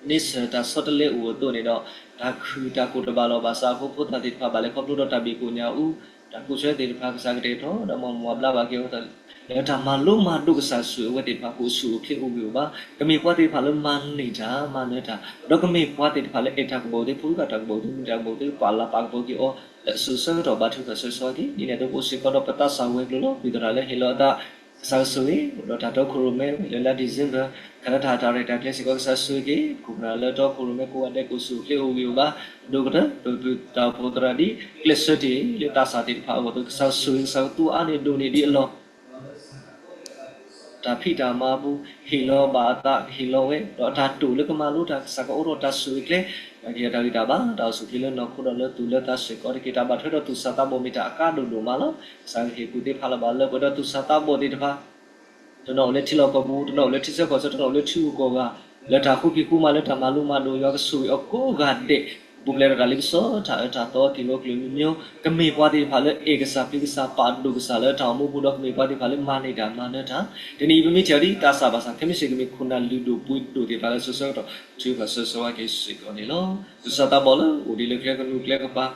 န့ဆၢၣ်တၢ်ဆီတလဲအိၣ်အသိးန့ၣ်ဒီး တၢ်ခုၣ်တၢ်ကိၢ်တဘၣ်လီၤဘၣ်ဆၣ်အဃိ ဖိသၣ်သ့ၣ်တဖၣ်ဘၣ်လဲၤခီဖျိဒီးတၢ်ဘၣ်ကိၣ်ညါအူ တၢ်ကူၣ်ဆၢသ့ၣ်တဖၣ် ကစၢ်ကတဲာ်ကတီၤ ဒီးမၤမူၤဘျါဘၣ်က့ၤအီၤ လၢတၢ်မၤလိမၤဒိးကစၢ်ဆိၣ်ဂ့ၤအဝဲသ့ၣ်တဖၣ် ကအိၣ်ဆူၣ်အိၣ်ချ့အိၣ်ဂံၢ်အိၣ်ဘါ, ကမ့ၢ်ပှၤသ့ၣ်တဖၣ်လၢမၤန့ၢ်တၢ်မၤနၢၤတၢ်, ဒီးကမ့ၢ်ပှၤသ့ၣ်တဖၣ်လၢအဲၣ်တၢ်ကဘီၣ်သ့ၣ် ဖီၣ်ဃာ်တၢ်ကဘီၣ်သ့ၣ် မုာ်တၢ်ကဘီၣ်သ့ၣ် ပာ်လၤပာ်ကပီၤက့ၤအီၤ လၢအစိၤဆၢကတီၢ် ဘါထုကဖၣ်ဆၢဂ့ၤဆၢဝါက့ၤ ဒ်န့ၣ်အသိးပအိၣ်စ့ၢ်ကီးဒီးပသးစၢ်ဝဲၤကျိၤလီၤ. ပှၤသရၣ်လၢဟ့ၣ်လီၤအသး ကစၢ်ကဆိၣ်ဂ့ၤ ဒီးတၢ်တီခိၣ်ရိၣ်မဲ လၢလါ December ခါလၢတၢ်တၢ်ရဲၣ်တၢ်ကျဲၤစ့ၢ်ကီး ကစၢ်ဆိၣ်ဂ့ၤက့ၤ ပခိၣ်ပနၢ်လၢတီခိၣ်ရိၣ်မဲကိးဂၤဒဲး ကအိၣ်ဆူၣ်အိၣ်ချ့အိၣ်ဂံၢ်အိၣ်ဘါ ဒိၣ်ကတၢၢ် ပပုၢ်တၢ်အိၣ်ဖှိၣ်သရၣ်ဒ် ကျဲးစၢးတ့ၢ်လၢသးစၢ်သ့ၣ်တဖၣ်အဂီၢ်အသိး ကစၢ်ဆိၣ်ဂ့ၤ ကစၢ်ကသူအါန့ၢ်ဒိၣ်န့ၢ်ဒံးအလီၢ် တၢ်ဖံးတၢ်မၤအပူၤ ဟ့ၣ်လီၤဘၣ်အသး ကဟ့ၣ်လီၤဝဲ ဒီးအတၢ်တိာ်လၢကမၤလိတၢ် ကစၢ်ကအိးထီၣ်တၢ်ဆိၣ်ဂ့ၤကျဲ ကဟ့ၣ်အတၢ်ဂံၢ်တၢ်ဘါ တၢ်အိၣ်ဆူၣ်အိၣ်ချ့လၢနီၢ်ခိဒီးလၢသူၣ်လၢသးစ့ၢ်ကီးတက့ၢ်. တၢ်ဘၣ်ထွဲဒီးသူၣ်စၢ်သးဘီၣ်မ့ၢ်တၢ်အကါဒိၣ်ဒိၣ်မးလီၤ. ကစၢ်ကဟ့ၣ်ကူၣ်သ့ဖးလီၤဘၣ်လၢပှဲၤဒီးသူၣ်စၢ်သးဘီၣ်သ့ၣ်တဖၣ် တနီၤအိၣ်လၢထံလီၢ်ကီၢ်ပူၤ တနီၤအိၣ်လၢထံဆၢကီၢ်ဆၢ တနီၤအိၣ်လၢထံဂုၤကီၢ်ဂၤ လၢတၢ်ဃုဖံးဃုမၤလၢတၢ်မၤလိမၤဒိး ယွၤကဆိၣ်ဂ့ၤအီၤကိးဂၤဒဲး ပူၤဖျဲးဒီးတၢ်လ့ပစီ တၢ်အၢတၢ်သီ က့ၢ်ဂီၤကျၢၢ်မံၤမံၤ ကမ့ၢ်ပှၤသ့ၣ်တဖၣ်လၢအဲၣ်ကစၢ်ဖံးကစၢ် ပာ်ဒိၣ်ကစၢ်လၢတၢ်အိၣ်မူပူၤဒီး ကမ့ၢ်ပှၤသ့ၣ်တဖၣ်လၢမၤန့ၢ်တၢ်မၤနၢၤတၢ် တနံၤအံၤပမ့ၢ်ထံၣ်အီၤဒ်သးစၢ်ဘၣ်ဆၣ် ခဲမုၢ်ဆ့ၣ်ကမ့ၢ်ခိၣ်နၢ်လုၢ်ဒိၣ်ပှ့ၤဒိၣ်သ့ၣ်တဖၣ်လၢစိၤဆၢကတီၢ် ထုကဖၣ်ဆၢဂ့ၤဆၢဝါက့ၤစ့ၢ်ကီးန့ၣ်လီၤ. သူၣ်စၢ်သးဘီၣ်လၢအိၣ်ဒံးလၢကျဲကနူၤကျဲကပၤ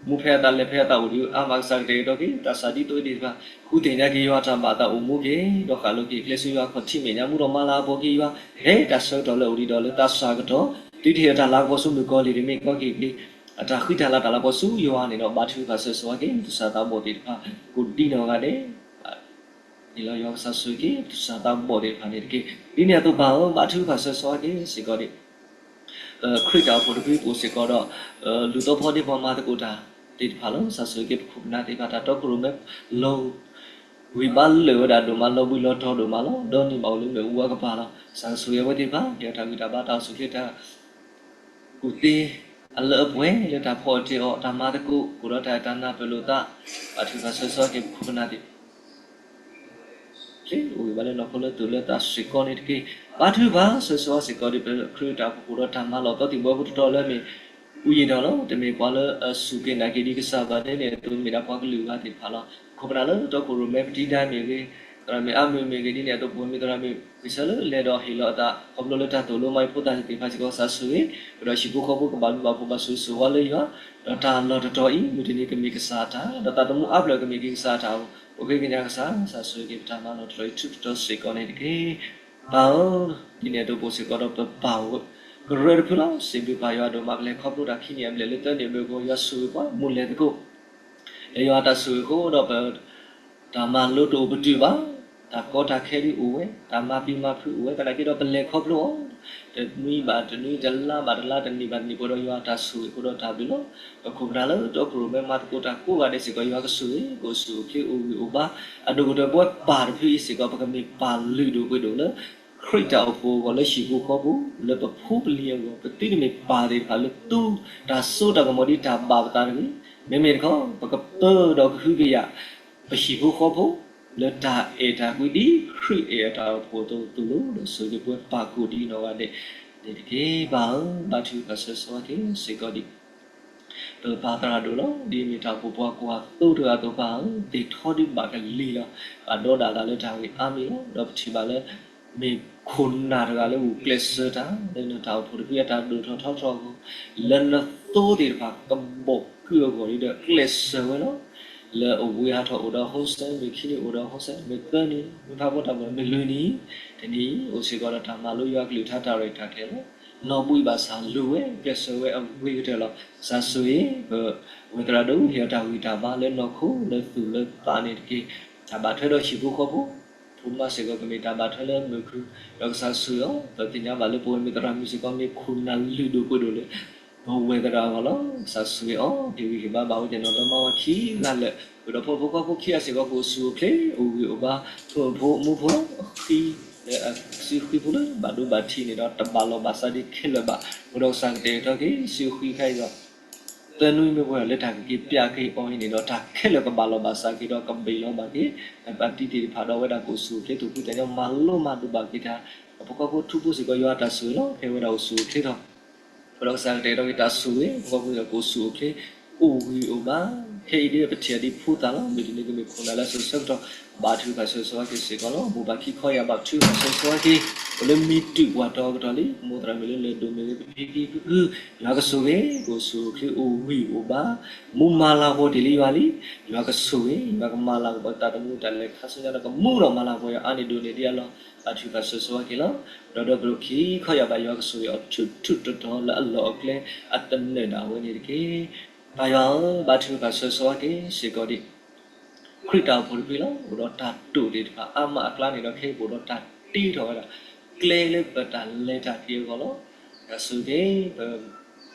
မူဖဲအသးလဲၤဖဲအသးအိၣ်ဒံးအါမး ကစၢ်ကတဲာ်ကတီၤက့ၤ သးစၢ်ဒ်သိးအံၤသ့ၣ်တဖၣ် ဃုသ့ၣ်ညါက့ၤယွၤတၢ်ဘၣ်သးအိၣ်မူက့ၤ ဒီးဃၣ်လိၤက့ၤ ကျဲးစၢးယွၤခီၣ်ထံးမဲာ်ညါ မူဒီးမၤလၤကပီၤက့ၤယွၤ ဟဲတၢ်ဆၢကတီၢ်လၢအိၣ်ဒံးဒီးလၢသးစၢ်ကတီၢ် တုၤတဟ့ၣ်အတၢ်လၤကပီၤဆူမုၣ်ကီၤလံၢ်တမ့ၢ်ကီက့ၤက့ၤ အတၢ်ဃံတၢ်လၤတၢ်လၤကပီၤဆူယွၤန့ၣ်ဒီး ဘါထုကဖၣ်ဆၢဂ့ၤဆၢဝါက့ၤ သူၣ်စၢ်သးဘီၣ်သ့ၣ်တဖၣ် ကိးဒံနီၢ်ဂၤဒဲး န့ၣ်လီၤ. ယွၤကစၢ်ဆိၣ်ဂ့ၤက့ၤ သူၣ်စၢ်သးဘီၣ်သ့ၣ်တဖၣ်န့ၣ်တက့ၢ်. ဒ်န့ၣ်အသိးပၢ်ဧၢ ဘါထုကဖၣ်ဆၢဂ့ၤဆၢဝါက့ၤစ့ၢ်ကီးဒံး ခရံာ်တၢ်အိၣ်ဖှိၣ်တဖုပအိၣ်စ့ၢ်ကီးဒီး လူၤသီဖီဒ့ပှၤမၤသကိးတၢ်သ့ၣ်တဖၣ်လီၤ. ကစၢ်ဆိၣ်ဂ့ၤက့ၤပခိၣ်ပနၢ်သ့ၣ်တဖၣ် တၢ်တီခိၣ်ရိၣ်မဲ လီၤဂံၢ်ဘါလၢာ်ဝဲဒၣ်ဒိၣ်မး လီၤဘှံးလီၤတီၤဒိၣ်မးလီၤ. ဒီးန့ၢ်ဘၣ်အိၣ်လၢမ့ၣ်အူအကပၤလီၤ. ကစၢ်ဆိၣ်ဂ့ၤအဝဲသ့ၣ်တဖၣ် ကဲထီၣ်တၢ်ဂံၢ်တၢ်ဘါ တၢ်အိၣ်ဆူၣ်အိၣ်ချ့ တၢ်ကူၣ်သ့ အလၢအပှဲၤလၢတၢ်ဖီၣ်တ့ၢ်အီၤ တၢ်မၤသကိး အိၣ်ဒီးတၢ်အဲၣ်တၢ်နၢ်ပၢၢ်လိာ်သး ဘါထုကဖၣ်ဆၢဂ့ၤဆၢဝါက့ၤပခိၣ်ပနၢ်သ့ၣ် ချ့အိၣ်ဂံၢ်ဘါလၢနီၢ်ခိလၢသူၣ်လၢသးစ့ၢ်ကီးန့ၣ်တက့ၢ်. ဘါထုကဖၣ်ဆၢဂ့ၤဆၢဝါစ့ၢ်ကီးဒံး ပခရံာ်တၢ်အိၣ်ဖှိၣ်ဒီးတၢ်မၤလီၤသီသံၣ်ဘိဖိတတီၤလၢအမ့ၢ် အူယံာ်ဒီးလီၤ. တမ့ၢ်ပှၤလၢအစူၢ်က့ၤနာ်က့ၤဒံးကစၢ်ဘၣ် ဒ်န့ၣ်အသိးမ့ၢ်ဒၣ်ပှၤကလုာ်ဂၤသ့ၣ်တဖၣ်လီၤ. ပခိၣ်ပနၢ်လၢတီခိၣ်ရိၣ်မဲပထံဒါမ့ၢ်ဂ့ၤ, သရၣ်မုၣ်အါမုၢ်မ့ၢ်ဂ့ၤ, ဒ်န့ၣ်အသိး ပဝဲမ့ၢ်သရၣ်မုၣ် ဂံၢ်ဆၢလၢလဲၤဒီးဟ့ၣ်လီၤအသး ခီဖျိလၢတၢ်သိၣ်လိမၤအံၤဖိသၣ်သ့ၣ်တဖၣ်စ့ၢ်ကီး ကစၢ်ဆိၣ်ဂ့ၤ, ပဒီးဟံၣ်ဖိဃီဖိကဘၣ်ဘျုးဘၣ်ဖှိၣ်ဘၣ်ဆိၣ်ဂ့ၤဆိၣ်ဝါလၢယွၤ, ဒီးတၢ်လီၢ်တတီၤအံၤ မုၢ်တနံၤကမ့ၢ်ကစၢ်အတၢ်, ဒီးသးသမူအါဖျၢၣ်ကမ့ၢ်က့ၤကစၢ်အတၢ်အိၣ်, ပဃ့ကညးကစၢ်, ကစၢ်ဆိၣ်ဂ့ၤက့ၤပတၢ်မၤလီၤတတီၤအံၤ ဆူတတီၤစ့ၢ်ကီးန့ၣ်တက့ၢ်. ပၢ်ဧၢ, ဒ်န့ၣ်အသိးပအိၣ်စ့ၢ်ကီးဒီးပပၢ်အိၣ် ကရၢတဖုလီၤ. စံးဘျုးပၢ်ယွၤဒိၣ်မး ပလဲၤခီဖျိတၢ်ခံနံၣ်အဘျဲၣ်လၢသၢနံၣ်အဘျဲၣ်အဂီၢ် ယွၤဆိၣ်ဂ့ၤပှၤ မိၢ်လဲၤသကိး လၢယွၤအတၢ်ဆိၣ်ဂ့ၤအဃိဒီး ပတၢ်မၤလိတအိၣ်ပတုာ်ဘၣ်, တၢ်ကီတၢ်ခဲဒ်အိၣ်ဝဲ, တၢ်မၤပျံၤမၤဖုးအိၣ်ဝဲ, သနာ်က့ဒီးပလဲၤခီဖျိအီၤ တနွံဘၣ်တနွံ, တလါဘၣ်တလါ, တနံၣ်ဘၣ်တနံၣ် ပှဲၤဒီးယွၤအတၢ်ဆိၣ်ဂ့ၤအဃိဒီးတၢ်ဘျုးလီၤ. ပခိၣ်ပနၢ်လၢတီခိၣ်ရိၣ်မဲမၤသကိးတၢ်ကိးဂၤဒဲးစ့ၢ်ကီး ယွၤကဆိၣ်ဂ့ၤ ကအိၣ်ဆူၣ်အိၣ်ချ့အိၣ်ဂံၢ်အိၣ်ဘါ, အဒိၣ်ကတၢၢ်ပဝဲပၢ်တဖုအံၤစ့ၢ်ကီး ပကမ့ၢ်ပၢ်လုၢ်ဒိၣ်ပှ့ၤဒိၣ်လၢ ခရံာ်တၢ်အိၣ်ဖှိၣ်အဂီၢ် လၢဟံၣ်ဖိဃီဖိ လၢပဖိပလံၤအဂီၢ် ပသုတမ့ၢ်ပၢ်သ့ၣ်တဖၣ်လၢသူတၢ်စိတၢ်ကမီၤဒ်တၢ်ဘၣ်ပသးတဂ့ၤ. မ့မ့ၢ်တခီ ပကပၢဒီးကဟုကယာ် ပဟံၣ်ဖိဃီဖိ လၢတၢ်အဲၣ်တၢ်ကွံဒ် ခရံာ်အဲၣ်အတၢ်အိၣ်ဖှိၣ်အသိးသိးလီၤ. ဒီးဆိၣ်ဂ့ၤပဝဲပၢ်ကိးဒ်နီၢ်ဂၤဒဲးန့ၣ်တက့ၢ်. ပၢ်ဧၢ, ဘါထုကဖၢ်ဆၢဂ့ၤဆၢဝါက့ၤစ့ၢ်ကီးဒံး ပပၢ်သရၣ်ဒိၣ်လီၤ. ဒ်မ့ၢ်တၢ်အိၣ်ဖှိၣ်ပှၤကွၢ်သိတဂၤအသိး ပၢ်ဧၢ, သ့ၣ်ထီဒုးဘၣ်ကလံၤလီၤ. ဘၣ်ဒီးဒၣ်သးလၢတၢ်ဂ့ၢ်အါမံၤလီၤ. ဒီးပထံၣ်ဘၣ်လၢ မ့ၢ်ခိၣ်နၢ်တဂၤလၢဂုာ်ကျဲးစၢးတၢ် လၢနတၢ်အိၣ်ဖှိၣ်တဖုအတၢ်ဒိၣ်ထီၣ်ထီထီၣ်အဂီၢ် လၢနသိသ့ၣ်တဖၣ်ကဘီၣ်ကုၢ်အဂီၢ်ဒီးကျဲးစၢးဝဲလီၤ. လၢအဝံၤဟးထီၣ်အိၣ်ဒီး hostel မ့ၢ်ခံနံၣ်အိၣ်ဒီး hostel မ့ၢ်သၢနံၣ် မ့ၢ်ဖးဖီတၢ်မီၢ် မ့ၢ်လွံၢ်နံၣ် တနံၤအံၤ အိၣ်စ့ၢ်ကီးဒီးတၢ်မၤလိယွၤကလုၢ်ကထါတၢ်ရဲၣ်တၢ်ကျဲၤလီၤ. နီၢ်ဘူၣ်အံၤဘၣ်ဆၣ်လိၣ်ဝဲကျဲးစၢးဝဲအဂ့ၤကတၢၢ်လီၤ. ကစၢ်ဆိၣ်ဂ့ၤ ပဝဲသရၣ်ဒိၣ် ဟ့ၣ်အီၤတၢ်ဂံၢ်တၢ်ဘါလၢနီၢ်ခိလၢသူၣ်လၢသးန့ၣ်တက့ၢ်. တၢ်ဘၣ်ထွဲဒီးဟံၣ်ဖိဃီဖိ ဖိမါစ့ၢ်ကီးကမ့ၢ်တၢ်ဘၣ်ထွဲလၢမုၢ်ခု ဒီးကစၢ်ဆိၣ်ဂ့ၤအီၤ ပသ့ၣ်ညါဘၣ်လၢပဝဲမ့ၢ်သရၣ်မုၣ်စ့ၢ်ကီး မ့ၢ်ခိၣ်နၢ်လုၢ်ဒိၣ်ပှ့ၤဒိၣ်လၢ ပဝဲသရၣ်အဂီၢ်လီၤ. ကစၢ်ဆိၣ်ဂ့ၤအီၤ ဟ့ၣ်ဂံၢ်ဟ့ၣ်ဘါဘၣ်ဝဲ တနီၤဒီမါဝၤခံဂၤလၢာ် ဃုာ်ဒီးဖိဖိဃီဖိခံဂၤစ့ၢ်ကီး ကအိၣ်ဆူၣ်အိၣ်ချ့ အိၣ်ဂံၢ်အိၣ်ဘါ ဖိမုၣ်ဖိမူဖိလီၤ. အဃံ လၢအစုဃံဖိလၢဘၣ်ဒိဘၣ်ထံးန့ၣ်ဒီး တဘၣ်လီၢ်ဘၣ်စးဒံးခဲလၢာ်ဘၣ်. အဃိဒီးကစၢ်ကတဲာ်ကတီၤက့ၤ စုဃံခါအံၤဒီး သၢနွံမ့ၢ်ပှဲၤလၢတၢ်ကက့ၤပျၢ်က့ၤအီၤအံၤန့ၣ်ဒီး တၢ်ခဲလၢာ်ကဘၣ်လီၢ်ဘၣ်စးက့ၤဒီး ကဘ့ၣ်လီၤဘၣ်က့ၤ နပၢ်တံၤသ့ၣ်တဖၣ်ဒီး အဝဲဒၣ်ကအိၣ်ဆူၣ်အိၣ်ချ့ သူၣ်ဖှံသးညီ မၤလိမၤဒိးဘၣ်က့ၤတၢ် အဖိဃီဖိထူဖိစ့ၢ်ကီး ယွၤအတၢ်ဆိၣ်ဂ့ၤလီၤ. ဖဲအဝဲဒၣ်အိၣ်ဆူၣ်အိၣ်ချ့ထီၣ် အဃိဒီးကစၢ်ကတဲာ်ကတီၤက့ၤတၢ်ဆိၣ်ဂ့ၤ ပဖိဃီဖိစ့ၢ်ကီး ကအိၣ်ဆူၣ်အိၣ်ချ့ အိၣ်ဂံၢ်အိၣ်ဘါ ခဲအံၤဒ်ပထံၣ်အီၤဒ်ဖိသၣ်လီၤ. မုၢ်တနံၤကမ့ၢ်ခိၣ်နၢ်လၢစိၤဆၢကတီၢ် ဘါထုကဖၣ်ဆၢဂ့ၤဆၢဝါက့ၤစ့ၢ်ကီးလီၤ. မိၢ်ပၢ်ခံခီယၢ်ဘၣ်ထုကဖၣ်ဆၢဂ့ၤဆၢဝါက့ၤ လၢမံတုၤပှၤတီအကတီၢ်လံ, မိၢ်သရၣ်မုၣ်လၢလၢၢ်ဒိၣ်မ့ၢ်ဂ့ၤ, ပဖံဖံဖုဖု, ယွၤကဆိၣ်ဂ့ၤ, ကအိၣ်ဆူၣ်အိၣ်ချ့ အိၣ်ဂံၢ်အိၣ်ဘါ, မူမၤလၤကပီၤတ့ၢ်လံယွၤလံ, ယွၤကဆိၣ်ဂ့ၤ, ယွၤကမၤလၤကပီၤ တၢ်တမူတၢ်လဲၤခါဆူညါဒီး ကမူဒီးမၤလၤကပီၤယွၤအါန့ၢ်ဒိၣ်န့ၢ်ဒံးအလီၢ်, ဘါထုကဖၣ်ဆၢဂ့ၤဆၢဝါက့ၤလီၤ. ဒီးဒီပုၢ်ဝဲၢ်ခံခီယၢ်ဘး ယွၤကဆိၣ်ဂ့ၤအီၤထူးထူးတီၤတီၤ လၢအလီၢ်အကျဲအတနၢၤဒၣ်ဝဲန့ၣ်တက့ၢ်. ပၢ်ယွၤဧၢ, ဘါထုကဖၣ်ဆၢဂ့ၤဆၢဝါက့ၤစ့ၢ်ကီးဒံး ခရံာ်တၢ်အိၣ်ဖှိၣ်တဖုလီၤ. အိၣ်ဒီးတၢ်တိာ်သ့ၣ်တဖၣ်အါမးအကျါန့ၣ်ဒီး ခဲအံၤပအိၣ်ဒီးတၢ်တ့ထီၣ်ဝဲဒၣ် ကျဲလၢပတၢ်လဲၤတၢ်က့ၤအဂီၢ်လီၤ. ယွၤဆိၣ်ဂ့ၤ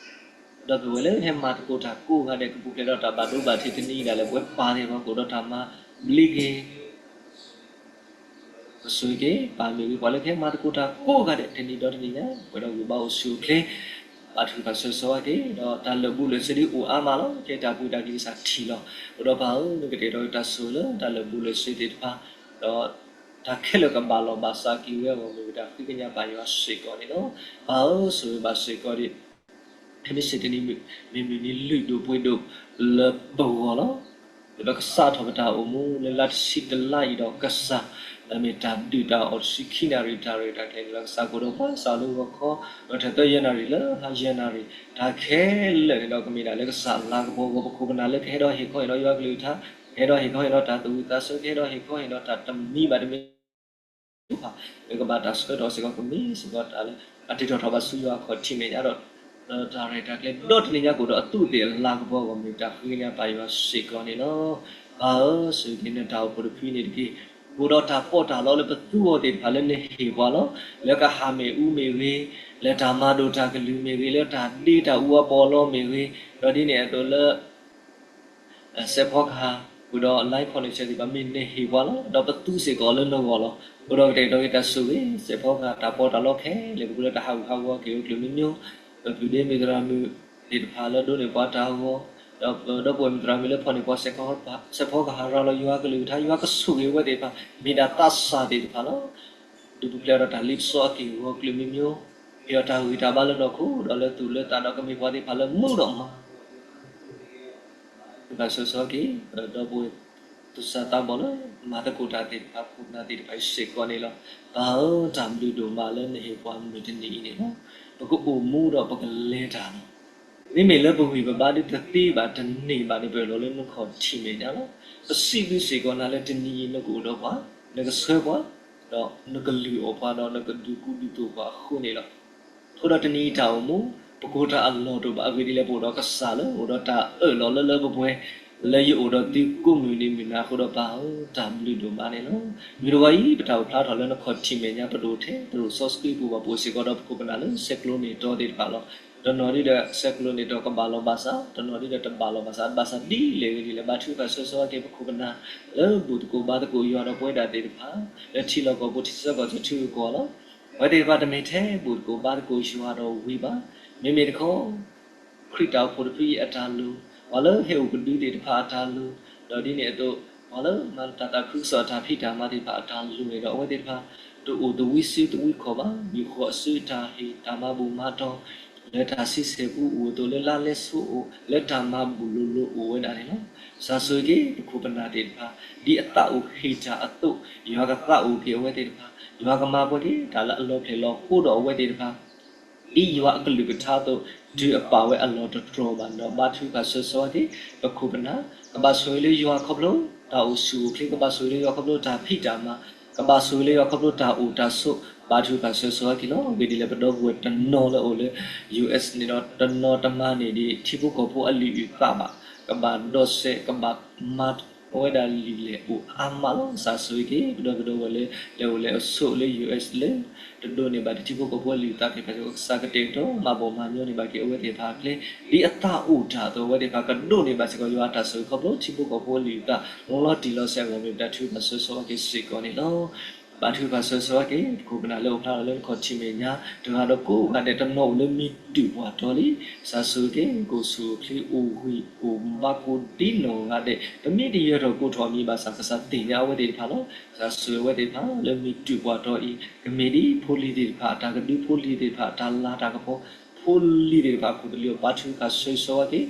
ဒီပုၢ်ဝဲၢ်လၢဟဲမၤသကိးတၢ်ကိးဂၤဒဲး ကပူၤဖျဲးဒီးတၢ်ဘၣ်ဒိဘၣ်ထံးတနံၤအံၤဒၣ်လဲာ် ပဝဲပၢ်သ့ၣ်တဖၣ် ကအိၣ်ဒီးတၢ်မၤဘျ့က့ၤ ကဆိၣ်ဂ့ၤက့ၤ ပၢ်မ့ၢ်ဂ့ၤ ပှၤလၢကဟဲမၤသကိးတၢ်ကိးဂၤဒဲး တနံၤဒီးတနံၤညါ ပှဲၤဒီးဂံၢ်ဘါအိၣ်ဆူၣ်အိၣ်ချ့, ဘါထုကဖၣ်ဆၢဂ့ၤဆၢဝါက့ၤ, ဒီးတၢ်လၢာ်ဘူၣ်လၢာ်စ့ဒ်အိၣ်အါမးလီၤ. ကဲတၢ်ပှ့ၤတၢ်ကလံၤကစၢ်ထံၣ်လီၤ. အိၣ်ဒီးပၢ်ဧၢ, နကတဲာ်ကတီၤက့ၤတၢ်ဆိၣ်ဂ့ၤလၢတၢ်လၢာ်ဘူၣ်လၢာ်စ့သ့ၣ်တဖၣ်, ဒီးတၢ်ခဲလၢာ်ကဘၣ်လီၢ်ဘၣ်စးက့ၤဝဲအဂီၢ်မ့ၢ်ဂ့ၤ တၢ်ဃ့ကညးပၢ်ယွၤစ့ၢ်ကီးန့ၣ်လီၤ. ပၢ်ဧၢ, ဆိၣ်ဂ့ၤဘၣ်စ့ၢ်ကီးဒံး ခဲမုၢ်ဆ့ၣ်တနံၤ မ့ၢ်မုၢ်နံၤလုၢ်ဒိၣ်ပှ့ၤဒိၣ်လၢပဂီၢ်လီၤ. လၢပကစးထီၣ်ပတၢ်အိၣ်မူ လၢလါတဆံတလါအံၤဒီးကစၢ်, လၢမ့ၢ်တၢ်ဒုၣ်တၢ်အီၣ်တဆံခံနၣ်ရံၣ် တၢ်ရဲၣ်တၢ်ကျဲၤန့ၣ်ဒီးကစၢ် ကအိၣ်ဒီးပှၤစးလၢဂီၤခီ, ဒီးထဲးသၢယဲၢ်နၣ်ရံၣ်လၢဟါယဲၢ်နၣ်ရံၣ် တၢ်ခဲလၢာ်န့ၣ်ဒီးကမ့ၢ်ဒၣ်လၢကစၢ်အလၤကပီၤအဂီၢ် ပခိၣ်ပနၢ်လၢကဟဲဒီးဟ့ၣ်ခီဟ့ၣ်နီၤယွၤကလုၢ်ကထါ, ကဟဲဒီးဟ့ၣ်ခီဟ့ၣ်နီၤတၢ်သူၣ်ဝံၣ်သးဆၢ ကဟဲဒီးဟ့ၣ်ခီဟ့ၣ်နီၤတၢ်တမံၤဘၣ်တမံၤ ကဘၣ်တၢ်ဆှၢထီၣ်စ့ၢ်ကီး ကမ့ၢ်စ့ၢ်ကီးတၢ်လၢအတ့ထီၣ်ထီၣ်ဘၣ်ဆူယွၤအခီၣ်ထံးမဲာ်ညါဒီး, ဒီးတၢ်ရဲၣ်တၢ်ကျဲၤဒီတနံၤညါကအိၣ်ဒီးအသူးအသ့ၣ်အလၤကပီၤအဂီၢ် မ့ၢ်တၢ်ဃ့ကညးပၢ်ယွၤစ့ၢ်ကီးန့ၣ်လီၤ. ပၢ်ဧၢ, ဆိၣ်ဂ့ၤက့ၤနတၢ်အိၣ်ဖှိၣ်တဖုန့ၣ်တက့ၢ်. ကအိၣ်ဒီးတၢ်ပီးတၢ်လီလၢပသူအီၤသ့ၣ်တဖၣ်လၢနဟ့ၣ်ပှၤလီၤ. လၢကဟးမ့ၣ်အူမ့ၢ်ဂ့ၤ, လၢတၢ်မၤဒိၣ်တၢ်ကလုၢ်မ့ၢ်ဂ့ၤ, လၢတၢ်ဒ့တၢ်အူအပီးအလီမ့ၢ်ဂ့ၤ, ဒီးဒ်န့ၣ်အသိးလၢ စဲးဖီကဟၣ် ဃုာ်ဒီး line connection သ့ၣ်တဖၣ် မ့ၢ်နဟ့ၣ်ပှၤလီၤ. ဒီးပသူစ့ၢ်ကီးလၢနဂီၢ်လီၤ. အိၣ်ဒီးကတဲာ်ကတီၤက့ၤတၢ်ဆိၣ်ဂ့ၤ, စဲးဖီကဟၣ်တၢ်ပီးတၢ်လီခဲလၢာ် ပကလၢတၢ်ဟးဂူာ်ဟးဂီၤက့ၤအိၣ်ကျၢၢ်မံမံ, ပပုၢ်ဒ့မုၣ်သရၣ်မုၣ်သ့ၣ်တဖၣ်လၢဒိးန့ၢ်ပှၤတၢ်ဂီၤ, ဒီးပဒီပုၢ်ဝဲၢ်မုၣ်သရၣ်မုၣ်လၢဖီၣ်န့ၢ်ပှၤ စဲးဖီကဟၣ်ရၤလီၤယွၤကလုၢ်ကထါ ယွၤကဆိၣ်ဂ့ၤဝဲသ့ၣ်တဖၣ် မ့ၢ်ဒၣ်သးစၢ်သ့ၣ်တဖၣ်လီၤ. ဒုးပူၤဖျဲးဒီးတၢ်လ့ပစီအက့ၢ်အဂီၤကျၢၢ်မံမံ, ဟ့ၣ်အီၤတၢ်ဂံၢ်တၢ်ဘါလၢနီၢ်ခိ ဒီးလၢသူၣ်လၢသးဒီးကမ့ၢ်ပှၤသ့ၣ်တဖၣ်လၢမူဒီးမၤ ဘၣ်ဆၢစီက့ၤ ဒီပုၢ်ဝဲၢ်သူၣ်စၢ်သးဘီၣ်လၢ မၤသကိးတၢ်သ့ၣ်တဖၣ် ခိၣ်နၢ်သ့ၣ်တဖၣ်အံၤစ့ၢ်ကီးန့ၣ်လီၤ. ပၢ်ဧၢ, တၢ်ဘျုးဒိၣ်မးလၢနဟ့ၣ်ပှၤမုၢ်တနံၤအံၤန့ၣ်လီၤ. ပကအိၣ်မူဒီးပကလဲၤတၢ်လီၤ. မ့မ့ၢ်လၢပဂံၢ်ပဘါဒ်တသ့ဘၣ်တန့ၢ်ဘၣ်န့ၣ် ပအၢၣ်လီၤလၢနခီၣ်ထံးမဲာ်ညါလီၤ. ပစံးဘျုးစ့ၢ်ကီးနၤလၢတနံၤအံၤနကအိၣ်ဒီးပှၤ, နကဆှၢပှၤ, ဒီးနကလုၢ်အီၣ်ပှၤ ဒီးနကဒုးကူဒုးသိးပှၤအဃိန့ၣ်လီၤ. အဃိဒီးတနံၤအံၤတၢ်အိၣ်မူ ပကိးတၢ်အလီၢ်တအိၣ်ဘၣ်. အဂ့ၢ်ဒ်လဲၣ် ပအိၣ်ဒီးကစၢ်လၢအိၣ်ဒီးတၢ်အၢၣ်လီၤလၢလၢပှဲၤပှဲၤ လၢယအိၣ်ဒီးသုကိးမုၢ်နံၤမုၢ်နၤအဃိဒီး ပၢ်ဧၢ, တၢ်ဘျုးဒိၣ်မးန့ၣ်လီၤ. မုၢ်တဂီၤအံၤ ပတၢ်အိၣ်ဖျါထီၣ်လၢနခီၣ်ထံးမဲာ်ညါ ပဒိၣ်ထဲပဒိၣ်စီဆှံပူၤဘၣ် ပအိၣ်စ့ၢ်ကီးဒီးပခိၣ်ပနၢ်လၢဆဲးကျိးန့ၢ်တီသ့ၣ်တဖၣ်လီၤ. တနီၤဒ်ဒီးဆဲးကျိးန့ၢ်တီကဘၣ်လီၤဘၣ်စး, တနီၤဒ်ဒီးတဘၣ်လီၤဘၣ်စး, ဘၣ်ဆၣ်ဒ်လဲၣ်ဂ့ၤဒ်လဲၣ် ဘါထုကဖၣ်ဆၢဂ့ၤဆၢဝါက့ၤပခိၣ်ပနၢ် လၢဘူၣ်သကိးဘါသကိးယွၤဒီးပဝဲဒၣ်သ့ၣ်တဖၣ် လၢထံလီၢ်ကီၢ်ပူၤ ထံဆၢကီၢ်ဆၢထံဂုၤကီၢ်ဂၤလီၤ. အဝဲသ့ၣ်တဖၣ်တမ့ၢ်ထဲဘူၣ်သကိးဘါသကိးယွၤဒီးဝံၤဘၣ်. မ့မ့ၢ်တခီ ခရံာ်တၢ်အိၣ်ဖှိၣ်တဖုအံၤအတၢ်လိၤ, ပှၤလၢဟဲအိၣ်ကဒုသ့ၣ်တဖၣ်အတၢ်လိၤ, ဒီးဒ်န့ၣ်အသိး ပှၤလၢမၤတၢ်သးခုကစီၣ်အတၢ်ဖံးတၢ်မၤသ့ၣ်တဖၣ်အတၢ်လိၤန့ၣ်ဒီး အဝဲသ့ၣ်တဖၣ် တအိၣ်သဝံစုသဝံခီၣ်ဘၣ်. မံၤဃီၤအစုအတၢ်ဟ့ၣ်တၢ်မၤဘူၣ်မၤတီၤ လၢတၢ်ဆံဆဲၣ်ပူၤအိၣ်အသိး လၢလါလဲဆိအိၣ် လၢတၢ်မၤဘူၣ်လိၤလိၤအိၣ်ဝဲဒၣ်န့ၣ်လီၤ. စၢ်ဆိၣ်ဂ့ၤက့ၤပခိၣ်ပနၢ်သ့ၣ်တဖၣ် ဒ်အသးအိၣ်ဟ့ၣ်တၢ်အသိး ယွၤကသးအိၣ်က့ၤအဝဲသ့ၣ်တဖၣ်, ယွၤကမၤပှဲၤက့ၤတၢ်လၢအလီၤဖျဲၣ်လီၤဃိဒီးအဝဲသ့ၣ်တဖၣ် ဒ်ယွၤအကလုၢ်ကထါအသိး တုၤအပာ်ဝဲအလီၢ်တတြီၢ်ဘၣ်န့ၣ်ဒီး ဘါထုကဖၣ်ဆၢဂ့ၤဆၢဝါက့ၤ ပခိၣ်ပနၢ်, ကဘၣ်ဆိၣ်ဂ့ၤလၢယွၤခီဖျိ တၢ်အိၣ်ဆူၣ်အိၣ်ချ့, ကဘၣ်ဆိၣ်ဂ့ၤလၢယွၤခီဖျိတၢ်ဖံးတၢ်မၤ, ကဘၣ်ဆိၣ်ဂ့ၤလၢယွၤခီဖျိတၢ်အိၣ်တၢ်ဆိး, ဘါထုကဖၣ်ဆၢဂ့ၤဆၢဝါက့ၤလီၤ. အဂ့ၢ်ဒ်လဲၣ် ပဒီပုၢ်ဝဲၢ်တနီၤလၢအိၣ်လၢ ယူၣ်အ့း န့ၣ်ဒီး တနီၤတမၤန့ၢ်ဒံး ထံဖိကီၢ်ဖိအလံာ်အုၣ်သးဘၣ်, ကဘၣ်ဒီးစဲး ကဘၣ်မၤ အဝဲဒၣ်လံာ်လဲၢ်အိၣ်အါမးလီၤ. စၢ်ဆိၣ်ဂ့ၤက့ၤ ပဒီပုၢ်ဝဲၢ်လၢ လဲၤအိၣ်လဲၤဆိးလၢ ယူၣ်အ့း လၢ တဒိးန့ၢ်ဘၣ်ဒံးထံဖိကီၢ်ဖိအလံာ်အုၣ်သးသ့ၣ်တဖၣ်စ့ၢ်ကီး ကစၢ်ကတဲာ်ကတီၤမၤဘီၣ်မၤညီန့ၢ်ဘၣ်က့ၤအဝဲသ့ၣ်တဖၣ်အကျဲ ဒ်အသးအိၣ်တၢ်အသိး အဝဲသ့ၣ်တဖၣ်ကဒိးန့ၢ်ဘၣ်စ့ၢ်ကီး ယွၤအတၢ်ဆိၣ်ဂ့ၤခီဖျိ ထံဖိကီၢ်ဖိအလံာ်အုၣ်သး လီၤတံၢ်လီၤဆဲးအဂီၢ် မ့ၢ်ပတၢ်ထုကဖၣ်ဆၢဂ့ၤဆၢဝါက့ၤစ့ၢ်ကီးန့ၣ်လီၤ. ဘါထုကဖၣ်ဆၢဂ့ၤဆၢဝါက့ၤ ပခိၣ်ပနၢ်လၢအိၣ်ဖျါထီၣ်လၢနခီၣ်ထံးမဲာ်ညါ တဂၤဒီးကိးဂၤဒဲး တနီၤအိၣ်လၢမံတုၤပှၢ်တီၤလံ. ကစၢ်ဆိၣ်ဂ့ၤက့ၤ ကအိၣ်ဆူၣ်အိၣ်ချ့ အိၣ်ဂံၢ်အိၣ်ဘါကိးဒ်နီၢ်ဂၤဒဲး တမ့ၢ်တယၢၤထီၣ်ကိးထီၣ်အမံၤဘၣ်ဆၣ် ကစၢ်သ့ၣ်ညါအဝဲသ့ၣ်တဖၣ်လီၤ. ကစၢ်ဆိၣ်ဂ့ၤအဝဲသ့ၣ်တဖၣ်လၢမံတုၤပှၢ်တီၤအံၤ ကမ့ၢ်ဒ်ဖိလံၤသ့ၣ်တဖၣ် တၢ်ကဒု ဖိလံၤသ့ၣ်တဖၣ် တၢ်လၤတၢ်ကပီၤ ဖိလံၤသ့ၣ်တဖၣ်အခိၣ်သလုး ဘါထုကဖၣ်ဆၢဂ့ၤဆၢဝါက့ၤ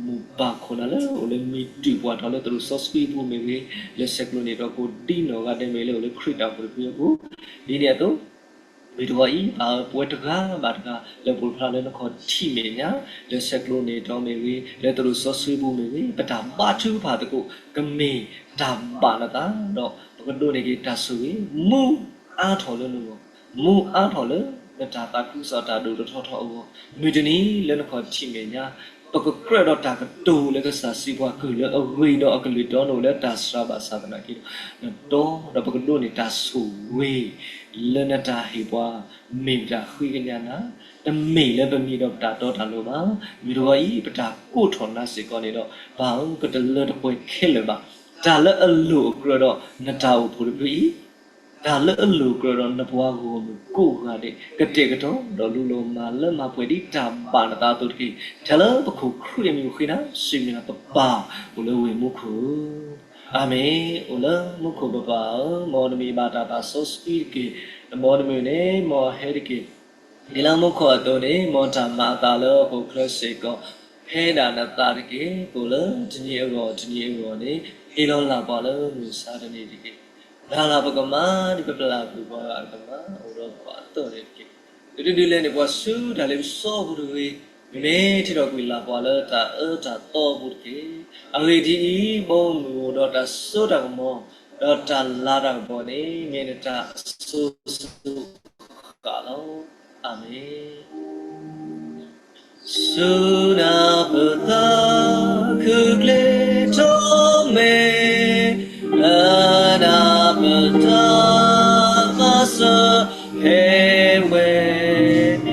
မိၢ်ပၢ်ခိၣ်နၢ်လၢအိၣ်လၢမံတုၤပှၢ်တီၤလၢသရိာ်စီဆှံအပူၤမ့ၢ်ဂ့ၤ လၢဆဲးကျိးန့ၢ်တီကိးဒ်နီၢ်ဂၤဒဲးမ့ၢ်ဂ့ၤ လၢအိၣ်လၢခရံာ်တၢ်အိၣ်ဖှိၣ်တဖုအပူၤ ဒ်န့ၣ်အသိး မ့ၢ်တဂီၤအံၤ ပၢ်ဧၢ ပဝဲတဂၤဘၣ်တဂၤ လၢပှဲၤဖျါလၢနခီၣ်ထံးမဲာ်ညါ, လၢဆဲးကျိးန့ၢ်တီမ့ၢ်ဂ့ၤ, လၢသရိာ်စီဆှံပူၤမ့ၢ်ဂ့ၤ, ပတၢ်ဘါထုကဖၣ်သကိး ကမ့ၢ်တၢ်ဘၣ်နသး, ဒီးပကဒိးန့ၢ်က့ၤတၢ်ဆိၣ်ဂ့ၤ, မူအါထီၣ်လၢနဂီၢ်, မူအါထီၣ်လၢနတၢ်သးခုကစီၣ်တၢ်ဒိၣ်တထီထီအဂီၢ်, မုၢ်တနံၤလၢနခီၣ်ထံးမဲာ်ညါ ပကကြၢးဒီးတၢ်ကတိၤလၢကစၢ်စံးပှၤကုၢ်လၢအဂ့ၤဒီးအကလုၢ်တီနအိၣ်လၢတၢ်စှၤဘၣ်ဆၣ်သနာ်က့ဒီး နတီဒီးပကဒိးန့ၢ်တၢ်ဆိၣ်ဂ့ၤ လၢနတၢ်ဟ့ၣ်ပှၤ မ့ၢ်ပတၢ်ဃ့ကညးနၤ, တမ့ၢ်လၢပမံၤဒီးပတၢ်တီတၢ်လိၤဘၣ်. မ့ၢ်တဂီၤအံၤ ပတၢ်ကိးထီၣ်နၤစ့ၢ်ကီးန့ၣ်ဒီး ပၢ်ဧၢ ပတလၢတပှဲၤခဲလၢာ်ဘၣ်. တၢ်လၢအလိၣ်အကြၢးဒီးနတၢ်အိၣ်ဖှိၣ်တဖုအံၤ တၢ်လၢအလိၣ်ကြၢးဒီးနပှၤဂီၢ်မုၢ်ကိးဂၤဒဲး ကတဲာ်ကတီၤဒီးလူလီၤမၤလၢမၤပှဲၤဒ်တၢ်ဘၣ်နသးအသိးတက့ၢ်. ထဲလၢပခိၣ်ခရံာ်အမံၤဃ့နၤ စံးမံၤလၢပပၢ်အိၣ်လၢဝ့ၢ်မူခိၣ်ဧၢ, အၤမ့ၣ်. အိၣ်လၢမူခိၣ်ပပၢ်ဧၢ, မ်နမံၤဘၣ်တၢ်သးစီဆှံတက့ၢ်. မ်နမုၢ်န့ၣ် မ်ဟဲတက့ၢ်. ဒ်လၢမူခိၣ်အသိးန့ၣ် မ်တၢ်မၤအသးလၢဟီၣ်ခိၣ်ချၢစ့ၢ်ကီး ဖဲဒၣ်နသးတက့ၢ်. ပအိၣ်လၢတနံၤအဂီၢ်တနံၤအဂီၢ်န့ၣ် ဟ့ၣ်လီၤလၢ်ပှၤလၢမုၢ်ဆါတနံၤတက့ၢ်. တၢ်လၢပကမၤန့ၣ် ပပျၢ်ကွံာ်ပှၤဂၤအကမၤ အိၣ်ဒီးပှၤအသိးန့ၣ်တက့ၢ်. တုၤဒုးလဲၣ်န့ၣ် ပှၤဆူတၢ်လ့ပစီပူၤတဂ့ၤ, မ့မ့ၢ်ထံၣ်ထီၣ်ကွံာ်လၢ်ပှၤလၢတၢ်အၢတၢ်သီအပူၤတက့ၢ်. အဂ့ၢ်ဒ်အံၤ, မ်မုၢ်အိၣ်ဒီးတၢ်စိတၢ်ကမီၤ, ဒီးတၢ်လၤတၢ်ကပီၤန့ၣ် မ့ၢ်နတၢ်အစိၤစိၤဃၣ်လီၤ. အၤမ့ၣ်. ဆူနၢ်ပၢၢ်သးခုကျ့ထီၣ်မဲာ်, အနၢ်ပၢၢ်တၢ်သးစၢ်ဟဲဝဲ, ပ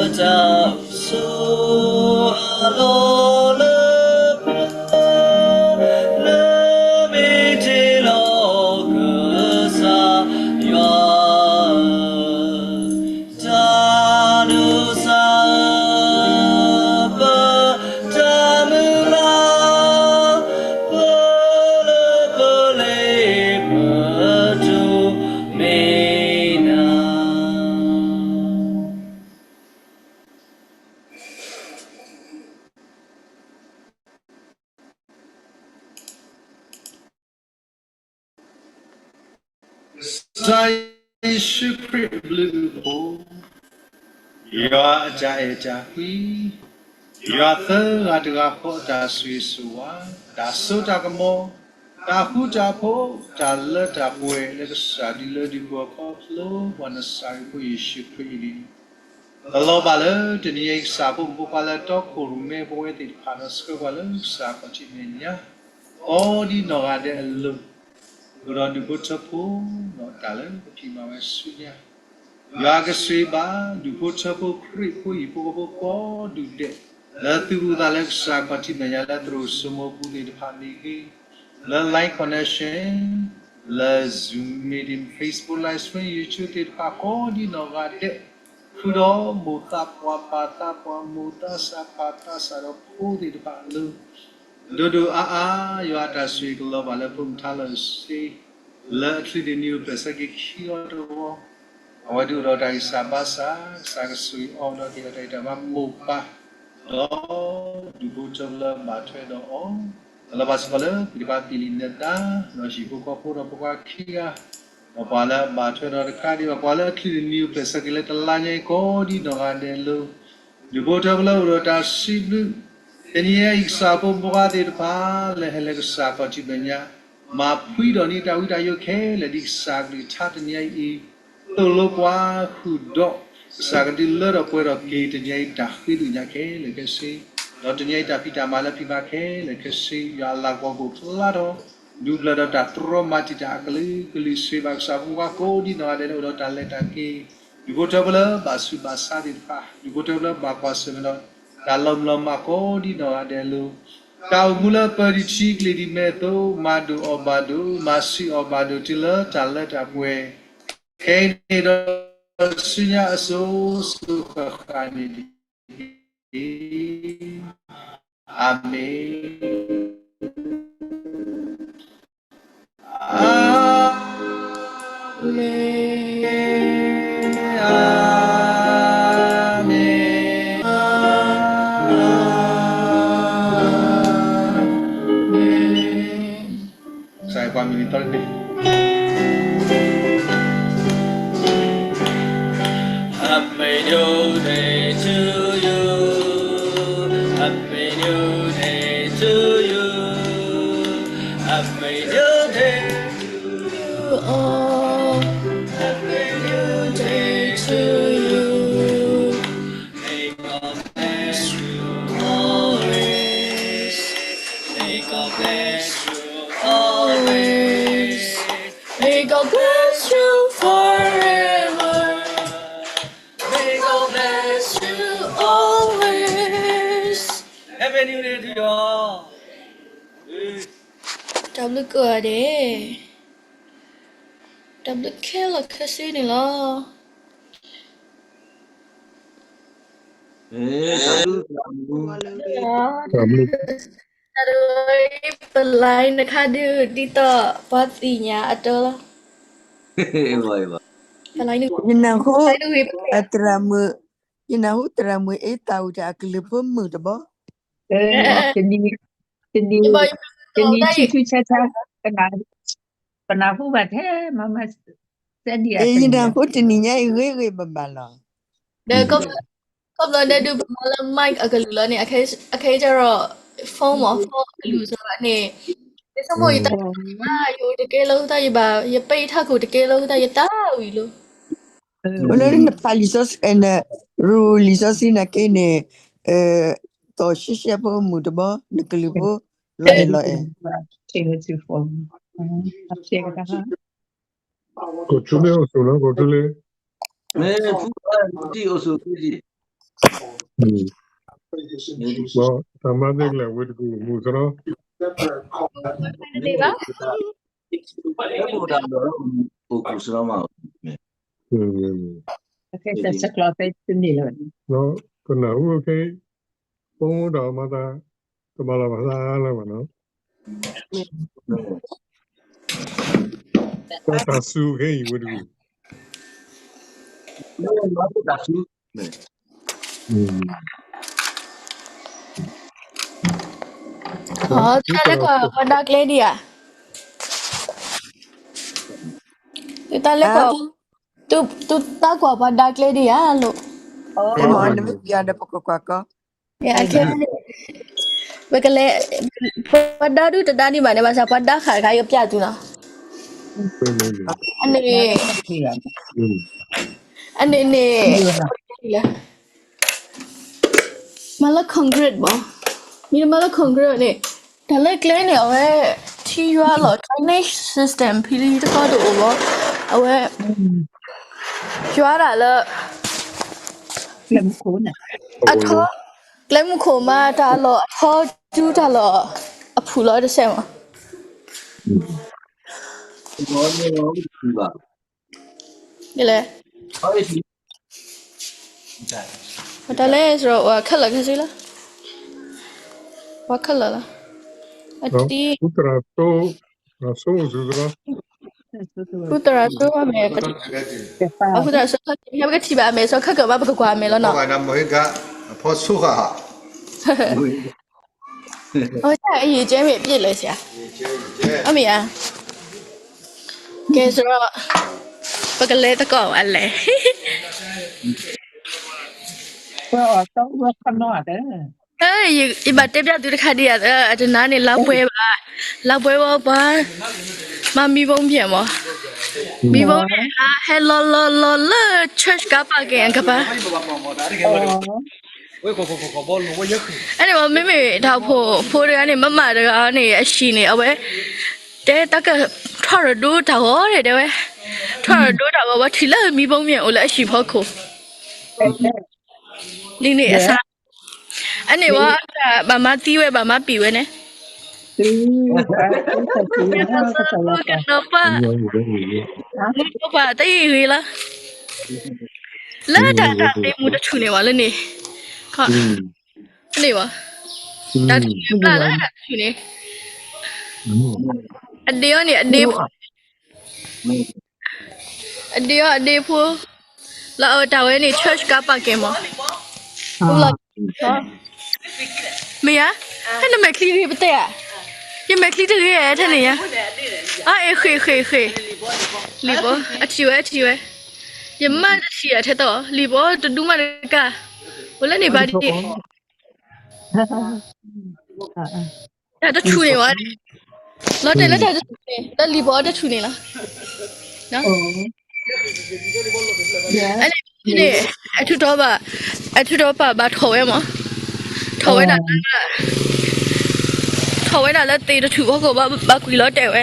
တၢ်အိၣ်ဆိးအလီၢ်လၢပျၢၤ, လၢမ့ၢ်တ့ၢ်လီၤကစၢ်ယွၤ တၢ်ဒိးစၢ်အပၢ်တၢ်မုၢ်လၢ်, ပလၢပလ့ပတိၢ်မ့ၢ်နၤ. ကစၢ်ယ့ၣ်ၡူးခရံာ်အဘျုးအဖှိၣ်, ယွၤအတၢ်အဲၣ်တၢ်ကွံ, ယွၤသၢဂၤတဂၤဃီအတၢ်ဆိၣ်ဂ့ၤဆိၣ်ဝါ, တၢ်စိတၢ်ကမီၤ, တၢ်ဃူတၢ်ဖိး, တၢ်လၢတၢ်ပှဲၤလၢကစၢ်ဒုးလၢဒုးပှၤခီဖျိပှၤနစၤရ့းဖိယ့ၣ်ၡူးခရံာ်အံၤန့ၣ် ပလီၤဘၣ်လၢတနံၤအံၤကစၢ်ဖိမုၣ်ဖိခွါလၢတီခိၣ်ရိၣ်မဲပဝဲသ့ၣ်တဖၣ်ဒီးဆှၢပှၤလၢကစၢ်ခီၣ်ထံးမဲာ်ညါ, ကိးဒ်နီၢ်ဂၤဒဲးအလိၤ, အိၣ်ဒီးဒူၣ်ဖိထၢဖိဒီးတၢ်လၢကဖံးမၤဝဲဆူညါ, ယွၤကဆိၣ်ဂ့ၤဘၣ်ဒူၣ်ဖိထၢဖိခရံာ်ဖိဟံၣ်ဖိဃီဖိကိးဒူၣ်ဒဲး, လၢသုးဘူးသးလၢကစၢ်ခီၣ်ထံးမဲာ်ညါလၢသရိာ်စိမိၤပူၤသ့ၣ်တဖၣ်မ့ၢ်ဂ့ၤ, လၢ Line Connection, လၢ Zoom Meeting, Facebook Live Stream, YouTube သ့ၣ်တဖၣ်ကိးဒ်နီၢ်ဂၤဒဲး, ဃုာ်ဒီးမိၢ်သးပှၢ်ပၢ်သးပှၢ် မိၢ်သးစၢ်ပၢ်သးစၢ်ဒီးဖိသ့ၣ်တဖၣ်အလိၤ, ဒိၣ်ဒိၣ်အါအါ ယွၤအတၢ်ဆိၣ်ဂ့ၤကလီၤဘၣ်လၢဖိမုၣ်ထါလီၤစ့, လၢအချုးတနံၤအိၣ်ဖျဲၣ်ဆၢက့ၤခံအီၤတဝီ, အဝဲဒၣ်အိၣ်ဒီးတၢ်ဂံၢ်စၢ်ဘါစၢ်, ကစၢ်ကဆိၣ်ဂ့ၤအီၤဒီးကဟ့ၣ်အီၤတၢ်ဂံၢ်တၢ်ဘါမိၢ်ပၢ်, ဒီးဒူၣ်ဖိထၢဖိလၢအဘၣ်ထွဲဒီးအီၤ, လၢဘၣ်စ့ၢ်ကီးလၢပျံၤတၢ်ဘါပျံၤလံၤနသး, ဒီးဟံၣ်ဖိဃီဖိဒီးဖိခွါခံဂၤ, ဒီးပှၤလၢအဘၣ်ထွဲဒီးတခါဒံးဘၣ် ပှၤလၢအချုးတနံၤအိၣ်ဖျဲၣ်ဆၢက့ၤလၢတလါညါအံၤကိးဒ်နီၢ်ဂၤဒဲးအလိၤ, ဒူၣ်ဖိထၢဖိလၢအိၣ်ဒီးတၢ်စံးဘျုး, တနံၤအံၤကစၢ်ဖိမုၣ်ဖိခွါသ့ၣ်တဖၣ် လၢဟဲလၢကစၢ်ခီၣ်ထံးမဲာ်ညါ, မၤဖှံဒီးန့ၢ်တၢ်ဝံတၢ်ယိးခဲလၢာ်ဒ်ကစၢ်ကလုၢ်ကထါတနံၤအံၤအံၤ, သိၣ်လိပှၤဃုာ်ဒီး ကစၢ်ကဒုးလၢထီၣ်ပှဲၤထီၣ်က့ၤတနံၤအံၤတၢ်ဃ့ဒုးညါခဲလၢာ်ခဲဆ့, ဒီးတနံၤအံၤတၢ်ဖံးတၢ်မၤလၢဖံးမၤခဲလၢာ်ခဲဆ့, ယွၤအလၤကပီၤကအိၣ်ဖျါထီၣ်, ဒူပျၢၤဒီးတၢ်တြီမၤတံာ်တာ်အကလုာ်ကလုာ် ဆိၣ်ဂ့ၤဘၣ်ကစၢ်ဖိမုၣ်ဖိခွါကိးဒ်နီၢ်ဂၤဒဲးလၢအိၣ်ဒီးတၢ်လဲၤတၢ်က့ၤ, ဒူၣ်ဖိထၢဖိလၢဘၣ်ဆူးဘၣ်ဆါသ့ၣ်တဖၣ်, ဒူၣ်ဖိထၢဖိလၢဘၣ်ကွၢ်ဆၢၣ်မဲာ်ဒီး တၢ်လီၤမုၢ်လီၤမၢ်ကိးဒ်နီၢ်ဂၤဒဲးအလိၤ, တၢ်အိၣ်မူလၢပၢၤဒံးထံကျ့ၤဒံးမဲာ်အသိး မၤဒိၣ်အီၣ်ဘၣ်ဒိၣ်, မၤဆံးအီၣ်ဘၣ်ဒိၣ် တုၤလၢတၢ်လၢတၢ်ပှဲၤ, ခဲအံၤန့ၣ်ဒီး ဆူညါအစိၤစိၤဃၣ်ဃၣ်န့ၣ်တက့ၢ်. အၤမ့ၣ်. အၤမ့ၣ်, အၤမ့ၣ်, အၤမ့ၣ်. ကစၢ်ယွၤပှၤမုၢ်နံၤသီတဘ့ၣ် to you. Happy new day to you. Happy new day to you. Happy new day to you. May God bless you always. May God bless you always. May God bless you forever. May God bless you always. Happy New Year to you all. တၢ်ဘျုးကိးဂၤဒဲး, တၢ်ဘျုးခဲလၢာ်ခဲဆ့န့ၣ်လီၤ. တၢ်ဘျုး, တၢ်ဘျုး, ပlineန့ၣ်ခါဒုး ဒ်သိးပှၤသ့ၣ်ညါအတီလီၤ. ယနၢ်ဟူ, သရၣ်မုၣ်, ယနၢ်ဟူသရၣ်မုၣ်အ့တၢ်အိၣ်တၢ်အကလုၢ်ဖိမုၣ်တဘီ, တနံၤ, တနံၤ, တနံၤထံထူဆါဆါ, ပနၢ်ဟူဘၣ်ထဲ, မ့ၢ်, ယနၢ်ဟူတနံၤညါအံၤဂ့ၤဂ့ၤဘၣ်ဘၣ်လီၤ. ဒီး ခီဖျိဒဲဒုးပမၤလၢ mic အကလုၢ်လီၤန့ၣ်, အခဲအံၤကဒီး phone မ့ၢ် phone အကလုၢ်စ့ၢ်ကီးန့ၣ်, ယဆိကမိၣ်ယတၢ်ဘၣ်, ယအိၣ်တကဲလၢဟုသၣ်ယဘၣ်, ယပဲယထးခိၣ်တကဲလၢဟုသၣ်ယတၢ်ဝံၤလီၤ. အိၣ်လၢနဖးလံာ်စီဆှံ, နရူလံာ်စီဆှံနာ်က့န့ၣ်, သီၣ်ရှဲရှဲဖိမုၣ်တဘီ, နကလုၢ်ဖိ, လီၤအဲၣ်လီၤအဲၣ်. ကိးထူလ့အိၣ်ဆိးနီၤ, ကိးထူလ့, မ့ၢ်ဖူတံၢ်အိၣ်ဆိးသ့ဒံး, တၢ်မၤသ့ကလဲာ်ဝဲတကူၣ်မူသရီ, မ့ၢ်အိၣ်တၢ်ဒီးအိၣ်ကူၣ်စရီမး, ပနၢ်ဟူခဲအံၤ, ဖိမုၣ်တၢ်မၤသး, တဘၣ်လီၤဘၣ်သးလၢၤဘၣ်နီၤ, တၢ်စူၤခဲအံၤဝဲတကူၣ် သုတၢ်လဲၤကွၢ်ပှၤဒါကျဲဒံးဧါ, သုတၢ်လဲၤကွၢ်, သုတၢ်ကွၢ်ပှၤဒါကျဲဒံးဧါလိၤ, နမ့ၢ်ပျးဒီးပကကွၢ်ကီ, ပကလဲၤ, ပှၤဒါဒုတဒါဒံးဘၣ်န့ၣ် ဘၣ်ဆၣ်ပှၤဒါဃာ်တခါ ယကပျးသုနီၤ, အန့ၣ်, အန့ၣ်န့ၣ် မၤလၢ concrete ဘၣ်, မ့ၢ်မၤလၢ concrete န့ၣ်, တၢ်လၢကျဲန့ၣ် အဝဲ ထံယွၤလီၤ drainage system ဖဲလံတခီတအိၣ်ဘၣ်, အဝဲ ယွၤတၢ်လၢ အထီ, ကျဲမုၢ်ခိၣ်မး တၢ်လီၢ်အထီဒုတၢ်လီၢ်အဖုၣ်လီၤတစဲးမး, ဒ်လဲၣ်, တၢ်လဲၣ်စရီ ပှၤခဲလၢာ်ခဲဆ့လီၤ, ပှၤခဲလၢာ်လီၤ, အတံ, ဃုသရၣ်စိ, ဃုသရၣ်စိအမဲာ်, ဃုသရၣ်စိ ဟဲပကထံၣ်ဘၣ်အမဲာ် စီၤခၢၣ်ကၢၢ်ဘၣ် ပကကွၢ်အမဲာ်လီၤနီၤ, အဝဲဒၣ်အံၤကဲမ့ၢ်အပျဲၢ်လၢဆရာ, အမ့ၢ်ဧါ, ကဲစရီ, ပကလဲၤသကိးအလဲၤ ယဘၣ်တဲပျးသုတခါဒံးဧါ, အတနၤန့ၣ် လါပှဲၤဘၣ်, လါပှဲၤဝဲပှၤ, မၤမံဘိမ့ၢ်မး, မံဘိမ့ၢ်ဧါ, ဟဲလီၤလီၤလီၤလၢ church car parking အကပၤ, အန့ၣ်မ့မ့ၢ်တၢ်အိၣ်ဖှိၣ်ဖိတဂၤန့ၣ် မမၤတဂၤန့ၣ် အဟံၣ်န့ၣ် အဝဲ တဲတၢ်ကထီၣ်ရဒိတၢ်ဂီၤန့ၣ် တဲဝဲ, ထီၣ်ရဒိတၢ်ဂီၤ ပှၤထံၣ်လၢမံဘိမ့ၢ်အိၣ်လၢအဟံၣ်ဖီခိၣ်, ဒ်န့ၣ်အစး, အန့ၣ်ဝဲ ဘၣ်မၤသံဝဲ ဘၣ်မၤပံာ်ဝဲန့ၣ်, ကနီၤပၢ်, ကနီၤပၢ်, တၢ်အံၤဂ့ၤလီၤ, လၢတၢ်တၢ်သ့မူတဆူၣ်န့ၣ်ဝဲလၢန့ၣ်, န့ၣ်ဘၣ်, တၢ်တဆူၣ်န့ၣ်ပျၢ်လၢတၢ်တဆူၣ်န့ၣ်, အဒ့အီၤန့ၣ် အဒ့ဖိ, အဒ့အီၤအဒ့ဖိ, လၢအတၢ်ဝဲန့ၣ် church car parking မး, မ့ၢ်ဧါ, ဟဲနမဲာ်ချံတဂ့ၤပတဲဧါ, ယမဲာ်ချံတဂ့ၤထဲန့ၣ်ဧါ, အ့ ဃ့ၢ်ဃ့ၢ်ဃ့ၢ်, လံာ်ဘီ အထံၣ်ဝဲအထံၣ်ဝဲ, ယမါတထံၣ်အထဲသိး လံာ်ဘီတဒူမးတကါ, အိၣ်လၢန့ၣ်ဘၣ်ဒံး, တၢ်တဆူၣ်န့ၣ်ဝဲ, လီၤတဲာ်လၢတၢ်တဆူၣ်န့ၣ် လၢလံၤဘီတဆူၣ်န့ၣ်လီၤ. န့ၣ် အထုးထီၣ်ဘၣ်, အထုးထီၣ်ဘၣ်ဘၣ်ထီၣ်ဝဲမး, ထီၣ်ဝဲဒၣ်လၢ ထီၣ်ဝဲဒၣ်လၢသ့ၣ်တထူၣ်ဖီခိၣ်ဘၣ်, ဘၣ်ကွံာ်လီၤတဲာ်ဝဲ,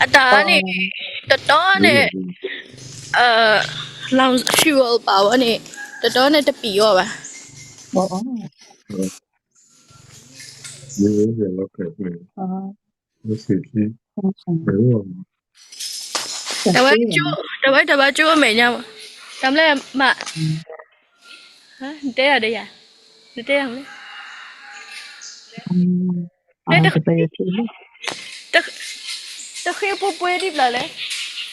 အတၢ်န့ၣ် တတီန့ၣ် လီၤဆံဝဲဘၣ်ဝဲန့ၣ် တတီန့ၣ်တပံာ်အီၤဘၣ်. တဝဲတဘၣ်ကၠိအမဲာ်ညါမး, တၢ်မလဲၣ်မး, နတဲယၤဒီးယၤ, နတဲယၤမလဲၣ်, တဃ့ဖိပှဲၤဒံးဘျီလဲၣ်,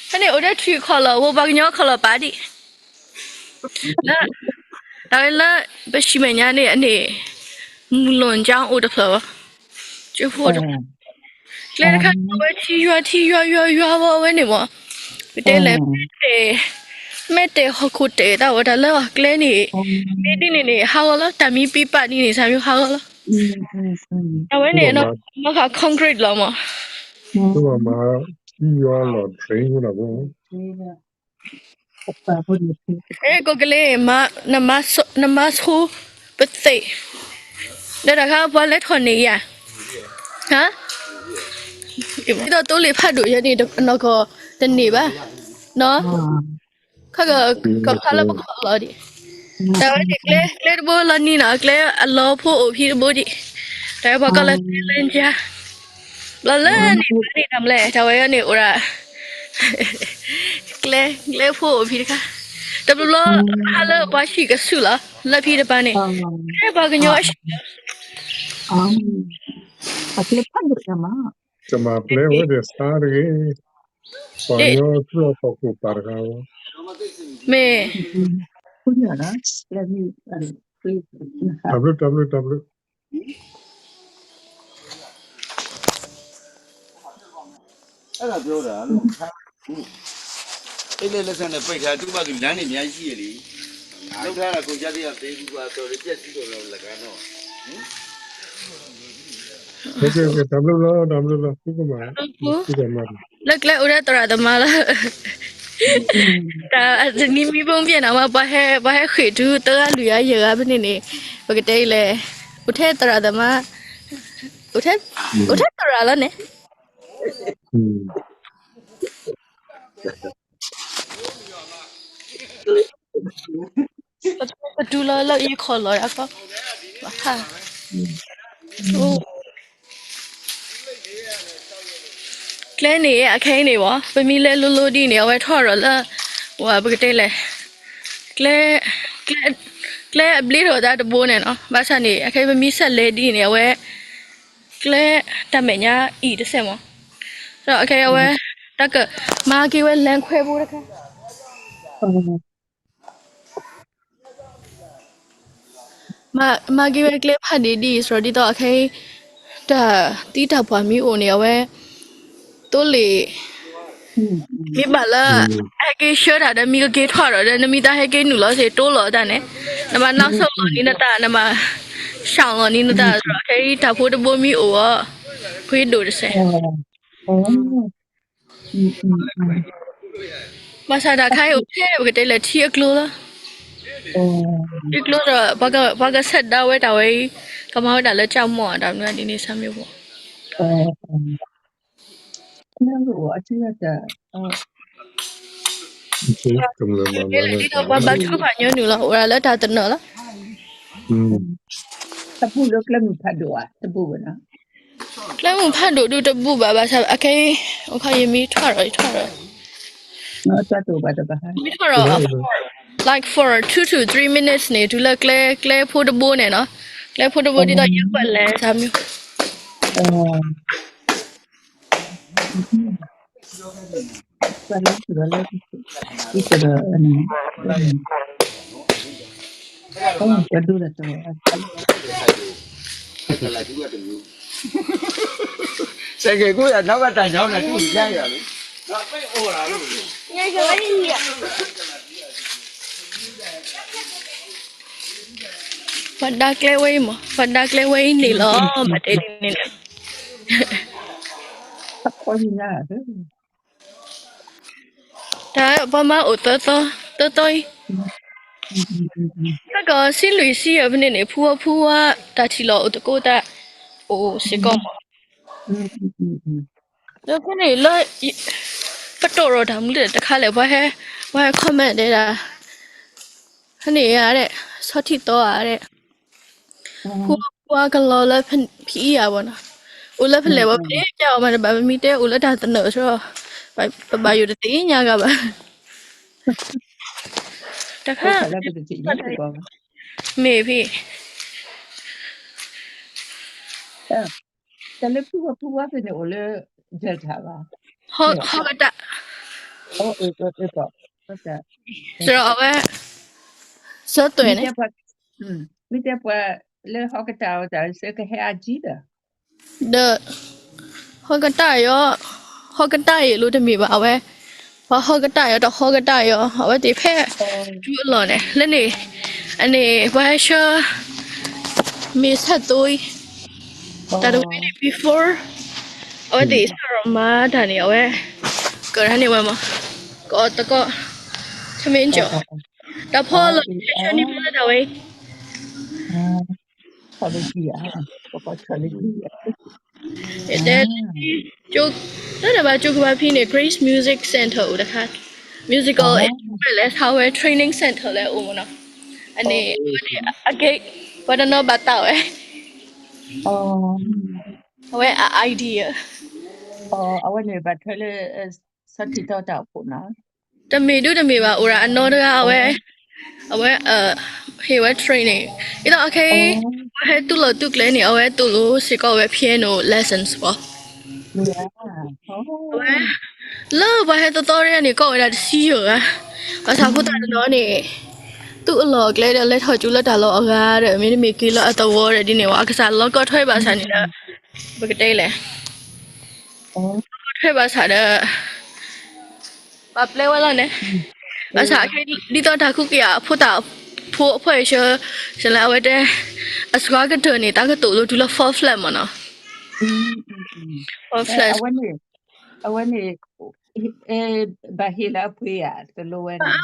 ဖဲန့ၣ်အိၣ်ဒီးထွံၣ်ခီၣ်လီၢ် ဝိပှၤကညီခီၣ်လီၢ်ပာ်ဒံး လၢ တၢ်ဝဲလၢ ပဆံးမဲာ်ညါန့ၣ် အန့ၣ် မုၢ်လိၣ်ကၠီအိၣ်တဖျၢၣ်ဘၣ်, ကၠိဖိတဖျၢၣ်, ကျဲတခါအဝဲထံယွၤထံယွၤယွၤယွၤဝဲန့ၣ်မး, ပတဲလဲၣ် မ့ၢ်တဲာ်ဟီၣ်ခိၣ်တဲာ်တၢ်ဝဲတၢ်လၢကျဲန့ၣ်, မ့ၢ်ဒ်န့ၣ်န့ၣ် ဟးဂီၤလီၤ, တၢ်မံပံပာ်ဒ်န့ၣ် ဆၣ်မံဟးဂီၤလီၤ, အဝဲန့ၣ် မၤဃာ် concrete လီၤမး, ထံယွၤလီၤ drain ဖိ အဲ ကိးကလ့ နမါဆိပသ့ၣ်, ဒီးတၢ်ခါပှၤလဲၤထီၣ်န့ၢ်ယၤ, ဟါ, ဒ်သိးသိလ့ၣ်ဖးဒိၣ်ယဲန့ၣ် နီၢ်ကီၢ်တန့ၢ်ဘၣ်, ခီကီၢ်ဖးလၢပခီၣ်လီၤဒံး, တၢ်ဝဲန့ၣ် ကျဲတဘိလီၤနံၤနီၤ ကျဲအလီၤဖိအိၣ်ဖံးတဘိဒံး, တၢ်ဝဲပှၤကီၢ်လၢကျဲလၢညါ ဘျီလၢန့ၣ်ဘၣ်န့ၣ် တၢ်မလဲၣ် တၢ်ဝဲန့ၣ်အိၣ်ဒၣ် ကျဲ ကျဲဖိအိၣ်ဖံးတခါ, တဘျီဘျီ ဟါလၢပှၤဆံးကဆူၣ်လီၤ လၢဖံးတပၤန့ၣ်, ပှၤကညီအဆံးလီၤ, အကျဲဖးဒိၣ်တမး, တမၤပျဲဝဲဒီးစါတဂ့ၤ, ပှၤကညီအကျိအဖီခိၣ်ပာ်တခါလီၤ, မ့ၢ် တၢ်ဘျုး တၢ်ဘျုး တၢ်ဘျုး အဲ့ဒါပြောတာလို့ ခါဘူး အဲ့လေလက်စံနဲ့ပိတ်ထားသူ့ဘာသူလမ်းနေများရှိရလေ လောက်ထားတာကိုကြားသေးတာသေဘူးပါဆိုတော့ပြက်စီးတော့တော့လကားတော့ ဟုတ်ကဲ့ ဟုတ်ကဲ့ တၢ်ဘျုးလီၤ တၢ်ဘျုးလီၤ သုကမၤ သုကမၤ လၢကျဲအိၣ်ဒီးသရၣ်သမါလီၤ တၢ်တနံၤမံဘိးပျဲၢ်နီၤမး ပှၤဟဲ ပှၤဟဲဃ့ၢ်တုၤသၢဂၤလွံၢ်ဂၤယဲၢ်ဂၤဖဲန့ၣ်န့ၣ် ပကတဲအံၤလဲၣ် အိၣ်ထဲသရၣ်သမါ အိၣ်ထဲ အိၣ်ထဲသရၣ်လီၤန့ၣ် ပတူၢ်လီၤလၢအံၤခီၣ်လီၤအကီၢ် ဘၣ်ခါ ကျဲန့ၣ် အခဲအံၤန့ၣ်ဘၣ် ပမ့ၢ်လဲၤလိၤလိၤဒ်န့ၣ် အဝဲထီၣ်ဒီးလၢ ဝဲပကတဲလဲၣ် ကျဲ ကျဲ ကျဲအဘျ့ထီၣ်တၢ်တဘိန့ၣ်နီၤ ဘၣ်ဆၣ်န့ၣ် အခဲအံၤပမ့ၢ်ဆဲးလဲၤဒ်န့ၣ် အဝဲ ကျဲတၢ်မဲာ်ညါအံၤတစဲးမး ဒီးအခဲအံၤအဝဲ တၢ်ကမၤက့ၤဝဲ land ခွဲးဖိတခါ မၤ မၤက့ၤဝဲကျဲဖးဒံးဒ်အံၤစရီဒ်သိးအခဲအံၤ တၢ်သံတၢ်ပှၢ်မ့ၢ်အိၣ်န့ၣ် အဝဲ သိလ့ၣ် မ့ၢ်ဘၣ်လၢ ဟဲက့ၤဆှၢတၢ်ဒီးမ့ၢ်ကက့ၤထီၣ်ဒီး နမ့ၢ်တၢ်ဟဲက့ၤနုာ်လီၤစ့ၢ် တိလီၤတၢ်န့ၣ် နဘၣ်နီၣ်ဆိလီၤန့ၢ်နတၢ် နဘၣ် ဆှၢလီၤန့ၢ်နတၢ် ခဲအံၤတၢ်ဖိတဘိမ့ၢ်အိၣ်အီၤ ဖှ့ဒိၣ်တစဲး ဘၣ်ဆၣ်တၢ်ခါအံၤအိၣ်ထဲပကတဲလဲၣ်ထံအကျိလီၤ ထံကျိဒီး ပှၤကဆဲးဒါဝဲတၢ်ဝဲအံၤ ကမၤဝဲဒၣ်လၢကၠၢ်မီၢ်တၢ်မနုၤဒ်န့ၣ်ဆၣ်မ့ၢ်ဘၣ် ဒ်သိးပှၤဘါထုကဖၣ်ညီနုၢ်လီၤ အိၣ်ဒၣ်လၢတၢ်တနၢၤလီၤ တဘူးလၢကျဲမုၢ်ဖးဒိၣ်ဧါ တဘူးဘၣ်နီၤ ကျဲမုၢ်ဖးဒိၣ်ဒုတဘူးဘၣ် ဘၣ်ဆၣ် အခဲအံၤ အခါယမ့ၢ်ထီၣ်ဒီးယထီၣ်ဒီး မ့ၢ်ထီၣ်ဒီး like for two to three minutes န့ၣ် တုၤလၢကျဲ ကျဲဖိတဘိန့ၣ်နီၤ ကျဲဖိတဘိဒ်သိးယဲၢ်ကွက်လဲၤဆၣ်မ့ၢ် စဲက့ၤကူၣ်ယၤနီၢ်ဘၣ်တၢ်ညီနုၢ်တူၢ်ယါယၤလံ ငါကမ့ၢ်ယၤ ငါကမ့ၢ်ယၤ ငါကမ့ၢ်ယၤ ငါကမ့ၢ်ယၤ ငါကမ့ၢ်ယၤ ပှၤဒါကျဲဝဲအံၤမး, ပှၤဒါကျဲဝဲအံၤန့ၣ်လီၤ, မၤတဲဒ်န့ၣ်န့ၣ်, တၢ်ပှၤမၤအိၣ်သၢသီ, သၢသီအံၤ, တၢ်ကီးစံလွံၢ်ဆံယဲၢ်ဖဲန့ၣ်န့ၣ် ဖုဝါဖုဝါ တၢ်ထံၣ်လီၤအိၣ်တကိးတၢ်, အိၣ်စ့ၢ်ကီးမး, ဒီးဖဲန့ၣ်လၢ ပတိၣ်ရီၣ်တၢ်မူတခါလဲၣ်, ပှၤဟဲ ပှၤဟဲ comment တဲဒၣ် ဖဲန့ၣ်ဧါ, ဆီထံၣ်သီဧါ, ဖုဝါကလီၤလၢဖံအံၤဧါဘၣ်နီၤ, အိၣ်လၢဖဲလဲၣ်ဘၣ် ပတဲပျါအီၤမးတဘၣ်, ပမ့ၢ်တဲအိၣ်လၢတၢ်သနၢၣ်ဆၢ, ပဘၣ်ယိၣ်တသ့ၣ်ညါဂၤဘၣ်, တခါ, မ့ၢ်ဖံ တၢ်လၢဖုဝါ ဖုဝါသ့ၣ်န့ၣ်အိၣ်လၢ Delta ဘၣ်, ဟီၣ်ကတၢၢ်, စရီအဝဲ စၢသွဲၣ်န့ၣ်, မ့ၢ်တဲပှၤလၢဟီၣ်ကတၢၢ်အတၢ်စၢကဟဲအါကံဒီး, ဒီး ဟီၣ်ကတၢၢ်ယီၤ, ဟီၣ်ကတၢၢ်အံၤလိၣ်တမ့ၢ်ဘၣ်အဝဲ, ပှၤဟီၣ်ကတၢၢ်ယီၤတဟီၣ်ကတၢၢ်ယီၤ အဝဲသ့ၣ်ဖဲ တုၤအလီၢ်န့ၣ် လၢန့ၣ်, အန့ၣ် ပှၤဟဲဆှၢ မ့ၢ်ဆၢသိအံၤ, တၢ်တဝဲန့ၣ် before အဝဲသ့ၣ်စးထီၣ်မၤတၢ်န့ၣ် အဝဲ ကရၢန့ၢ်ဝဲမး, ကအီၣ်သကိး ထမင်းကီၤ, တၢ်ဖီအလီၢ် ဟဲဆှၢန့ၢ်ဖဲလၢတၢ်ဝဲအံၤ, တဲ, တဲဘၣ်ကၠိကဘၣ်ဖံန့ၣ် Grace Music Center အိၣ်တခါ, musical instrument လဲၤဆါဝဲ training center လဲၤအိၣ်မးနီၤ, အန့ၣ် အဝဲန့ၣ် အကဲ ပှၤတနီၤဘၣ်သးဝဲ, အဝဲအ idea အဝဲန့ၣ်ဘၣ်ထွဲလၢ ဆီထံၣ်သီတၢ်အိၣ်ဖှိၣ်နီၤ, တမ့ၢ်ဒုတမ့ၢ်ဘၣ် အိၣ်ဒၣ်အနီတဂၤ အဝဲ အဝဲ ဟ့ၣ်ဝဲ training ဒ်သိးအခဲအံၤ ပှၤဟဲတူၢ်လိာ်တူၢ်ကျဲန့ၣ် အဝဲသိၣ်လိစ့ၢ်ကီးဝဲ piano lessons ပှၤ, အဝဲ လၢပှၤဟဲသီသီတဂၤန့ၣ် ကီၢ်ဝဲဒၣ်တဆံယဲၢ်ဂၤ, ဘၣ်ဆၣ်ဖိသၣ်တနီၤန့ၣ် တူၢ်အလီၢ်အကျဲဒီး လဲၤထီၣ်ကၠိလၢတၢ်လီၢ်အဂၤဒီး မ့တမ့ၢ်က့ၤလၢအသဝီဒီးဒ်န့ၣ်ဝဲ အကစၢ်လီၤကီၢ်ထွဲဘၣ်ဆၣ်န့ၣ်ဒီး ပကတဲလဲၣ် ထွဲဘၣ်ဆၣ်ဒီး ပှၤပျဲဝဲလီၤန့ၣ်, ဘၣ်ဆၣ်ခဲဒ်သိးတၢ်ကူက့ၤအဖိသၣ်ဖိအဖီၣ်အံၤဆၢ, စလဲအဝဲတဲ အစှၤကတၢၢ်န့ၣ် တၢ်ကသိၣ်လိတုၤလၢ four flat မ့ၢ်နီၤ, four flat အဝဲန့ၣ် ဘၣ်ဟ့ၣ်လၢအပှ့ၤဧါ တလိဝဲန့ၣ်,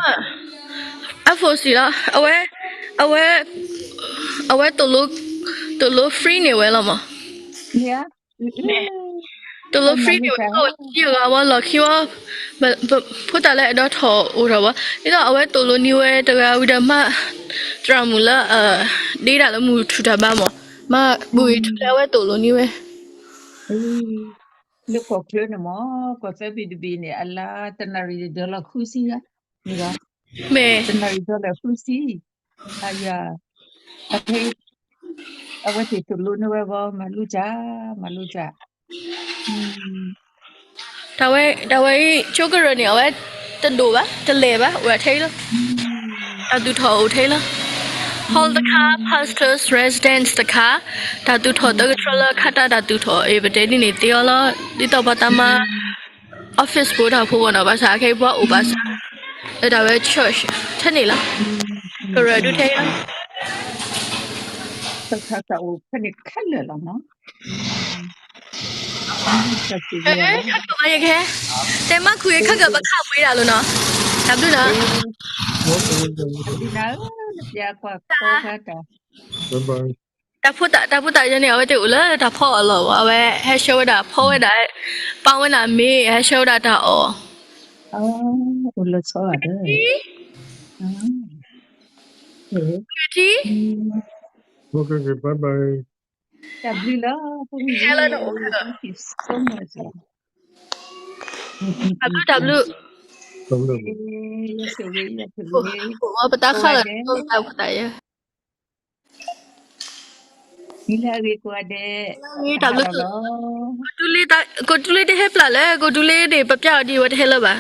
အ four flat လီၤ, အဝဲ အဝဲ အဝဲသိၣ်လိ သိၣ်လိ free န့ၢ်ဝဲလီၤမး သိၣ်လိ free န့ၣ်ဝဲ ယဂၤဝဲလီၢ်ခံဝဲ, ဖိသၣ်လၢအဲၣ်ဒိးထီၣ်အိၣ်ထီၣ်ဝဲ, ဒ်သိးအဝဲသိၣ်လိန့ၢ်ဝဲတဂၤဝံၤဒီးမး သရၣ်မုၣ်လၢ ဒ့ဒၣ်လၢမုၢ်ထူၣ်တၢ်ဘါမး, မ့ၢ်ဘူၣ်ဂ့ၤထူလၢအဝဲသိၣ်လိန့ၢ်ဝဲ လၢကီၢ်ချၢန့ၣ်မး ကီၢ်သၢဘ့ၣ်တဘ့ၣ်န့ၣ် အလါတနၣ်ရံၣ်ဒီးလီၤဃုဆံဧါ, မ့ၢ် တနၣ်ရံၣ်ဒီးလီၤဃုဆံ, အယၤ, အဖဲ အဝဲသ့ၣ်သိၣ်လိန့ၢ်ဝဲဘၣ် မၤလိစၢ်, မၤလိစၢ်, တၢ်ဝဲ တၢ်ဝဲအံၤ ကၠိကရၢၢ်န့ၣ် အဝဲတဒိၣ်ဘၣ် တလဲၤဘၣ် အိၣ်ထဲအံၤလီၤ, တၢ်သူၣ်ထီၣ်အိၣ်ထဲအံၤလီၤ, hall တခါ pastor's residence တခါ, တၢ်သူၣ်ထီၣ်သၢကထြၢလၢခါတၢ်တၢ်သူၣ်ထီၣ်အံၤ ပတဲဒ်န့ၣ်သ့အီၤလီၤ, ဒ်သိးပှၤသးမါ office ဖိတၢ်ဖိဂီၢ်နီၤ, ဘၣ်ဆၣ်ခဲအံၤပှၤအိၣ်ဘၣ်ဆၣ်, လၢတၢ်ဝဲ church ထဲန့ၣ်လီၤ, ကရၢၢ်ဒုထဲအံၤလီၤ, တၢ်အိၣ်ဖဲန့ၣ်ခဲလၢာ်လီၤမး, ခါကဘၣ်ယကဟဲ, တဲမၤခူယခါကဘၣ်ခးပှ့ၤဒၣ်လီၤနီၤ, တၢ်ဘျုးနီၤ, တၢ်ဖိသၣ် တၢ်ဖိသၣ်ယဲန့ၣ် အဝဲသ့ၣ်အိၣ်လၢတၢ်ဖီအလီၢ်ဘၣ်, အဝဲဟဲဆှၢဝဲဒၣ်ဖီဝဲဒၣ်, ပာ်ဝဲဒၣ်မ့ၤ ဟဲဆှၢဝဲဒၣ်တၢ်အီၣ်, အိၣ်လၢဆီဂၤဒီး, ထံ ဘၣ်ဘၣ်, တၢ်ဘျုးလီၤ, ဟဲလၢနအိၣ်ခါဒီး, တၢ်ဘျုး တၢ်ဘျုး, ပတၢ်ဃာ်လီၤ တၢ်ဖိသၣ်ယဲ မံၤလၢအဂ့ၤကိးဂၤဒဲး, တၢ်ဘျုး, ကိးတူလ့တဟဲပျၢ်လဲၣ်, ကိးတူလ့န့ၣ် ပပျၢ်အီၤဒ်ဝဲတဟဲလၢၤဘၣ်,